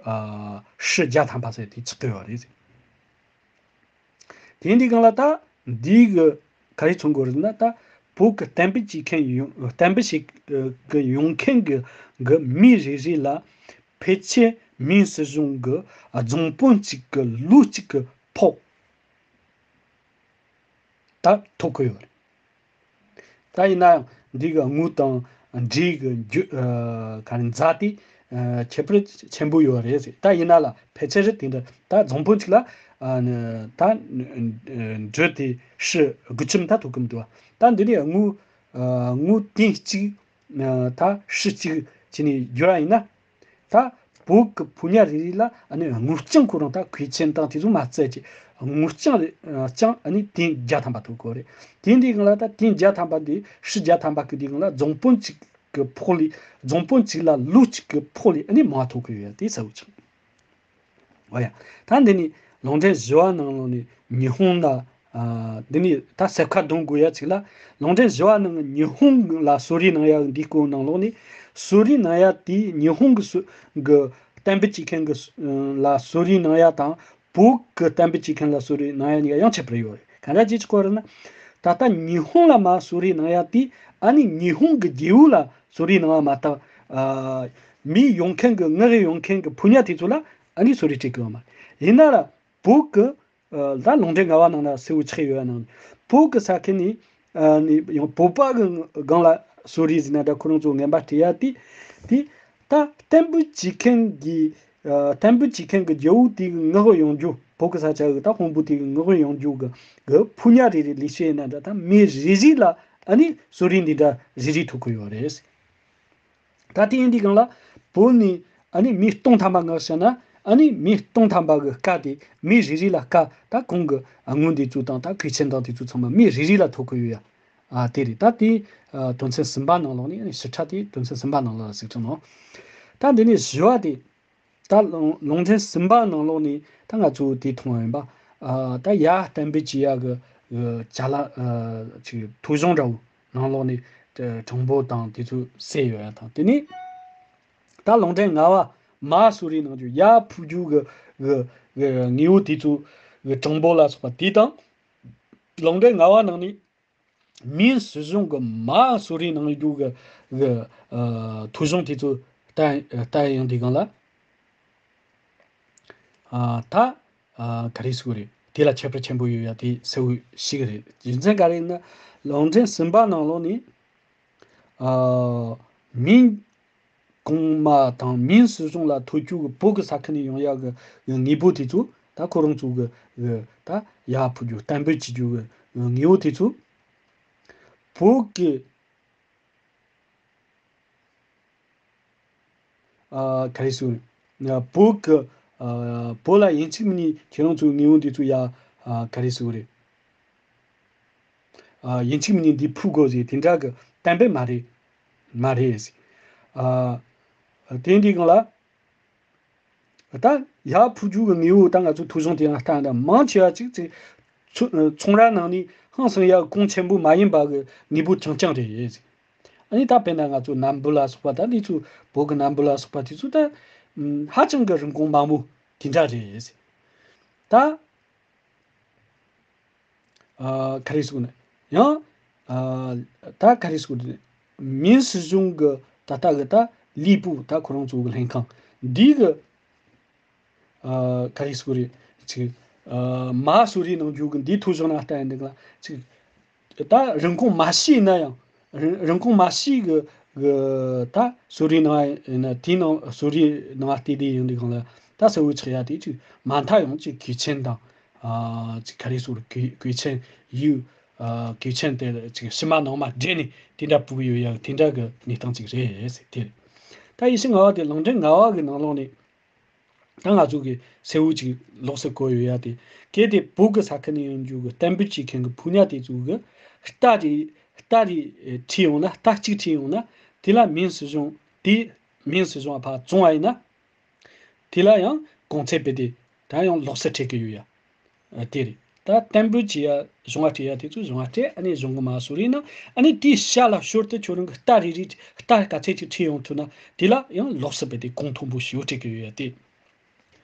ཨ་ཧྲི་བརྒྱ་ཐམ་པ་ཟེར་དེ་ཆགས་ཀྱི་ཡོད་རེད། དེ་འདི་གང་ལ་ད་འདི་གི་ག་རེ་མཚོན་དགོས་རེད་ན། ད་བོད་ཀྱི་གཏན་འབེབས་བྱེད་མཁན་ཡོང་། གཏན་འབེབས་བྱེད་གི་ཡོང་མཁན་གི་གི་མི་རེ་རེ་ལ་ཕལ་ཆེར་མིང་སྲིད་གཞུང་གི་རྫོང་དཔོན་གཅིག་གི་ལོ་གཅིག་གི་ཕོགས་ད་ཐོབ་གི་ཡོད་རེད། ད་ཡིན་ན་ཡང་འདི་གི་དངུལ་དང་འབྲས་གི་རྒྱུ་ཨ་ག་རེ་རྫས་དེ་ཨ་ཁྱད་པར་ཆེན་པོ་ཡོད་རེད་ཟེར། ད་ཡིན་ན་ལ་ཕལ་ཆེར་དེ་འདྲ། ད་རྫོང་དཔོན་གཅིག་ལ་ཨ་ནི་ད་འབྲས་དེ་ཧྲི་དགུ་བཅུ་ད་ཐོབ་གི་མི་འདུག་བ། ད་འདི་ནས་དངུལ་ཨ་དངུལ་དུང་གཅིག་ཨ་ད་ཧྲི་གཅིག་བྱས་ནས་བསྒྱུར་བ་ཡིན་ན། ད་བོད་ཀྱི་ཕོ་ཉ་རེ་རེ་ལ་ཨ་ནི་དངུལ་རྐྱང་ཁོ་རང་ད་གོས་ཆེན་དང་དེ་ཚོ་མ་བརྩིས་ཀྱི་དངུལ་རྐྱང་རེ་རྐྱང་ཨ་ནི་དུང་བརྒྱ་ཐམ་པ་ཐོབ་གི་ཡོད་རེད། དེ་འདི་གང་ལ་ད་དུང་བརྒྱ་ཐམ་པ་འདི་ཧྲི་བརྒྱ་ཐམ་པ་གི་འདི་གང་ལ་རྫོང་དཔོན་གཅིག་གི་ཕོགས་ལས། རྫོང་དཔོན་གཅིག་ལ་ལོ་གཅིག་གི་ཕོགས་ལས་ཨ་ནི་མང་བ་ཐོབ་གི་ཡོད་དེ་གསལ་པོ་ཆགས། འོ་ཡ། ད་འདི་ནི་ལུང་འདྲེན་བཞི་པ་ནང་ལོགས་ནས་ཉི་ཧོང་ལ། ཨ་འདི་ནི་ད་གསལ་ཁ་འདོན་དགོས་ཡ་ཅིག་ལ། ལུང་འདྲེན་བཞི་པ་ནང་ཉི་ཧོང་ལ་གསོལ་རས་གནང་ཡ་འདི་སྐོར་ནང་ལོགས་ནས། གསོལ་རས་གནང་ཡ་དེ་ཉི་ཧོང་གི་སོ་གི་གཏན་འབེབས་བྱེད་མཁན་གི་སོ་ལ་གསོལ་རས་གནང་ཡ་དང་། བོད་གི་གཏན་འབེབས་བྱེད་མཁན་ལ་གསོལ་རས་གནང་ཡ་གཉིས་ཀ་ཡང་ཁྱད་པར་ཡོད་རེད། གང་འདྲ་ཅིག་གོ་རེད་ན། ད་ལྟ་ཉི་ཧོང་ལ་མར་གསོལ་རས་གནང་ཡ་དེ་ཨ་ནི་ཉི་ཧོང་གི་རྒྱལ་པོ་ལ་གསོལ་རས་གནང་བ་མ་གཏོགས། ཨ་མི་ཡོང་མཁན་གི་མངགས་ཡོང་མཁན་གི་ཕོ་ཉ་དེ་ཚོ་ལ་ཨ་ནི་གསོལ་རས་སྤྲད་གི་ཡོད་མ་རེད། ཡིན་ན་ལ་བོད་གི་ཨ་ད་ལུང་འདྲེན་ལྔ་པ་ནང་ན་གསལ་པོ་ཆགས་ཡོད་ནང་། བོད་གི་ས་ཁུལ་ནས་ཨ་ནི་ཡང་བོད་པ་གི་སྒང་ལ་གསོལ་རས་ཟེར་ན་འདྲ། ཁོ་རང་ཚོ་རྔན་པ་སྤྲད་ཡ་དེ་དེ་ད་གཏན་འབེབས་བྱེད་མཁན་གི་ཨ་གཏན་འབེབས་བྱེད་མཁན་གི་རྒྱལ་པོ་དེ་གི་མངགས་ཡོང་རྒྱུ། བོད་གི་ས་ཆ་གི་ད་དཔོན་པོ་དེ་གི་མངགས་ཡོང་རྒྱུ་གི་གི་ཕོ་ཉ་རེ་རེ་ལས་བྱེད་ན་འདྲ། ད་མི་རེ་རེ་ལ་ཨ་ནི་གསོལ་རས་འདི་འདྲ་རེ་རེ་ཐོབ་གི་ཡོད་རེད། ད་དེ་ཡིན་དུས་སྒང་ལ་བོད་ནས་ཨ་ནི་མི་སྟོང་ཐམ་པ་མངགས་བྱས་ན། ཨ་ནི་མི་སྟོང་ཐམ་པ་གི་སྐལ་དེ་མི་རེ་རེ་ལ་སྐལ། ད་གོང་གི་དངུལ་འདི་ཚོ་དང་ད་གོས་ཆེན་དང་དེ་ཚོ་ཚང་མ་མི་རེ་རེ་ལ་ཐོབ་གི་ཡོད་ཡ། ཨ་དེ་རེད། ད་དེ་ཨ་དོན་ཚན་གསུམ་པ་ནང་ལོགས་ནས། ཨ་ནི་ཞིབ་ཕྲ་དེ་དོན་ཚན་གསུམ་པ་ནང་ལོགས་ལ་གཟིགས་ཐུབ་ནོ། ད་འདི་ནས་བཞི་པ་དེ། ད་ལུང་ལུང་ཚན་གསུམ་པ་ནང་ལོགས་ནས་ད་ང་ཚོ་དེ་མཐོང་བ་ཡིན་པ། ཨ་ད་ཡར་གཏན་འབེབས་བྱེད་ཡ་གི་གི་ཅ་ལག་ཨ་ཅིག་ཐོ་གཞུང་འདྲ་བོ་ནང་ལོགས་ནས་ཨ་གྲངས་འབོར་དང་དེ་ཚོ་གསལ་ཡོད་ཡ་དང་། དེ་ནས་ད་ལུང་འདྲེན་ལྔ་པ་ མ་གསོ་རིག་གནང་རྒྱུ་ཡར་ཕུལ་རྒྱུ་གི་གི་གི་དངོས་པོ་དེ་ཚོ་གི་གྲངས་འབོར་ལ་སོགས་པ་དེ་དང་། ལུང་འདྲེན་ལྔ་པ་ནང་ནས་མིང་སྲིད་གཞུང་གི་མ་གསོ་རིག་གནང་རྒྱུ་གི་གི་ཨ་ཐོ་གཞུང་དེ་ཚོ་ལྟ་ལྟ་ཡོང་དུས་སྒང་ལ། ཨ་ད་ཨ་ག་རེ་ཟེར་དགོས་རེད། དེ་ལ་ཁྱད་པར་ཆེན་པོ་ཡོད་ཡ་དེ་གསལ་བོ་ཤེས་གི་རེད། རྒྱུ་མཚན་ག་རེ་ཡིན་ན། ལུང་འདྲེན་གསུམ་པ་ནང་ལོགས་ནས་ཨ་མིང་གོང་མ་དང་མིང་སྲིད་གཞུང་ལ་ཐོ་བཅུག་གི་བོད་ཀྱི་ས་ཁུལ་ནས་ཡོང་ཡ་གི་གི་དངོས་པོ་དེ་ཚོ་ད་ཁོ་རང་ཚོ་གི་གི་ད་ཡར་ཕུལ་རྒྱུ་གཏན་འབེབས་བྱེད་རྒྱུ་གི་དངོས་པོ་དེ་ཚོ་བོད་ཀྱི་ཨ་ག་རེ་ཟེར། ཨ་བོད་ཀྱི་ཨ་བོད་ལ་ཡིན་གཅིག་མིན་གཉིས་ཁྱེད་རང་ཚོའི་དངོས་པོ་འདི་ཚོ་ཡ་ཨ་ག་རེ་ཟེར་རེད། ཨ་ཡིན་གཅིག་མིན་གཉིས་འདི་ཕུལ་དགོས་ཟེར་དེ་འདྲ་གི་གཏན་འབེབས་མ་རེད། མ་རེད་ཟེར། ཨ་དེ་འདི་སྒང་ལ། ད་ཡར་ཕུལ་རྒྱུ་གི་དངོས་པོ་ད་ང་ཚོ་ཐོ་གཞུང་དེ་ཡང་ལྟ་ན་མང་ཆེ་བ་ཅིག་ཅིག་ཚོ་ཚོང་ར་ནང་ནས་ཧང་སང་ཡ་གོང་ཆེན་པོ་མ་ཡིན་པ་གི་དངོས་པོ་རྐྱང་རྐྱང་རེད། ཨ་ནི་ད་དཔེར་ན་ང་ཚོ་སྣམ་བུ་ལ་སོགས་པ་ད་འདི་ཚོ་བོད་ཀྱི་སྣམ་བུ་ལ་སོགས་པ་དེ་ཚོ་ད་ཧ་ཅང་གི་རིན་གོང་དམའ་མོ་དེ་འདྲ་རེད། ད། ཨ་ག་རེ་ཟེར་ན། ཡང་ཨ་ད་ག་རེ་ཟེར་ན། མིང་སྲིད་གཞུང་གི་ད་ལྟ་གི་ད་ལས་པོ་ད་ཁོ་རང་ཚོ་གི་ལྷན་ཁང་འདི་གི་ཨ་ག་རེ་ཟེར་རེད། ཅིག་ཨ་མ་གསོ་རིག་གནང་རྒྱུ་གི་འདི་ཐོ་གཞུང་ནང་ལྟ་ཡིན་འདུག་ལ་ཅིག་ད་རིན་གོང་མ་ཞིག་ཡིན་ན་ཡང་། རིན་རིན་གོང་མ་ཞིག་གི་གི་ད་གསོ་རིག་ནང་ཡིན་ན་དེའི་ནང་གསོ་རིག་ནང་བལྟས་དེ་ཡིན་འདུག་གང་ལ་ད་གསལ་བོ་ཆགས་ཡ་དེ་ཅིག་མ་མཐའ་ཡང་ཅིག་གོས་ཆེན་དང་། ཨ་ཅིག་ག་རེ་ཟེར་གོས་གོས་ཆེན་ཡུ། ཨ་གོས་ཆེན་དེ་ཅིག་ཕྱི་མ་ནང་མ་སྦྲེལ་ནས་དེ་འདྲ་ཕུལ་གི་ཡོད་ཡ་དེ་འདྲ་གི་གནས་སྟངས་ཅིག་རེད་ཟེར་དེ་རེད། ད་ཡེ་ཤུ་ལྔ་པ་དེ་ལུང་འདྲེན་ལྔ་པ་གི་ནང་ལོགས་ནས་ད་ང་ཚོ་གི་གསལ་བོ་ཅིག་ལོགས་སུ་བཀོད་ཡོད་ཡ་དེ། གལ་ཏེ་བོད་ཀྱི་ས་ཁུལ་ནས་ཡོང་རྒྱུ་གི་གཏན་འབེབས་བྱེད་མཁན་གི་ཕོ་ཉ་དེ་ཚོ་གི་རྟ་རེ་རྟ་རེ་ཁྲིད་ཡོང་ན་རྟ་གཅིག་ཁྲིད་ཡོང་ན་དེ་ལ་མིང་སྲིད་གཞུང་དེ་མིང་སྲིད་གཞུང་ཕར་བཙོང་བ་ཡིན་ན། དེ་ལ་ཡང་གོང་ཚད་དཔེ་དེ་ད་ཡང་ལོགས་སུ་སྤྲད་ཀྱི་ཡོད་ཡ། དེ་རེད། ད་གཏན་འབེབས་བྱེད་ཡ་གཞུང་བ་སྤྲད་ཡ་དེ་ཚོ་གཞུང་བ་སྤྲད། ཨ་ནི་གཞུང་གི་མ་གསོ་རིག་གནང་། ཨ་ནི་དེའི་ཤ་ལ་ཞོར་དུ་ཁྱོད་རང་གི་རྟ་རེ་རེ་རྟ་ག་ཚད་ཅིག་ཁྲིད་ཡོང་ཐུབ་ན་དེ་ལ་ཡང་ལོགས་སུ་དཔེ་དེ་གོང་མཐོན་པོ་ཞེ་པོ་སྤྲད་ཀྱི་ཡོད་ཡ་དེ།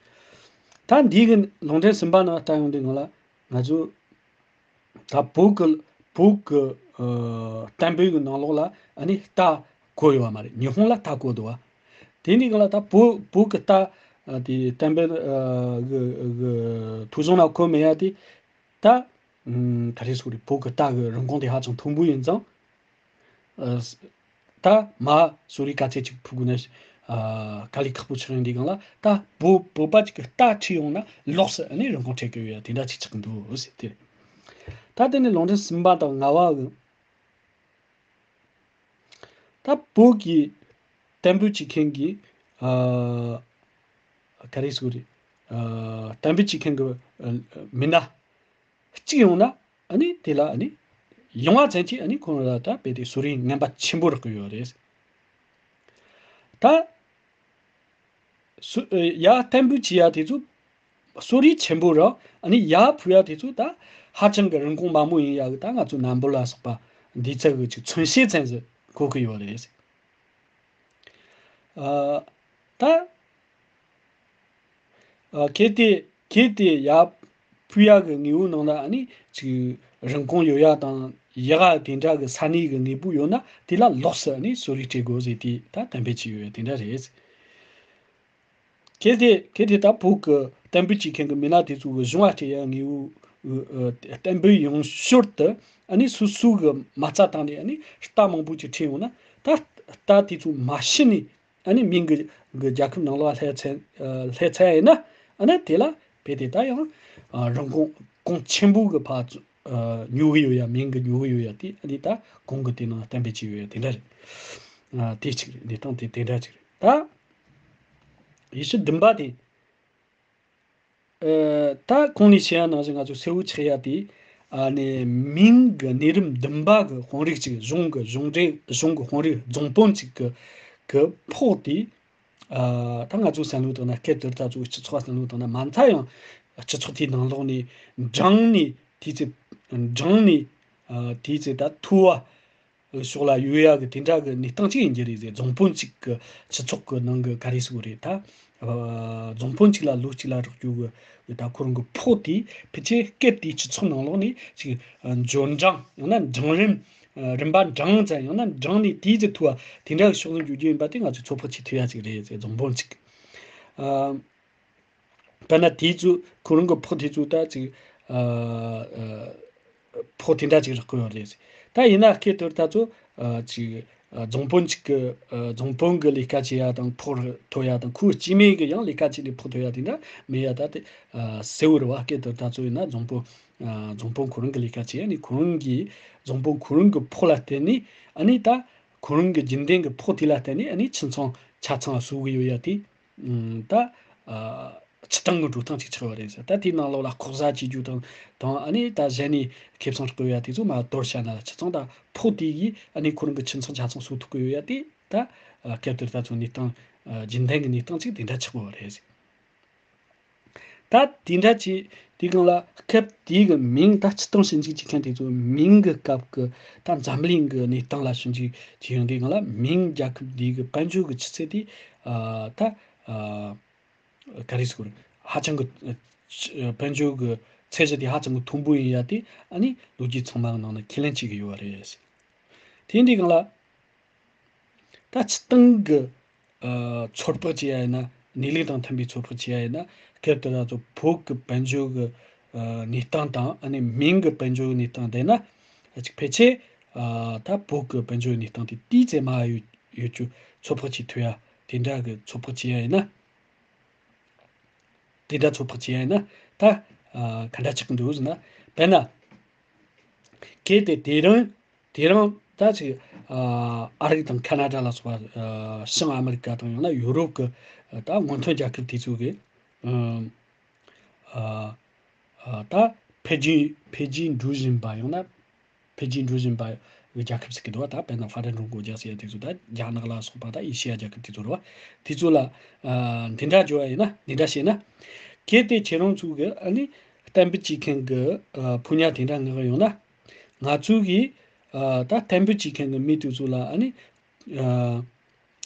ད་འདི་གི་ལུང་འདྲེན་གསུམ་པ་ནང་ལྟ་ཡོང་དུས་སྒང་ལ་ང་ཚོ་ད་བོད་ཀྱི་བོད་ཀྱི་ཨ་གཏན་འབེབས་ཀྱི་ནང་ལོགས་ལ་ཨ་ནི་རྟ་བཀོད་ཡོད་པ་མ་རེད། ཉི་ཧོང་ལ་རྟ་བཀོད་འདུག་བ། དེ་འདི་སྒང་ལ་ད་བོད་བོད་ཀྱི་རྟ་ཨ་དེ་གཏན་འབེབས་ཨ་གི་གི་ཐོ་གཞུང་ནང་བཀོད་མེད་ཡ་དེ། ད་ཨུམ་ག་རེ་ཟེར་རེད། བོད་ཀྱི་རྟ་གི་རིན་གོང་དེ་ཧ་ཅང་མཐོན་པོ་ཡིན་ཙང་། ཨ་ད་མ་གསོ་རིག་ག་ཚད་ཅིག་ཕུལ་དགོས་ན་ཨ་དཀའ་ལས་ཁག་པོ་ཆགས་ཡོང་དུས་སྒང་ལ། ད་བོད་བོད་པ་ཅིག་གི་རྟ་ཁྲིད་ཡོང་ན་ལོགས་སུ་ཨ་ནི་རིན་གོང་སྤྲད་ཀྱི་ཡོད་ཡ་དེ་འདྲ་ཅིག་ཆགས་འདུག་ཟེར་དེ་རེད། ད་དེ་ནས་ལུང་འདྲེན་གསུམ་པ་དང་ལྔ་པ་གི། ད་བོད་ཀྱི་གཏན་འབེབས་བྱེད་མཁན་གྱི་ཨ་ག་རེ་ཟེར་རེད། ཨ་གཏན་འབེབས་བྱེད་མཁན་གྱི་ཨ་མི་སྣ་གཅིག་ཡོང་ན་ཨ་ནི་དེ་ལ་ཨ་ནི་ཡོང་བ་ཙམ་གྱིས་ཨ་ནི་ཁོང་ལ་ད་དཔེ་དེ་གསོ་རིག་རྔན་པ་ཆེན་པོ་རག་གི་ཡོད་རེད། ད་སུ་ཡ་གཏན་འབེབས་བྱེད་ཡ་དེ་ཚོ་གསོ་རིག་ཆེན་པོ་ར། ཨ་ནི་ཡར་ཕུལ་ཡ་དེ་ཚོ་ད་ཧ་ཅང་གི་རིན་གོང་དམའ་མོ་ཡིན་ཡ་གི། ད་ང་ཚོ་སྣམ་བུ་ལ་སོགས་པ་འདི་ཚོ་གི་ཅིག་མཚོན་བྱེད་ཙམ་ཞིག་གོ་གི་ཡོད་རེད། ཨ་ད་ཨ་གལ་ཏེ་གལ་ཏེ་ཡར་ཕུལ་ཡ་གི་དངོས་པོ་ནང་ལ་ཨ་ནི་ཅིག་རིན་གོང་ཡོད་ཡ་དང་ཡག་ག་དེ་འདྲ་གི་ས་གནས་གི་དངོས་པོ་ཡོད་ན་དེ་ལ་ལོགས་སུ་ཨ་ནི་གསོ་རིག་སྤྲད་དགོས་ཟེར་དེ་ད་གཏན་འབེབས་བྱས་ཡོད་དེ་འདྲ་རེད། གལ་ཏེ་གལ་ཏེ་ད་བོད་ཀྱི་གཏན་འབེབས་བྱེད་མཁན་གྱི་མི་སྣ་དེ་ཚོ་གི་གཞུང་བ་སྤྲད་ཡ་དངོས་པོ་གཏན་འབེབས་ཡོང་ཞོར་དུ་ཨ་ནི་སོ་སོ་གི་མ་རྩ་བཏང་ནས་ཨ་ནི་རྟ་མང་པོ་ཅིག་ཁྲིད་ཡོང་ན། ད་རྟ་དེ་ཚོ་མ་ཤི་ནས་ཨ་ནི་མིང་གི་གི་རྒྱལ་ཁབ་ནང་ལོགས་སླེབས་ཚར་སླེབས་ཚར་ཡིན་ན། ཨ་ནི་དེ་ལ་དཔེ་དེ་ད་ཡང་རིན་གོང་གོང་ཆེན་པོ་གི་ཕར་ཉོ་གི་ཡོད་ཡ། མིང་གི་ཉོ་གི་ཡོད་ཡ་དེ་ཨ་ནི་ད་གོང་གི་དེ་ནང་གཏན་འབེབས་བྱས་ཡོད་ཡ་དེ་འདྲ་རེད། དེ་གཅིག་རེད། གནས་སྟངས་དེ་དེ་འདྲ་གཅིག་རེད། ད་ཡེ་ཤུ་བདུན་པ་དེ། ཨ་ད་གོང་ནས་བཤད་ཡ་ནང་བཞིན་ང་ཚོ་གསལ་བོ་ཆགས་ཡ་དེ། ཨ་ནི་མིང་གི་གནས་རིམ་བདུན་པ་གི་དཔོན་རིགས་གཅིག་གཞུང་གི་གཞུང་འབྲེལ་གཞུང་གི་དཔོན་རིགས་རྫོང་དཔོན་གཅིག་གི་གི་ཕོགས་དེ། ཨ་ད་ང་ཚོའི་བསམ་བློ་བཏང་ན། སྐབས་དེར་ད་ཚོ་སྤྱི་ཚོགས་བསམ་བློ་བཏང་ན་མ་མཐའ་ཡང་སྤྱི་ཚོགས་དེའི་ནང་ལོགས་ནས་འབྲང་ནས་དེའི་ཚེ་འབྲང་ནས་ཨ་དེའི་ཚེ་ད་ཐུ་བ། ཕྱོགས་ལ་ཡོད་ཡ་གི་དེ་འདྲ་གི་གནས་སྟངས་ཅིག་ཡིན་གྱི་རེད་ཟེར། རྫོང་དཔོན་གཅིག་གི་སྤྱི་ཚོགས་ཀྱི་ནང་གི་ག་རེ་ཟེར་དགོས་རེད་ད། ཨ། རྫོང་དཔོན་གཅིག་ལ་ལོ་གཅིག་ལ་རག་རྒྱུ་གི་ད་ཁོ་རང་གི་ཕོགས་དེ་ཕལ་ཆེར་སྐབས་དེའི་སྤྱི་ཚོགས་ནང་ལོགས་ནས་ཅིག་འབྱོར་འབྲིང་ཡང་ན་འབྲིང་རིམ། རིམ་པ་འབྲིང་ཙམ་ཡང་ན་འབྲིང་ནས་དེའི་ཚེ་མཐོ་བ་དེ་འདྲ་གི་ཕྱོགས་ལ་འགྱོ་རྒྱུ་ཡིན་པ་དེ་ང་ཚོས་ཚོད་དཔག་བྱེད་ཐུབ་ཡ་ཅིག་རེད་ཟེར། རྫོང་དཔོན་གཅིག་ཨ། དཔེར་ན་དེ་ཚོ་ཁོ་རང་གི་ཕོགས་དེ་ཚོ་ད་ཅིག་ཨ། ཨ། ཕོགས་དེ་འདྲ་ཅིག་རག་གི་ཡོད་རེད། ད་ཡིན་ན་སྐབས་དེར་ད་ཚོ་ཨ། ཅིག་ཨ། རྫོང་དཔོན་ཅིག་གི་ཨ། རྫོང་དཔོན་གི་ལས་ཀ་བྱེད་ཡ་དང་ཕོགས་མཐོ་ཡ་དང་ཁོའི་སྐྱེ་དམན་གི་ཡང་ལས་ཀ་བྱེད་ནས་ཕོགས་མཐོ་ཡ་དེ་འདྲ་མེད་ཡ་ད་དེ་ཨ། གསལ་བོ་རེད་བ། སྐབས་དེར་ད་ཚོ་ཡིན་ན་རྫོང་དཔོན་ཨ། རྫོང་དཔོན་ཁོ་རང་གི་ལས་ཀ་བྱེད་ཡ་ནི་ཁོ་རང་གི་རྫོང་དཔོན་ཁོ་རང་གི་ཕོགས་ལ་བརྟེན་ནས་ཨ་ནི་ད་ཁོ་རང་གི་རྒྱུན་ལྡན་གི་ཕོགས་དེ་ལ་བརྟེན་ནས་ཨ་ནི་ཁྱིམ་ཚང་ཆ་ཚང་བཟོ་གི་ཡོད་ཡ་དེ། ད་ཨ། སྤྱིར་བཏང་གི་འགྲོ་སྟངས་ཅིག་ཆགས་པ་རེད་ཟེར། ད་དེའི་ནང་ལོགས་ལ་ལྐོག་ཟ་བྱེད་རྒྱུ་དང་དང་ཨ་ནི་ད་གཞན་ནས་ཁེ་བཟང་རག་ཡ་དེ་ཚོ་མར་དོར་བྱས་ན་ལ་ཁྱིམ་ཚང་དང་ཕོགས་དེ་གིས་ཨ་ནི་ཁོ་རང་གི་ཁྱིམ་ཚང་ཆ་ཚང་གསོ་ཐུབ་ཀྱི་ཡོད་ཡ་དེ་ད་ཨ། སྐབས་དེར་ད་ཚོ་གནས་སྟངས་ཨ། རྒྱུན་ལྡན་གྱི་གནས་སྟངས་ཅིག་དེ་འདྲ་ཆགས་པ་རེད་ཟེར། ད་དེ་འདྲ་ཅིག་དེ་སྒང་ལ་སྐབས་དེའི་གི་མིང་ད་སྤྱིར་བཏང་ཞིབ་འཇུག་བྱེད་མཁན་དེ་ཚོ་མིང་གི་སྐབས་ཀྱི་ད་འཛམ་གླིང་གི་གནས་སྟངས་ལ་ཞིབ་འཇུག་བྱེད་ཡོང་དུས་སྒང་ལ་མིང་རྒྱལ་ཁབ་དེའི་གི་དཔལ་འབྱོར་གི་ཆུ་ཚད་དེ་ཨ། ད་ཨ། ག་རེ་ཟེར་དགོས་རེད། ཧ་ཅང་གི་ཨ། དཔལ་འབྱོར་གི་ཚད་གཞི་དེ་ཧ་ཅང་གི་མཐོན་པོ་ཡིན་ཡ་དེ་ཨ་ནི་ལོ་རྒྱུས་ཚང་མ་གི་ནང་ནས་ཁས་ལེན་བྱེད་ཀྱི་ཡོད་པ་རེད། དེ་འདྲའི་སྒང་ལ་ད་སྤྱིར་བཏང་གི་ཨ། ཚོད་དཔག་བྱེད་ཡ་ཡིན་ན། གནས་ལུགས་དང་མཐུན་པའི་ཚོད་དཔག་བྱེད་ཡ་ཡིན་ན། སྐབས་དེ་ད་ཚོ་བོད་ཀྱི་དཔལ་འབྱོར་གྱི་ཨ། གནས་སྟངས་དང་ཨ་ནི་མིང་གི་དཔལ་འབྱོར་གྱི་གནས་སྟངས་བསྡུར་ན། ཨ། ཅིག་ཕལ་ཆེར་ཨ། ད་བོད་ཀྱི་དཔལ་འབྱོར་གྱི་གནས་སྟངས་དེ་ཏོག་ཙམ་མར་ཡོད་ཡོད་རྒྱུ་ཚོད་དཔག་བྱེད་ཐུབ་ཡ་དེ་འདྲ་གི་ཚོད་དཔག་བྱེད་ཡ་ཡིན་ན། དེ་འདྲ་ཚོད་དཔག་བྱེད་ཡ་ཡིན་ན་ད་ཨ། ག་འདྲ་ཆགས་ཀྱི་འདུག་ཟེར་ན། དཔེར་ན། གལ་ཏེ་དེ་རིང་དེ་རིང་ད་ཅིག་ཨ། ཨ་རི་དང་ཁ་ན་ཌ་ལ་སོགས་པ་ཨ། བྱང་ཨ་མི་རི་ཀ་དང་ཡང་ན་ཡུ་རོབ་ཀྱི་ད་སྔོན་ཐོན་རྒྱལ་ཁབ་དེ་ཚོ་གི་ཨ། ཨ། ད་འཕེལ་རྒྱས་འཕེལ་རྒྱས་འགྲོ་བཞིན་པ་ཡང་ན་འཕེལ་རྒྱས་འགྲོ་བཞིན་པ་གི་རྒྱལ་ཁབ་ཟེར་གི་འདུག་བ། ད་དཔེར་ན་发展中国家ཟེར་ཡ་དེ་ཚོ་ད་རྒྱ་ནག་ལ་སོགས་པ་ད་ཨེ་ཤི་ཡ་རྒྱལ་ཁབ་དེ་ཚོ་རེད་བ། དེ་ཚོ་ལ་ཨ། འདི་འདྲ་བརྗོད་པ་ཡིན་ན། འདི་འདྲ་བཤད་ན། གལ་ཏེ་ཁྱེད་རང་ཚོ་གི་ཨ་ནི་གཏན་འབེབས་བྱེད་མཁན་གི་ཨ། ཕོ་ཉ་དེ་འདྲ་མངགས་ཡོང་ན། ང་ཚོ་གིས་ཨ། ད་གཏན་འབེབས་བྱེད་མཁན་གི་མི་དེ་ཚོ་ལ་ཨ་ནི་ཨ།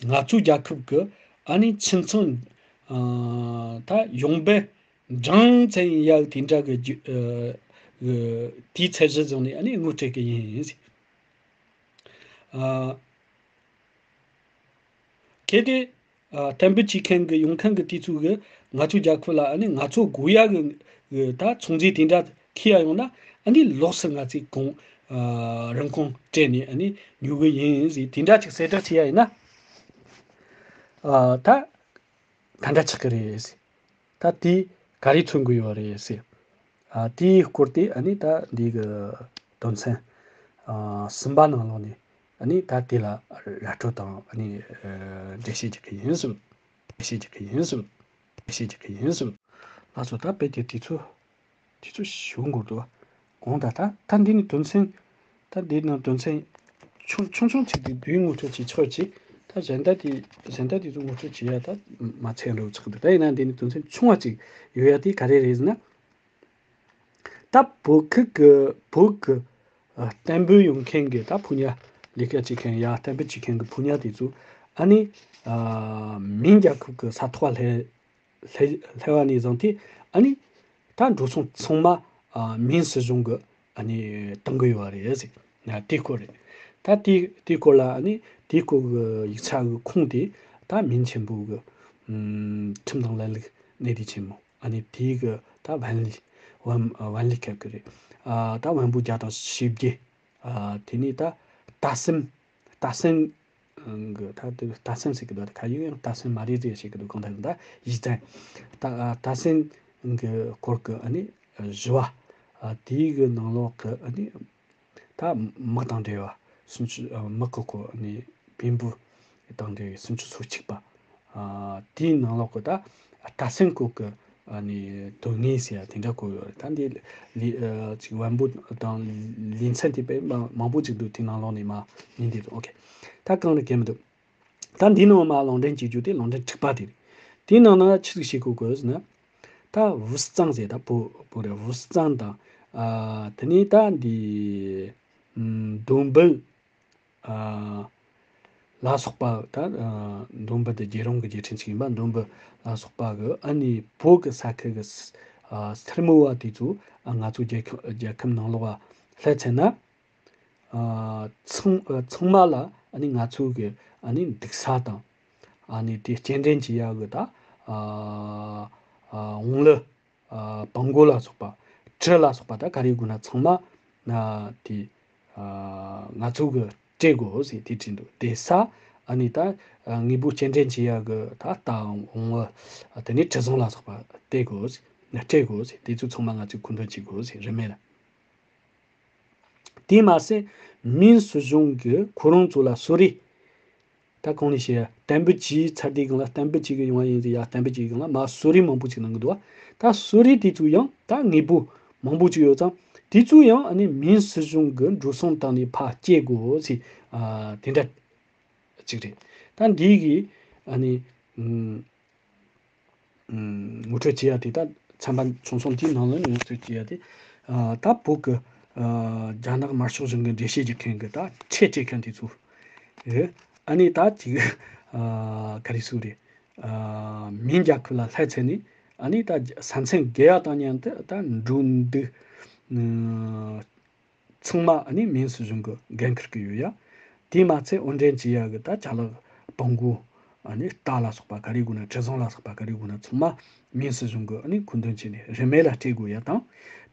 ང་ཚོའི་རྒྱལ་ཁབ་གི་ཨ་ནི་ཁྱིམ་ཚང་ཨ། ད་ཡོང་འབབ་འབྲིང་ཙམ་ཡིན་ཡག་དེ་འདྲ་གི་རྒྱུ་ཨ། གི་དེའི་ཚད་གཞི་བཟུང་ནས་ཨ་ནི་དངུལ་སྤྲད་གི་ཡིན་ཟེར། ཨ། གལ་ཏེ་ཨ། གཏན་འབེབས་བྱེད་མཁན་གི་ཡོང་མཁན་གི་དུས་ཚོད་གི་ང་ཚོའི་རྒྱལ་ཁབ་ལ་ཨ་ནི་ང་ཚོ་དགོས་ཡ་གི་གི་ད་ཚོང་རྫས་དེ་འདྲ་འཁྱེར་ཡ་ཡོང་ན་ཨ་ནི་ལོགས་སུ་ང་ཚོས་གོང་ཨ། རིན་གོང་སྤྲད་ནས་ཨ་ནི་ཉོ་གི་ཡིན་ཟེར། དེ་འདྲ་ཅིག་གསལ་བསྒྲགས་བྱེད་ཡ་ཡིན་ན་ཨ། ད་ག་འདྲ་ཆགས་ཀྱི་རེད་ཟེར། ད་དེ་ག་རེ་མཚོན་གྱི་ཡོད་རེད་ཟེར། ཨ། དེའི་སྐོར་དེ་ཨ་ནི་ད་འདི་གི་དོན་ཚན་ཨ། གསུམ་པ་ནང་ལོགས་ནས་ཨ་ནི་ད་དེ་ལ་ར་སྤྲོད་དང་ཨ་ནི་ཨ། འགྲེལ་བཤད་རྒྱག་གི་ཡིན་ཟེར། འགྲེལ་བཤད་རྒྱག་གི་ཡིན་ཟེར། འགྲེལ་བཤད་རྒྱག་གི་ཡིན་ཟེར། ལགས་སོ། ད་དཔེ་དེ་དུས་ཚོད་དུས་ཚོད་ཞེ་པོ་འགོར་འདུག་བ། དགོངས་དག་ད་ད་འདི་ནི་དོན་ཚན། ད་འདི་ནང་དོན་ཚན་ཆུང་ཆུང་ཆུང་ཅིག་དེ་བོད་ངོ་སྤྲོད་བྱེད་ཆོག་ཅིག་ད་གཞན་དག་དེ་གཞན་དག་དེ་ཚོ་ངོ་སྤྲོད་བྱེད་ཡ་ད་མ་ཚད་འགྲོ་ཆོག་གི་འདུག་ད་ཡིན་ན་འདི་ནི་དོན་ཚན་ཆུང་བ་ཅིག་ཡོད་ཡ་དེ་ག་རེ་རེད་ཟེར་ན། ད་བོད་ཁུལ་གི་བོད་གི་ཨ། གཏན་འབེབས་ཡོང་མཁན་གི་ད་ཕོ་ཉ་ལས་ཀ་བྱེད་མཁན་ཡ་གཏན་འབེབས་བྱེད་མཁན་གི་ཕོ་ཉ་དེ་ཚོ་ཨ་ནི་ཨ། མིང་རྒྱལ་ཁབ་གི་ས་ཐོག་སླེབས་སླེབས་སླེབས་པ་ནས་བཟུང་སྟེ་ཨ་ནི་ད་འགྲོ་སོང་ཚང་མ་ཨ། མིང་སྲིད་གཞུང་གི་ཨ་ནི་གཏོང་གི་ཡོད་རེད་ཟེར། ཨ། དེ་སྐོར་རེད། ད་དེ་དེ་སྐོར་ལ་ཨ་ནི་དེ་སྐོར་གི་ཡིག་ཆ་གི་ཁུངས་དེ་ད་མིང་ཆེན་པོ་གི་ཨམ། ཁྲིམས་དང་ལམ་ལུགས་གནས་དེ་ཆེན་མོ། ཨ་ནི་དེའི་གི་ད་བན་ལི་བན་བན་ལི་ཁབ་ཀྱི་རེད། ཨ། ད་བོན་པོ་བརྒྱ་དང་བཞི་བརྒྱད། ཨ། དེ་ནས་ད་ད་སེམས་ད་སེམས་གི་ད་དེ་ད་སེམས་ཟེར་གི་འདུག་ད་ག་ཡིན་ཡང་ད་སེམས་མ་རེད་ཟེར་ཞིག་གི་འདུག་གང་ལྟར་ད་གཞི་རྟེན་ད་ད་སེམས་གི་སྐོར་གི་ཨ་ནི་བཞི་བ། ཨ། དེའི་གི་ནང་ལོགས་གི་ཨ་ནི། ད་དམག་དང་འབྲེལ་བ་སུམ་ཅུ། དམག་གི་སྐོར་ནས་བེམ་པོ་དང་འབྲེལ་བའི་སུམ་ཅུ་སོ་གཅིག་པ། དེའི་ནང་ལོགས་ཀྱི་ད་ད་སེམས་སྐོར་གྱི་དོན་དངོས་ཟེར་ཡ་དེ་འདྲ་བཀོད་ཡོད་རེད། ད་འདི་ལི་ཅིག་བན་པོ་དང་ལེ་ཚན་དེ་དཔེ་མང་པོ་ཅིག་འདུག་དེའི་ནང་ལོགས་ནས་མ་ཉན་དེ་དང་། ཨོ་ཁེ། ད་གང་ལ་གལ་མི་འདུག་ད་འདི་ནང་མ་ལུང་འདྲེན་བྱེད་རྒྱུ་དེ་ལུང་འདྲེན་དྲུག་པ་དེ་རེད། དེའི་ནང་ན་ཆི་ཟིག་བྱེད་དགོས་དགོས་ཟེར་ན། ད་ཝུ་སི་ཙང་ཟེར་ད་བོད་བོད་རེད། ཝུ་སི་ཙང་དང་། ཨ། དེ་ནས་ད་འདི་ཨམ། དོན་བོན། ཨ་ལ་སོགས་པ་ད་ཨ་མགྲོན་འབུལ་དེ་རྒྱལ་རོང་གི་རྒྱལ་ཕྲན་ཅིག་ཡིན་པ། མགྲོན་འབུལ་ལ་སོགས་པ་གི་ཨ་ནི་བོད་ཀྱི་ས་ཁུལ་གྱི་ས་ཨ་སེར་མོ་བ་དེ་ཚོ་ཨ་ང་ཚོ་རྒྱལ་ཁབ་རྒྱལ་ཁབ་ནང་ལོགས་ལ་སླེབས་ཚར་ན། ཨ་ཚང་ཨ་ཚང་མ་ལ་ཨ་ནི་ང་ཚོ་གི་ཨ་ནི་འདུག་ས་དང་། ཨ་ནི་དེ་སྐྱེལ་འདྲེན་བྱེད་ཡག་གི་ད་ཨ་ཨ་བོང་ལུ། ཨ་བོང་གུ་ལ་སོགས་པ། གྲི་ལ་སོགས་པ་ད་ག་རེ་དགོས་ན་ཚང་མ་ཨ་དེ་ཨ་ང་ཚོ་གི་སྤྲད་དགོས་ཟེར་དེ་བྲིས་འདུག་དེ་ས་ཨ་ནི་ད་ཨ་དངོས་པོ་སྐྱེལ་འདྲེན་བྱེད་ཡག་གི་ད་རྟ་བོང་བུ། དེ་ནས་གྲུ་གཟིངས་ལ་སོགས་པ་སྤྲད་དགོས་ཟེར། སྤྲད་དགོས་ཟེར། དེ་ཚོ་ཚང་མ་ང་ཚོས་མཁོ་འདོན་བྱེད་དགོས་ཟེར་རིན་མེད་ལ། དེ་མ་ཟད་མིན་སྲིད་གཞུང་གིས་ཁོ་རང་ཚོ་ལ་གསོལ་རས། ད་གོང་ནས་བཤད་ཡ་གཏན་འབེབས་བྱས་ཚར་དུས་སྒང་ལ་གཏན་འབེབས་བྱེད་གི་ཡོང་བ་ཡིན་ཟེར་ཡ། གཏན་འབེབས་བྱས་སྒང་ལ་མ་གསོལ་རས་མང་པོ་ཅིག་གནང་གི་འདུག་བ། ད་གསོལ་རས་དེ་ཚོ་ཡང་ད་དངོས་པོ་མང་པོ་ཅིག་ཡོད་ཙང་། དེ་ཚོ་ཡང་ཨ་ནི་མིན་སྲིད་གཞུང་གི་འགྲོ་སོང་བཏང་ནས་ཕར་སྐྱེལ་དགོས་ཟེར། ཨ་དེ་འདྲ་ཅིག་རེད། ད་འདི་གི་ཨ་ནི་ཨུམ། ངོ་སྤྲོད་བྱེད་ཡ་དེ་ད་ཚན་པ་ཆུང་ཆུང་དེའི་ནང་ལ་ངོ་སྤྲོད་བྱེད་ཡ་དེ། ཨ་ད་བོད་ཀྱི་ཨ་རྒྱ་ནག་དམར་ཤོག་གཞུང་གི་འགྲེལ་བཤད་རྒྱག་མཁན་གྱི་ད་ཁྲལ་སྤྲད་མཁན་དེ་ཚོ། ཨེ་ཨ་ནི་ད་ཅིག་ཨ་ག་རེ་ཟེར་རེད། ཨ་མིན་རྒྱལ་ཁབ་ལ་སླེབས་ཚར་ནས་ཨ་ནི་ད་ས་མཚམས་བརྒལ་ཡ་དང་མཉམ་དུ་ད་འགྲོ་འདུག་ཨ། ཚང་མ་ཨ་ནི་མིན་སྲིད་གཞུང་གི་འགན་འཁུར་གྱི་ཡོད་ཡ། དེས་མ་ཚད་དབོར་འདྲེན་བྱེད་ཡ་གི་ད་ཅ་ལག་བོང་གུ། ཨ་ནི་རྟ་ལ་སོགས་པ་ག་རེ་དགོས་ན། གྲུ་གཟིངས་ལ་སོགས་པ་ག་རེ་དགོས་ན་ཚང་མ་མིན་སྲིད་གཞུང་གི་ཨ་ནི་མཁོ་འདོན་བྱས་ནས་རིན་མེད་ལ་སྤྲད་དགོས་ཡ་དང་།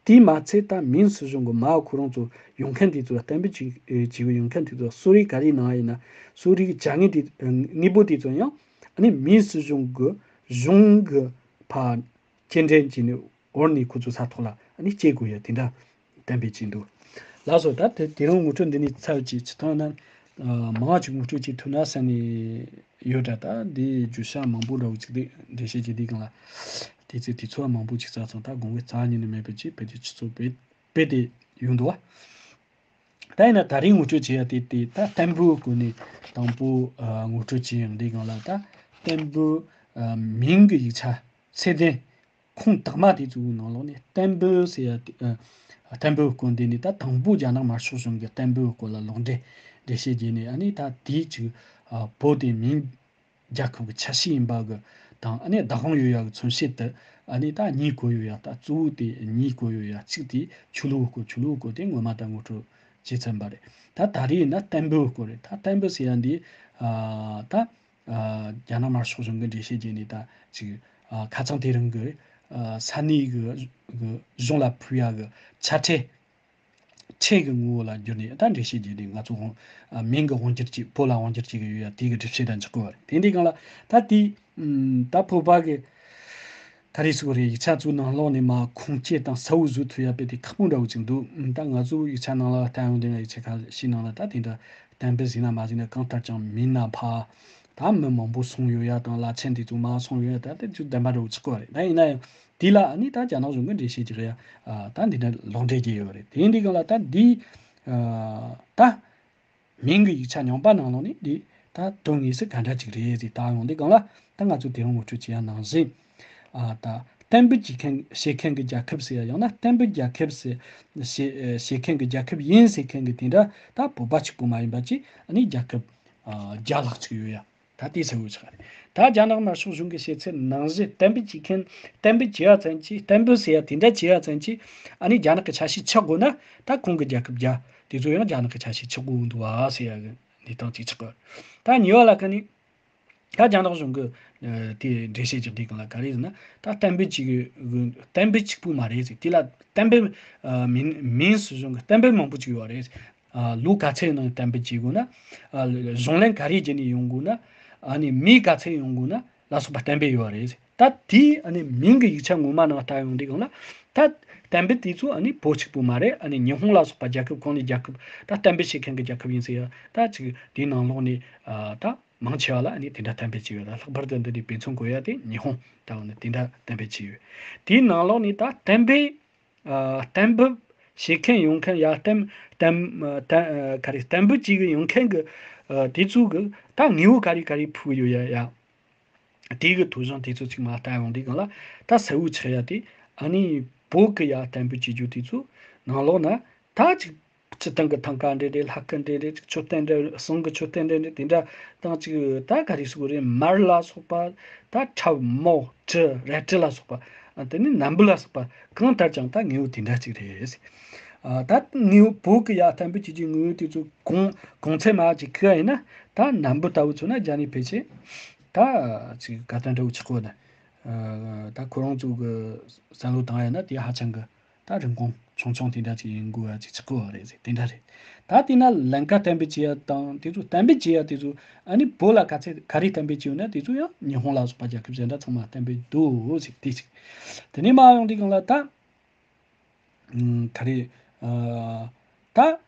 དེས་མ་ཚད་ད་མིན་སྲིད་གཞུང་གི་མ་ཁོ་རང་ཚོ་ཡོང་མཁན་དེ་ཚོ་ལ་གཏན་འབེབས་བྱེད་བྱེད་དགོས་ཡོང་མཁན་དེ་ཚོ་ལ་གསོལ་རས་ག་རེ་གནང་ཡ་ཡིན་ན། གསོལ་རས་ཀྱི་བྱ་དངོས་དེ་དངོས་པོ་དེ་ཚོ་ཡང་ཨ་ནི་མིན་སྲིད་གཞུང་གི་གཞུང་གི་ཕ་སྐྱེལ་འདྲེན་བྱས་ནས་འོར་ནས་ཁོ་ཚོ་ས་ཐོག་ལ་ཨ་ནི་སྐྱེལ་དགོས་ཡ་དེ་འདྲ་གཏན་འབེབས་བྱས་འདུག་ལགས་སོ། ད་དེ་དེ་རིང་ངོ་སྤྲོད་འདི་ནས་ཚར་གཅིག་ཅི་ཐོན་ན། ཨ་མང་ཅིག་ངོ་སྤྲོད་བྱེད་ཐུབ་ན་བསམ་ནས་ཡོད་འདྲ། ད་འདི་བརྗོད་བྱ་མང་པོ་འདྲ་བོ་ཅིག་འདི་འགྲེལ་བཤད་བྱེད་དུས་སྒང་ལ་དེ་ཚོ་དེ་ཚོ་མང་པོ་ཅིག་བཙལ་སོང་། ད་དགོངས་པའི་རྩ་བ་ཉིད་ནས་མེད་པ་ཅིག་བེད་སྤྱོད་ཆུ་ཚོད་བེད་བེད་དེ་ཡོང་འདུག་བ། ད་ཡིན་ན་ད་རེས་ངོ་སྤྲོད་བྱེད་ཡ་དེ་དེ་ད་བསྟན་པོའི་སྐོར་ནས་དང་པོ་ཨ་ངོ་སྤྲོད་བྱེད་ཡོང་དུས་སྒང་ལ། ད་བསྟན་པོ་ཨ་མིང་གི་ཡིག་ཆ་ཚད་ལྡན་ཁུངས་དག་མ་དེ་ཚོའི་ནང་ལོགས་ནས་བསྟན་པོ་ཟེར་ཡ་དེ་ཨ་བསྟན་པོའི་སྐོར་འདི་ནས་ད་དང་པོ་རྒྱ་ནག་དམར་ཤོག་གཞུང་གིས་བསྟན་པོའི་སྐོར་ལ་ལོག་འགྲེལ་འགྲེལ་བཤད་བརྒྱབ་ནས། ཨ་ནི་ད་དེའི་ཅིག་ཨ་བོད་དེ་མིང་རྒྱལ་ཁབ་ཀྱི་ཆ་ཤས་ཡིན་པ་གི་དང་། ཨ་ནི་བདག་དབང་ཡོད་ཡ་གི་མཚོན་བྱེད་དུ་ཨ་ནི་ད་གཉིས་བཀོད་ཡོད་ཡ། ད་གཙོ་བོ་དེ་གཉིས་བཀོད་ཡོད་ཡ། གཅིག་དེ་ཆོས་ལུགས་སྐོར། ཆོས་ལུགས་སྐོར་དེ་སྔོན་མ་ད་ངོ་སྤྲོད་བྱས་ཚར་བ་རེད། ད་ད་རེས་ཡིན་ན་བསྟན་པའི་སྐོར་རེད། ད་བསྟན་པ་ཟེར་ཡ་འདི་ཨ་ད་ཨ་རྒྱ་ནག་དམར་ཤོག་གཞུང་གི་འགྲེལ་བཤད་བརྒྱབ་ནས། ད་ཅིག་ཨ་ཁ་སང་དེ་རིང་གི་ཨ་ས་གནས་གི་གི་གཞུང་ལ་ཕུལ་ཡ་གི་ཆ་ཁྲལ། ཁྲལ་གྱི་ངོ་བོ་ལ་བསྒྱུར་ནས་ད་འགྲེལ་བཤད་བརྒྱབ་ནས། ང་ཚོ་དབང་ཨ་མིང་གི་དབང་སྒྱུར་བྱས། བོད་ལ་དབང་སྒྱུར་བྱེད་ཀྱི་ཡོད་ཡ་དེ་གི་སྒྲུབ་བྱེད་དང་འཇོག་གི་ཡོད་རེད། དེ་འདྲའི་སྒང་ལ་ད་དེ་ཨམ་ད་བོད་པ་གི་ག་རེ་ཟེར་དགོས་རེད། ཡིག་ཆ་ཚོའི་ནང་ལོགས་ནས་མར་ཁུངས་སྐྱེལ་དང་གསལ་བོ་བཟོ་ཐུབ་ཡ་དཔེ་དེ་ཁག་པོ་འདྲ་བོ་ཅིག་འདུག་ཨམ་ད་ང་ཚོའི་ཡིག་ཆ་ནང་ལ་ལྟ་ཡོང་དུས་ན། ཡིག་ཆ་ཁ་ཤས་ནང་ལ་ད་དེ་འདྲ་བསྟན་པ་ཟིན་ན་མ་ཟིན་ན་གང་ལྟར་ཀྱང་མིན་ན་ཕ་ད་མི་མང་པོ་སོང་ཡོད་ཡ་དང་། བླ་ཆེན་དེ་ཚོ་མར་སོང་ཡོད་ཡ། ད་དེ་ཚོ་བདེན་པ་འདྲ་བོ་ཆགས་ཀྱི་ཡོད་རེད། ད་ཡིན་ན་ཡང་དེ་ལ་ཨ་ནི་ད་རྒྱ་ནག་གཞུང་གི་འགྲེལ་བཤད་ཅིག་རེད་ཡ། ཨ་ད་འདི་འདྲ་ལོག་འགྲེལ་བྱས་ཡོད་རེད། དེ་འདི་སྒང་ལ་ད་འདི་ཨ་ད་མིང་གི་ཡིག་ཆ་རྙིང་པ་ནང་ལོགས་ནས་འདི་ད་དོན་དངོས་སུ་ག་འདྲ་ཅིག་རེད་ཟེར་ལྟ་ཡོང་དུས་སྒང་ལ། ད་ང་ཚོ་དེ་རིང་ངོ་སྤྲོད་བྱེད་ཡ་ནང་བཞིན། ཨ་ད་གཏན་འབེབས་བྱེད་མཁན་བྱེད་མཁན་གྱི་རྒྱལ་ཁབ་ཟེར་ཡ། ཡང་ན་གཏན་འབེབས་རྒྱལ་ཁབ་ཟེར་བྱེད་བྱེད་མཁན་གྱི་རྒྱལ་ཁབ་ཡིན་ཟེར་མཁན་གྱི་དེ་འདྲ་ད་བོད་པ་གཅིག་པུ་མ་ཡིན་པ་ཅིག་ཨ་ནི་རྒྱལ་ཁབ་ཨ་བརྒྱ་ལྷག་ཅིག་ཡོད་ཡ། ད་དེ་གསལ་བོ་ཆགས་རེད། ད་རྒྱ་ནག་དམར་ཤོག་གཞུང་གིས་བཤད་ཚུལ་ནང་བཞིན་གཏན་འབེབས་བྱེད་མཁན། གཏན་འབེབས་བྱེད་ཡ་ཙམ་གྱིས། གཏན་འབེབས་ཟེར་ཡ་དེ་འདྲ་བྱེད་ཡ་ཙམ་གྱིས་ཨ་ནི་རྒྱ་ནག་གི་ཆ་ཤས་ཆགས་དགོས་ན། ད་ཁོང་གི་རྒྱལ་ཁབ་བརྒྱ་དེ་ཚོ་ཡང་རྒྱ་ནག་གི་ཆ་ཤས་ཆགས་དགོས་འདུག་བ་ཟེར་ཡ་གི་གནས་སྟངས་ཅིག་ཆགས་ཀྱི་ཡོད་རེད། ད་གཉིས་པ་ལ་ཁ་ནི། ད་རྒྱ་ནག་གཞུང་གི་ཨ་དེ་འགྲེལ་བཤད་རྒྱག་དུས་སྒང་ལ་ག་རེ་ཟེར་ན། ད་གཏན་འབེབས་གཅིག་གི་གཏན་འབེབས་གཅིག་པུ་མ་རེད་ཟེར། དེ་ལ་གཏན་འབེབས་ཨ་མིན་མིན་སྲིད་གཞུང་གི་གཏན་འབེབས་མང་པོ་ཅིག་ཡོད་རེད། ཨ་ལོ་ག་ཚད་ནང་གཏན་འབེབས་བྱེད་དགོས་ན། ཨ་གཞུང་ལམ་ག་རེ་བརྒྱུད་ནས་ཡོང་དགོས་ན། ཨ་ནི་མི་ག་ཚད་ཡོང་དགོས་ན་ལ་སོགས་པ་གཏན་འབེབས་ཡོད་རེད། ད་དེའི་ཨ་ནི་མིང་གི་ཡིག་ཆ་ངོ་མ་ནང་ལྟ་ཡོང་དུས་སྒང་ལ། ད་གཏན་འབེབས་དེ་ཚོ་ཨ་ནི་བོད་གཅིག་པུ་མ་རེད། ཨ་ནི་ཉི་ཧོང་ལ་སོགས་པ་རྒྱལ་ཁབ་གང་ནས་རྒྱལ་ཁབ། ད་གཏན་འབེབས་བྱེད་མཁན་གྱི་རྒྱལ་ཁབ་ཡིན་ཟེར་ཡ། ད་ཅིག་དེའི་ནང་ལོགས་ནས་ཨ་ད་མང་ཆེ་བ་ལ་ཨ་ནི་དེ་འདྲ་གཏན་འབེབས་བྱས་ཡོད། ད་ལྷག་པར་དུ་འདི་ནས་དཔེ་མཚོན་དགོས་ཡ་དེ་ཉི་ཧོང་ད་འོ་ན་དེ་འདྲ་གཏན་འབེབས་བྱས་ཡོད། དེའི་ནང་ལོགས་ནས་ད་གཏན་འབེབས་ཨ་གཏན་འབེབས་བྱེད་མཁན་ཡོང་མཁན་ཡ། གཏན་གཏན་ཨ་གཏན་ཨ་ག་རེ། གཏན་འབེབས་བྱེད་གི་ཡོང་མཁན་གི་ཨ་དེ་ཚོ་གི་ད་དངོས་པོ་ག་རེ་ག་རེ་ཕུལ་གི་ཡོད་ཡ་ཡ། དེ་གི་ཐོ་གཞུང་དེ་ཚོ་ཚང་མ་ལྟ་ཡོང་དུས་སྒང་ལ། ད་གསལ་བོ་ཆགས་ཡ་དེ་ཨ་ནི་བོད་གི་ཡ་གཏན་འབེབས་བྱེད་རྒྱུ་དེ་ཚོ་ནང་ལོགས་ན་ད་ཅིག་ སྤྱིར་བཏང་གི་ཐང་ག་འདྲ་རེད། ལྷ་སྐུ་འདྲ་རེད། མཆོད་རྟེན་འདྲ། ཟངས་ཀྱི་མཆོད་རྟེན་འདྲ་རེད། དེ་འདྲ་དང་གཅིག་ད་ག་རེ་ཟེར་དགོས་རེད། མར་ལ་སོགས་པ། ད་ཁྲབ། མོ། གྲི། རལ་གྲི་ལ་སོགས་པ། ཨ། དེ་ནས་ནམ་བུ་ལ་སོགས་པ་གང་ལྟར་ཀྱང་ད་དངོས་པོ་དེ་འདྲ་གཅིག་རེད། ཨ། ད་དངོས་པོ་བོད་ཀྱི་ཡ་བསྟན་པའི་བྱེད་ཀྱི་དངོས་པོ་དེ་ཚོ་གོང་གོང་ཚད་མ་གཅིག་ཁུ་ཡིན་ན། ད་ནམ་བུ་ལྟ་བུ་ཚོ་ན་རྒྱ་ནས་ཕལ་ཆེར་ད་ཅིག་ག་ད་འདྲ་བོ་ཆགས་གོ་ན། ཨ། ད་ཁོ་རང་ཚོ་གི་བསམ་བློ་བཏང་ཡ་ན་དེ་ཧ་ཅང་གི་ད་རིན་གོང་ཆུང་ཆུང་དེ་འདྲ་ཅིག་ཡིན་དགོས་ཡ་ཅིག་ཆགས་གོ་བ་རེད་ཟེར། དེ་འདྲ་རེད། ད་དེ་ན་ལན་ཀ་གཏན་འབེབས་བྱེད་ཡ་དང་དེ་ཚོ་གཏན་འབེབས་བྱེད་ཡ་དེ་ཚོ། ཨ་ནི་བོད་ལ་ག་ཚད་ག་རེ་གཏན་འབེབས་བྱས་ཡོད་ན་དེ་ཚོ་ཡང་ཉི་ཧོང་ལ་སོགས་པ་རྒྱལ་ཁབ་གཞན་དག་ཚང་མ་གཏན་འབེབས་འདུག་ཟེར། དེ་ཅིག་དེ་ནས་མར་ཡོང་དུས་སྒང་ལ་ད། ཨུམ། ག་རེ། ཨ། ད་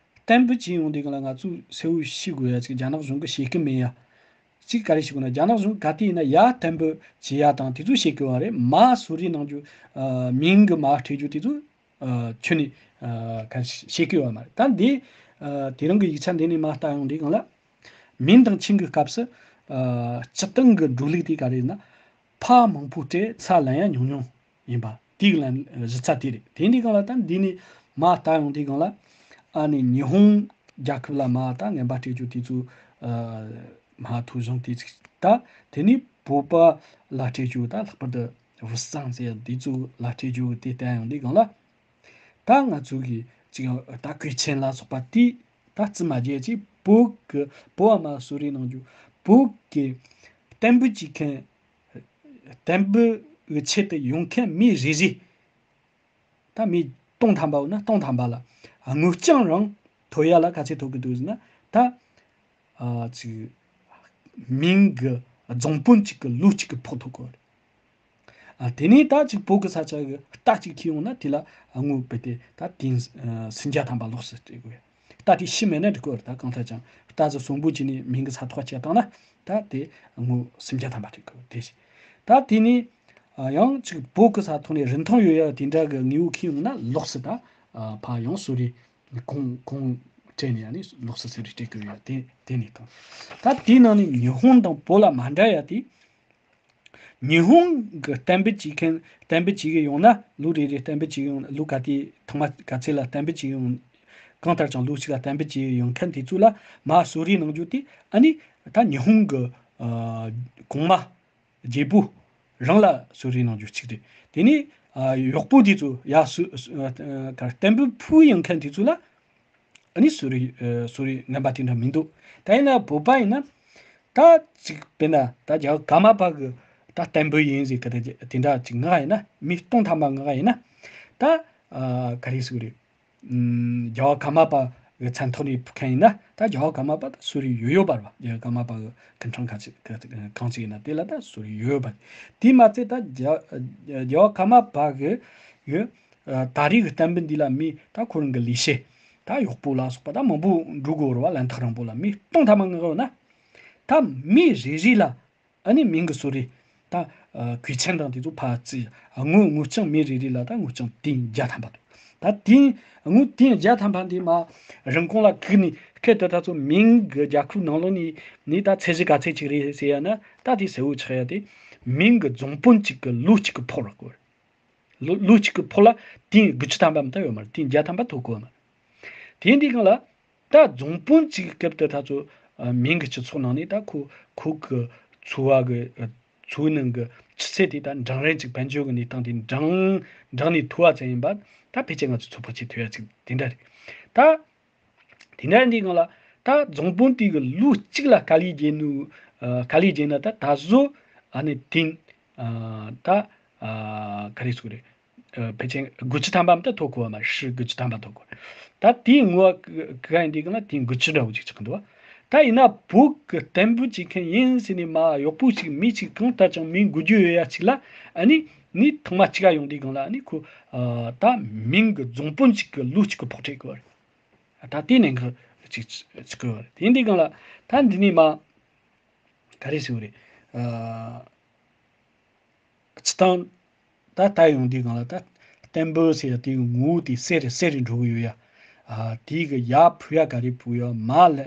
གཏན་འབེབས་བྱས་ཡོང་དུས་སྒང་ལ་ང་ཚོས་གསལ་བོ་ཤེས་དགོས་ཡ་ཅིག་རྒྱ་ནག་གཞུང་གིས་བྱེད་ཀྱི་མེད་ཡ། ཅིག་ག་རེ་བྱེད་དགོས་ན། རྒྱ་ནག་གཞུང་ག་དུས་ཡིན་ན་ཡ་གཏན་འབེབས་བྱེད་ཡ་དང་དེ་ཚོ་བྱེད་ཀྱི་ཡོད་རེད། མར་གསོལ་རས་གནང་རྒྱུ། ཨ། མིང་གི་མར་སྤྲད་རྒྱུ་དེ་ཚོ། ཨ། ཁྱོན་ནས། ཨ། ག་རེ་བྱེད་ཀྱི་ཡོད་མ་རེད། ད་འདི། ཨ། དེ་རིང་གི་ཡིག་ཆ་འདི་ནས་མར་ལྟ་ཡོང་དུས་སྒང་ལ། མིན་དང་ཆིང་གི་སྐབས་སུ། ཨ། སྤྱིར་བཏང་གི་འགྲོ་ལུགས་དེ་ག་རེ་ཡིན་ན། ཕ་མང་པོ་སྤྲད་ཚ་ལན་ཡང་ཉུང་ཉུང་ཡིན་པ། དེའི་ལན་གཞི་རྩ་དེ་རེད། དེ་འདི་སྒང་ལ་ད་འདི་ནས་མར་ལྟ་ཡོང་དུས་སྒང་ལ། ཨ་ནི་ཉི་ཧོང་རྒྱལ་ཁབ་ལ་མར་ད་རྔན་པ་སྤྲད་རྒྱུ་དེ་ཚོ། ཨ། མར་ཐོ་གཞུང་དེ་ཅིག་ད་དེ་ནས་བོད་པ་ལ་སྤྲད་རྒྱུ། ད་ལྷག་པར་དུ་བུ་སང་ཟེར་དེ་ཚོ་ལ་སྤྲད་རྒྱུ་དེ་ལྟ་ཡོང་དུས་སྒང་ལ། ད་ང་ཚོ་གི་ཅིག་ད་གོས་ཆེན་ལ་སོགས་པ་དེ་ད་རྩིས་མ་རྒྱག་ཅིག་བོད་ཀྱི་བོད་པ་མར་གསོལ་རས་གནང་རྒྱུ། བོད་ཀྱི་གཏན་འབེབས་བྱེད་མཁན། གཏན་འབེབས་ཀྱི་ཆེད་དུ་ཡོང་མཁན་མི་རེ་རེ། ད་མི་སྟོང་ཐམ་པ་ཡོད་ན་སྟོང་ཐམ་པ་ལ་དངུལ་རྐྱང་རང་ཐོབ་ཡ་ལ་ག་ཚད་ཐོབ་ཀྱི་འདུག་ཟེར་ན། ད། ཨ། ཅིག་མིང་གི་རྫོང་དཔོན་གཅིག་གི་ལུག་གཅིག་གི་ཕོགས་ཐོབ་གོ། ཨ། དེ་ནས་ད་ཅིག་བོད་ཀྱི་ས་ཆ་གི་རྟ་གཅིག་ཁྱེར་ཡོང་ན་དེ་ལ་དངུལ་བུད་དེ་ད་དེང་སུམ་བརྒྱ་ཐམ་པ་ལོགས་སུ་སྤྲད་དགོས། རྟ་དེ་ཤི་མེད་ན་འགྲིག་གོ། ད་གང་ལྟར་ཀྱང་རྟ་ཟ་གསོན་པོ་བྱས་ནས་མིང་གི་ས་ཐོག་བཅད་བཏང་ན་ད་དེ་དངུལ་སུམ་བརྒྱ་ཐམ་པ་སྤྲད་དགོས། དེ་བཞིན་ད་དེ་ནས། ཨ། ཡང་ཅིག་བོད་ཀྱི་ས་ཐོག་ནས་རིན་ཐང་ཡོད་ཡ་དེ་འདྲ་གི་དངོས་པོ་ཁྱེར་ཡོང་ན་ལོགས་སུ་ད། ཨ། ཕར་ཡང་གསོལ་རས་གོང་གོང་སྤྲད་ནས། ཨ་ནི་ལོགས་སུ་གསོལ་རས་སྤྲད་དགོས་ཡ་དེ་དེ་ནས་དང་། ད་དེའི་ནང་ནས་ཉི་ཧོང་དང་བོད་ལ་མ་འདྲ་ཡ་དེ། ཉི་ཧོང་གི་གཏན་འབེབས་བྱེད་མཁན། གཏན་འབེབས་བྱེད་གི་ཡོང་ན། ལུག་རེ་རེ་གཏན་འབེབས་བྱེད་གི་ཡོང་ན། ལུག་ག་དེ་ཐོག་མ་ག་ཚད་ལ་གཏན་འབེབས་བྱེད་གི་ཡོང་། གང་ལྟར་ཀྱང་ལུག་གཅིག་ལ་གཏན་འབེབས་བྱེད་གི་ཡོང་མཁན་དེ་ཚོ་ལ་མར་གསོལ་རས་གནང་རྒྱུ་དེ། ཨ་ནི་ད་ཉི་ཧོང་གི། ཨ། གོང་མ་རྒྱལ་པོ་རང་ལ་གསོལ་རས་གནང་རྒྱུ་གཅིག་རེད། དེ་ནས། ཨ། གཡོག་པོ་དེ་ཚོ་ཡ་སུ། ཨ། ག་གཏན་འབེབས་ཕུལ་ཡོང་མཁན་དེ་ཚོ་ལ། ཨ་ནི་གསོལ་རས། ཨ། གསོལ་རས་རྔན་པ་དེ་འདྲ་མི་འདུག་ད་ཡིན་ན་བོད་པ་ཡིན་ན། ད་ཅིག་དཔེར་ན་ད་རྒྱལ་བ་ཀརྨ་པ་གི་ད་བསྟན་པ་ཡིན་ཟེར་གི་དེ་འདྲ་ཅིག་མངགས་ཡིན་ན། མི་སྟོང་ཐམ་པ་མངགས་ཡིན་ན། ད། ཨ། ག་རེ་ཟེར་དགོས་རེད། ཨུམ། རྒྱལ་བ་ཀརྨ་པ་གི་མཚན་ཐོག་ནས་ཕུལ་མཁན་ཡིན་ན། ད་རྒྱལ་བ་ཀརྨ་པ་ད་གསོལ་རས་ཡོད་ཡོད་པ་རེད་པ། རྒྱལ་བ་ཀརྨ་པ་གི་སྐུ་ཕྲེང་ག་ཚོད་གང་ཅིག་ཡིན་ན་དེ་ལ་ད་གསོལ་རས་ཡོད་ཡོད་པ་རེད། དེ་མ་ཚད་ད་རྒྱལ་རྒྱལ་བ་ཀརྨ་པ་གི་གི། ཨ། ད་རེས་ཀྱི་བསྟན་པ་འདི་ལ་མི་ད་ཁོ་རང་གི་ལས་བྱེད། ད་གཡོག་པོ་ལ་སོགས་པ་ད་མང་པོ་འགྲོ་དགོས་རེད་པ། ལན་ཐག་རིང་པོ་ལ་མི་སྟོང་ཐམ་པ་མངགས་ཡོད་ན། ད་མི་རེ་རེ་ལ། ཨ་ནི་མིང་གི་གསོལ་རས། ད། ཨ། གོས་ཆེན་དང་དེ་ཚོ་ཕར་བརྩིས། ཨ། དངུལ་དངུལ་རྐྱང་མི་རེ་རེ་ལ་ད་དངུལ་རྐྱང་དུང་བརྒྱ་ཐམ་པ་འདུག་ད་དུང་དངུལ་དུང་བརྒྱ་ཐམ་པ་འདི་མར་རིན་གོང་ལ་བཀུག་ནས། སྐད་དུ་ད་ཚོ་མིང་གི་རྒྱལ་ཁབ་ནང་ལོགས་ནས་ནི་ད་ཚད་གཞི་ག་ཚད་ཅིག་རེད་ཟེར་ཡ་ན། ད་དེ་གསལ་བོ་ཆགས་ཡ་དེ། མིང་གི་རྫོང་དཔོན་གཅིག་གི་ལུག་གཅིག་གི་ཕོགས་རག་གོ། ལུག་ལུག་གཅིག་གི་ཕོགས་ལ་དུང་དགུ་བཅུ་ཐམ་པ་མ་གཏོགས་ཡོད་མ་རེད། དུང་བརྒྱ་ཐམ་པ་ཐོབ་གོ་མ་རེད། དེ་འདི་སྒང་ལ། ད་རྫོང་དཔོན་གཅིག་གི་སྐབས་དུ་ད་ཚོ། ཨ། མིང་གི་སྤྱི་ཚོགས་ནང་ནས་ད་ཁོ་ཁོ་གི་འཚོ་བ་གི། ཨ། འཚོ་བའི་ནང་གི་ཆུ་ཚད་དེ་ད་འབྲིང་རིམ་ཅིག་དཔལ་འབྱོར་གི་གནས་སྟངས་དེ་འབྲིང་འབྲིང་ནས་མཐོ་བ་ཙམ་ཡིན་པ། ད་ཕལ་ཆེར་ང་ཚོ་ཚོད་དཔག་བྱེད་ཐུབ་ཡ་ཅིག་དེ་འདྲ་རེད། ད་དེ་འདྲ་འདི་སྒང་ལ། ད་རྫོང་དཔོན་དེ་གི་ལུག་གཅིག་ལ་ག་ལེར་བརྒྱབ་ནུ། ཨ། ག་ལེར་བརྒྱབ་ན་ད་ད་གཟོད། ཨ་ནི་དུང་། ཨ། ད། ཨ། ག་རེ་ཟེར་དགོས་རེད། ཨ། ཕལ་ཆེར་དགུ་བཅུ་ཐམ་པ་མ་གཏོགས་ཐོབ་གོ་མ་རེད། ཧྲི་དགུ་བཅུ་ཐམ་པ་ཐོབ་གོ་རེད། ད་དེའི་ངོ་བོ་ག་ཡིན་དུས་སྒང་ལ་དུང་དགུ་བཅུ་འདྲ་བོ་ཅིག་ཆགས་འདུག་ད་ཡིན་ན་བོད་ཀྱི་བསྟན་པ་བྱེད་མཁན་ཡིན་ཟེར་ནས་མར་གཡོག་པོ་ཅིག་མི་ཅིག་གང་ལྟར་ཀྱང་མི་འགུལ་རྒྱུ་ཡོད་ཡ་ཅིག་ལ། ཨ་ནི་ནི་ཐོག་མ་གཅིག་ག་ཡོང་དུས་སྒང་ལ། ཨ་ནི་ཁོ། ཨ། ད་མིང་གི་རྫོང་དཔོན་ཅིག་གི་ལུག་ཅིག་གི་ཕོགས་སྤྲད་དགོས་པ་རེད། ད་དེ་ནས་འགག་ཅིག་ཅིག་དགོས་པ་རེད། དེ་ཡིན་དུས་སྒང་ལ་ད་འདི་ནས་མར། ག་རེ་ཟེར་དགོས་རེད། ཨ། སྤྱིར་བཏང་ད་ལྟ་ཡོང་དུས་སྒང་ལ་ད་བསྟན་པ་ཟེར་ཡ་དེའི་ངོ་བོ་དེ་གསལ་རུ་གསལ་རུ་འགྲོ་གི་ཡོད་ཡ། ཨ། དེའི་གི་ཡར་ཕུལ་ཡ་ག་རེ་ཕུལ་ཡ། མར་ལ་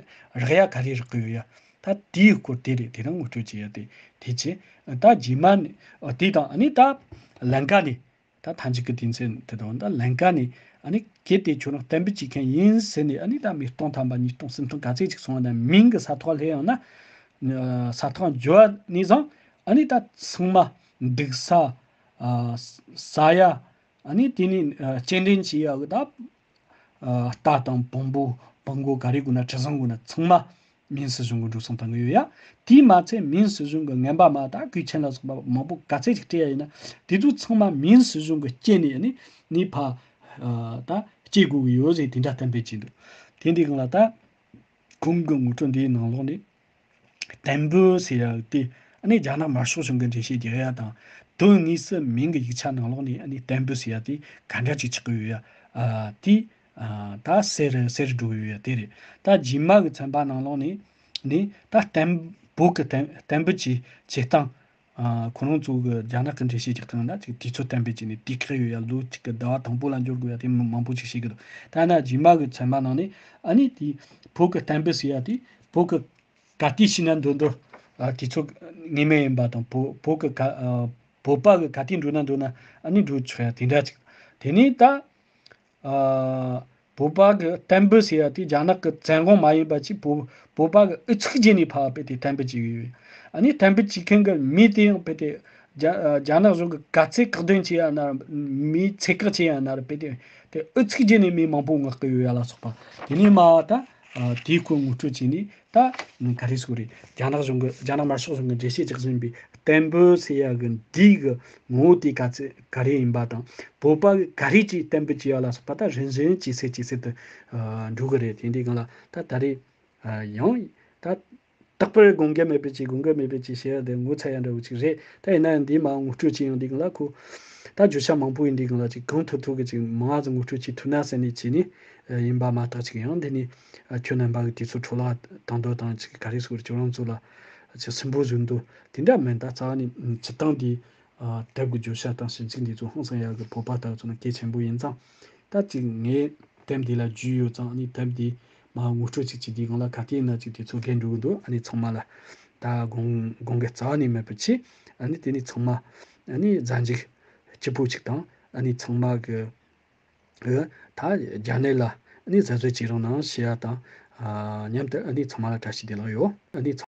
རག་ཡ་ག་རེ་རག་གི་ཡོད་ཡ། ད་དེའི་སྐོར་དེ་རེད། དེ་རིང་ངོ་སྤྲོད་བྱེད་ཡ་དེ་དེ་བྱས། ད་རྗེས་མ་ནས། ཨ། དེ་དང་ཨ་ནི་ད་ལན་ཀ་ནས། ད་མཐའ་མཇུག་གི་དུས་ཚོད་དེ་དང་ད་ལན་ཀ་ནས་ཨ་ནི་གལ་ཏེ་ཁྱོད་རང་གཏན་འབེབས་བྱེད་མཁན་ཡིན་ཟེར་ནས་ཨ་ནི་ད་མི་སྟོང་ཐམ་པ་ཉིས་སྟོང་སུམ་སྟོང་ག་ཚད་ཅིག་སོང་བ་ན་མིང་གི་ས་ཐོག་སླེབས་ཡོང་ན། ས་ཐོག་འབྱོར་བ་ནས་བཟུང་ཨ་ནི་ད་ཚང་མ་འདུག་ས། ཟ་ཡ། ཨ་ནི་དེ་ནས་སྐྱེལ་འདྲེན་བྱེད་ཡ་གི་ད། རྟ་དང་བོང་བུ་བོང་གུ་ག་རེ་དགོས་ན་གྲུ་གཟིངས་དགོས་ན་ཚང་མ་མིན་སྲིད་གཞུང་གི་འགྲོ་སོང་བཏང་གི་ཡོད་ཡ། དེས་མ་ཚད་མིན་སྲིད་གཞུང་གི་རྔན་པ་མ་ད་གོས་ཆེན་ལ་སོགས་པ་མང་པོ་ག་ཚད་ཅིག་སྤྲད་ཡ་ཡིན་ན་དེ་ཚོ་ཚང་མ་མིན་སྲིད་གཞུང་གི་སྐྱེལ་ནས་ནི་ནི་ཕ་ད་སྐྱེལ་དགོས་ཀྱི་ཡོད་ཟེར་དེ་འདྲ་གཏན་འབེབས་བྱས་འདུག་དེ་འདི་གང་ལ་ད་ཁོང་གི་ངོ་སྤྲོད་འདིའི་ནང་ལོགས་ནས། བརྟན་པོ་ཟེར་ཡ་དེ་ཨ་ནི་རྒྱ་ནག་དམར་ཤོག་གཞུང་གི་འགྲེལ་བཤད་རྒྱག་ཡ་དང་དོན་དངོས་སུ་མིང་གི་ཡིག་ཆ་ནང་ལོགས་ནས་ཨ་ནི་བརྟན་པོ་ཟེར་ཡ་དེ་ག་འདྲ་ཅིག་ཆགས་ཀྱི་ཡོད་ཡ། ཨ་དེ་ཨ་ད་གསལ་རུ་གསལ་རུ་འགྲོ་གི་ཡོད་ཡ་དེ་རེད། ད་རྗེས་མ་གི་ཚན་པ་ནང་ལོགས་ནས་ནི་ད་བརྟན་བོད་ཀྱི་བརྟན་བརྟན་པོ་གྱི་བྱེད་སྟངས་ཨ་ཁོ་རང་ཚོ་གི་རྒྱ་ནག་གི་འགྲེལ་བཤད་རྒྱག་སྟངས་ན་ཅིག་དུས་ཚོད་བརྟན་པོ་བྱས་ནས་དུས་བཀག་ཡོད་ཡ། ལོ་གཅིག་གི་ཟླ་བ་དང་པོ་ལ་འབྱོར་དགོས་ཡ་དེ་མང་པོ་ཅིག་བཤད་གི་འདུག་ད་ན་རྗེས་མ་གི་ཚན་པ་ནང་ནས་ཨ་ནི་དེ་བོད་ཀྱི་བརྟན་པོ་ཟེར་ཡ་དེ་བོད་ཀྱི་ག་དུས་ཤི་ན་འདོད་འདོད། ཨ་དུས་ཚོད་ངེས་མེད་ཡིན་པ་དང་བོད་བོད་ཀྱི་ག་ཨ་བོད་པ་གི་ག་དུས་འགྲོ་ན་འདོད་ན་ཨ་ནི་འགྲོ་ཆོག་ཡ་དེ་འདྲ་ཅིག་དེ་ནས་ད་ཨ་བོད་པ་གི་བརྟན་པོ་ཟེར་ཡ་དེ་རྒྱ་ནག་གི་བཙན་དབང་མ་ཡིན་པ་ཅིག་བོད་བོད་པ་གི་ཨུ་ཚུགས་བྱས་ནས་ཕར་བོད་དེ་བརྟན་པོ་བྱེད་གི་ཡོད། ཨ་ནི་བརྟན་པོ་བྱེད་མཁན་གི་མི་དེ་ཡང་བོད་དེ་རྒྱ་རྒྱ་ནག་གཞུང་གི་ག་ཚད་བཀག་སྡོམ་བྱེད་ཡ་ན་མི་ཚད་བཀག་བྱེད་ཡ་ན་ར་བོད་དེ་དེ་ཨུ་ཚུགས་བྱས་ནས་མི་མང་པོ་མངགས་གི་ཡོད་ཡ་ལ་སོགས་པ་དེ་ནས་མ་ད་དེའི་སྐོར་ངོ་སྤྲོད་བྱས་ནས། ད་ག་རེ་ཟེར་དགོས་རེད། རྒྱ་ནག་གཞུང་གི་རྒྱ་ནག་དམར་ཤོག་གཞུང་གི་འགྲེལ་བཤད་རྒྱག་བཞིན་པའི་བརྟན་པོ་ཟེར་ཡ་གི་འདི་གི་ངོ་བོ་དེ་ག་ཚད་ག་རེ་ཡིན་པ་དང་བོད་པ་གི་ག་རེ་ཅིག་བརྟན་པོ་བྱེད་ཡ་ལ་སོགས་པ་ད་རིམ་བཞིན་ཇེ་གསལ་ཇེ་གསལ་དུ་འགྲོ་གི་རེད། དེ་འདི་གང་ལ་ད་ད་རེས་ཡང་ད་རྟག་པར་དགོངས་འགལ་མེད་པའི་ཅིག་དགོངས་འགལ་མེད་པའི་ཅིག་བཤད་ཡ་དེ་ངོ་ཚ་ཡ་འདྲ་བོ་ཅིག་རེད། ད་ཡིན་ན་ཡང་འདི་མ་ངོ་སྤྲོད་ཅིག་ཡང་འདི་གང་ལ་ཁོ་ད་བརྗོད་བྱ་མང་པོ་ཡིན་འདི་གང་ལ་ཅིག་གང་ཐུབ་ཐུབ་གི་ཅིག་མང་ཙམ་ངོ་སྤྲོད་ཅིག་ཐུབ་ན་ཟེར་ནས་བྱས་ནས་ཡིན་པ་མ་གཏོགས་ཅིག་ཡང་འདི་ནི། ཨ་ཁྱོད་རྣམ་པ་གི་དུས་ཚོད་འཕྲོ་བརླག་བཏང་འདོད་དང་ཅིག་ག་རེ་ཟེར་ཁྱོད་རང་ཚོ་ལ་ཅིག་སུན་པོ་བཟོ་འདོད་དེ་འདྲ་མིན། ད་རྩ་བ་ནས་སྤྱིར་བཏང་དེ་ཨ་དེབ་ཀྱི་བརྗོད་བྱ་དང་ཞིབ་འཇུག་འདི་ཚོ་ཧང་སང་ཡག་གི་བོད་པ་ལྟ་བུ་ཚོ་ན་གལ་ཆེན་པོ་ཡིན་ཙང་། ད་ཅིག་ངས་དེབ་འདི་ལ་རྒྱུས་ཡོད་ཙང་ཨ་ནི་དེབ་འདི་མ་ངོ་སྤྲོད་ཅིག་བྱེད་དུས་སྒང་ལ་ག་དུས་ཡིན་ན་ཅིག་དུས་ཚོད་རྒན་འགྲོ་གི་འདུག་ཨ་ནི་ཚང་མ་ལ་ད་དགོངས་དགོངས་འགལ་རྩ་བ་ནས་མེད་པར་བྱས། ཨ་ནི་དེ་ནི་ཚང་མ་ཨ་ནི་གཟའ་མཇུག་སྐྱིད་པོ་ཅིག་དང་ཨ་ནི་ཚང་མ་གི་ཨ་ད་རྒྱ་ནད་ལ་ཨ་ནི་གཟབ་གཟབ་བྱེད་རོགས་གནང་ཞེས་ཡ་དང་། ཨ་མཉམ་དུ་ཨ་ནི་ཚང་མ་ལ་བཀྲ་ཤིས་བདེ་ལེགས་ཡོད། ཨ་ནི་ཚང་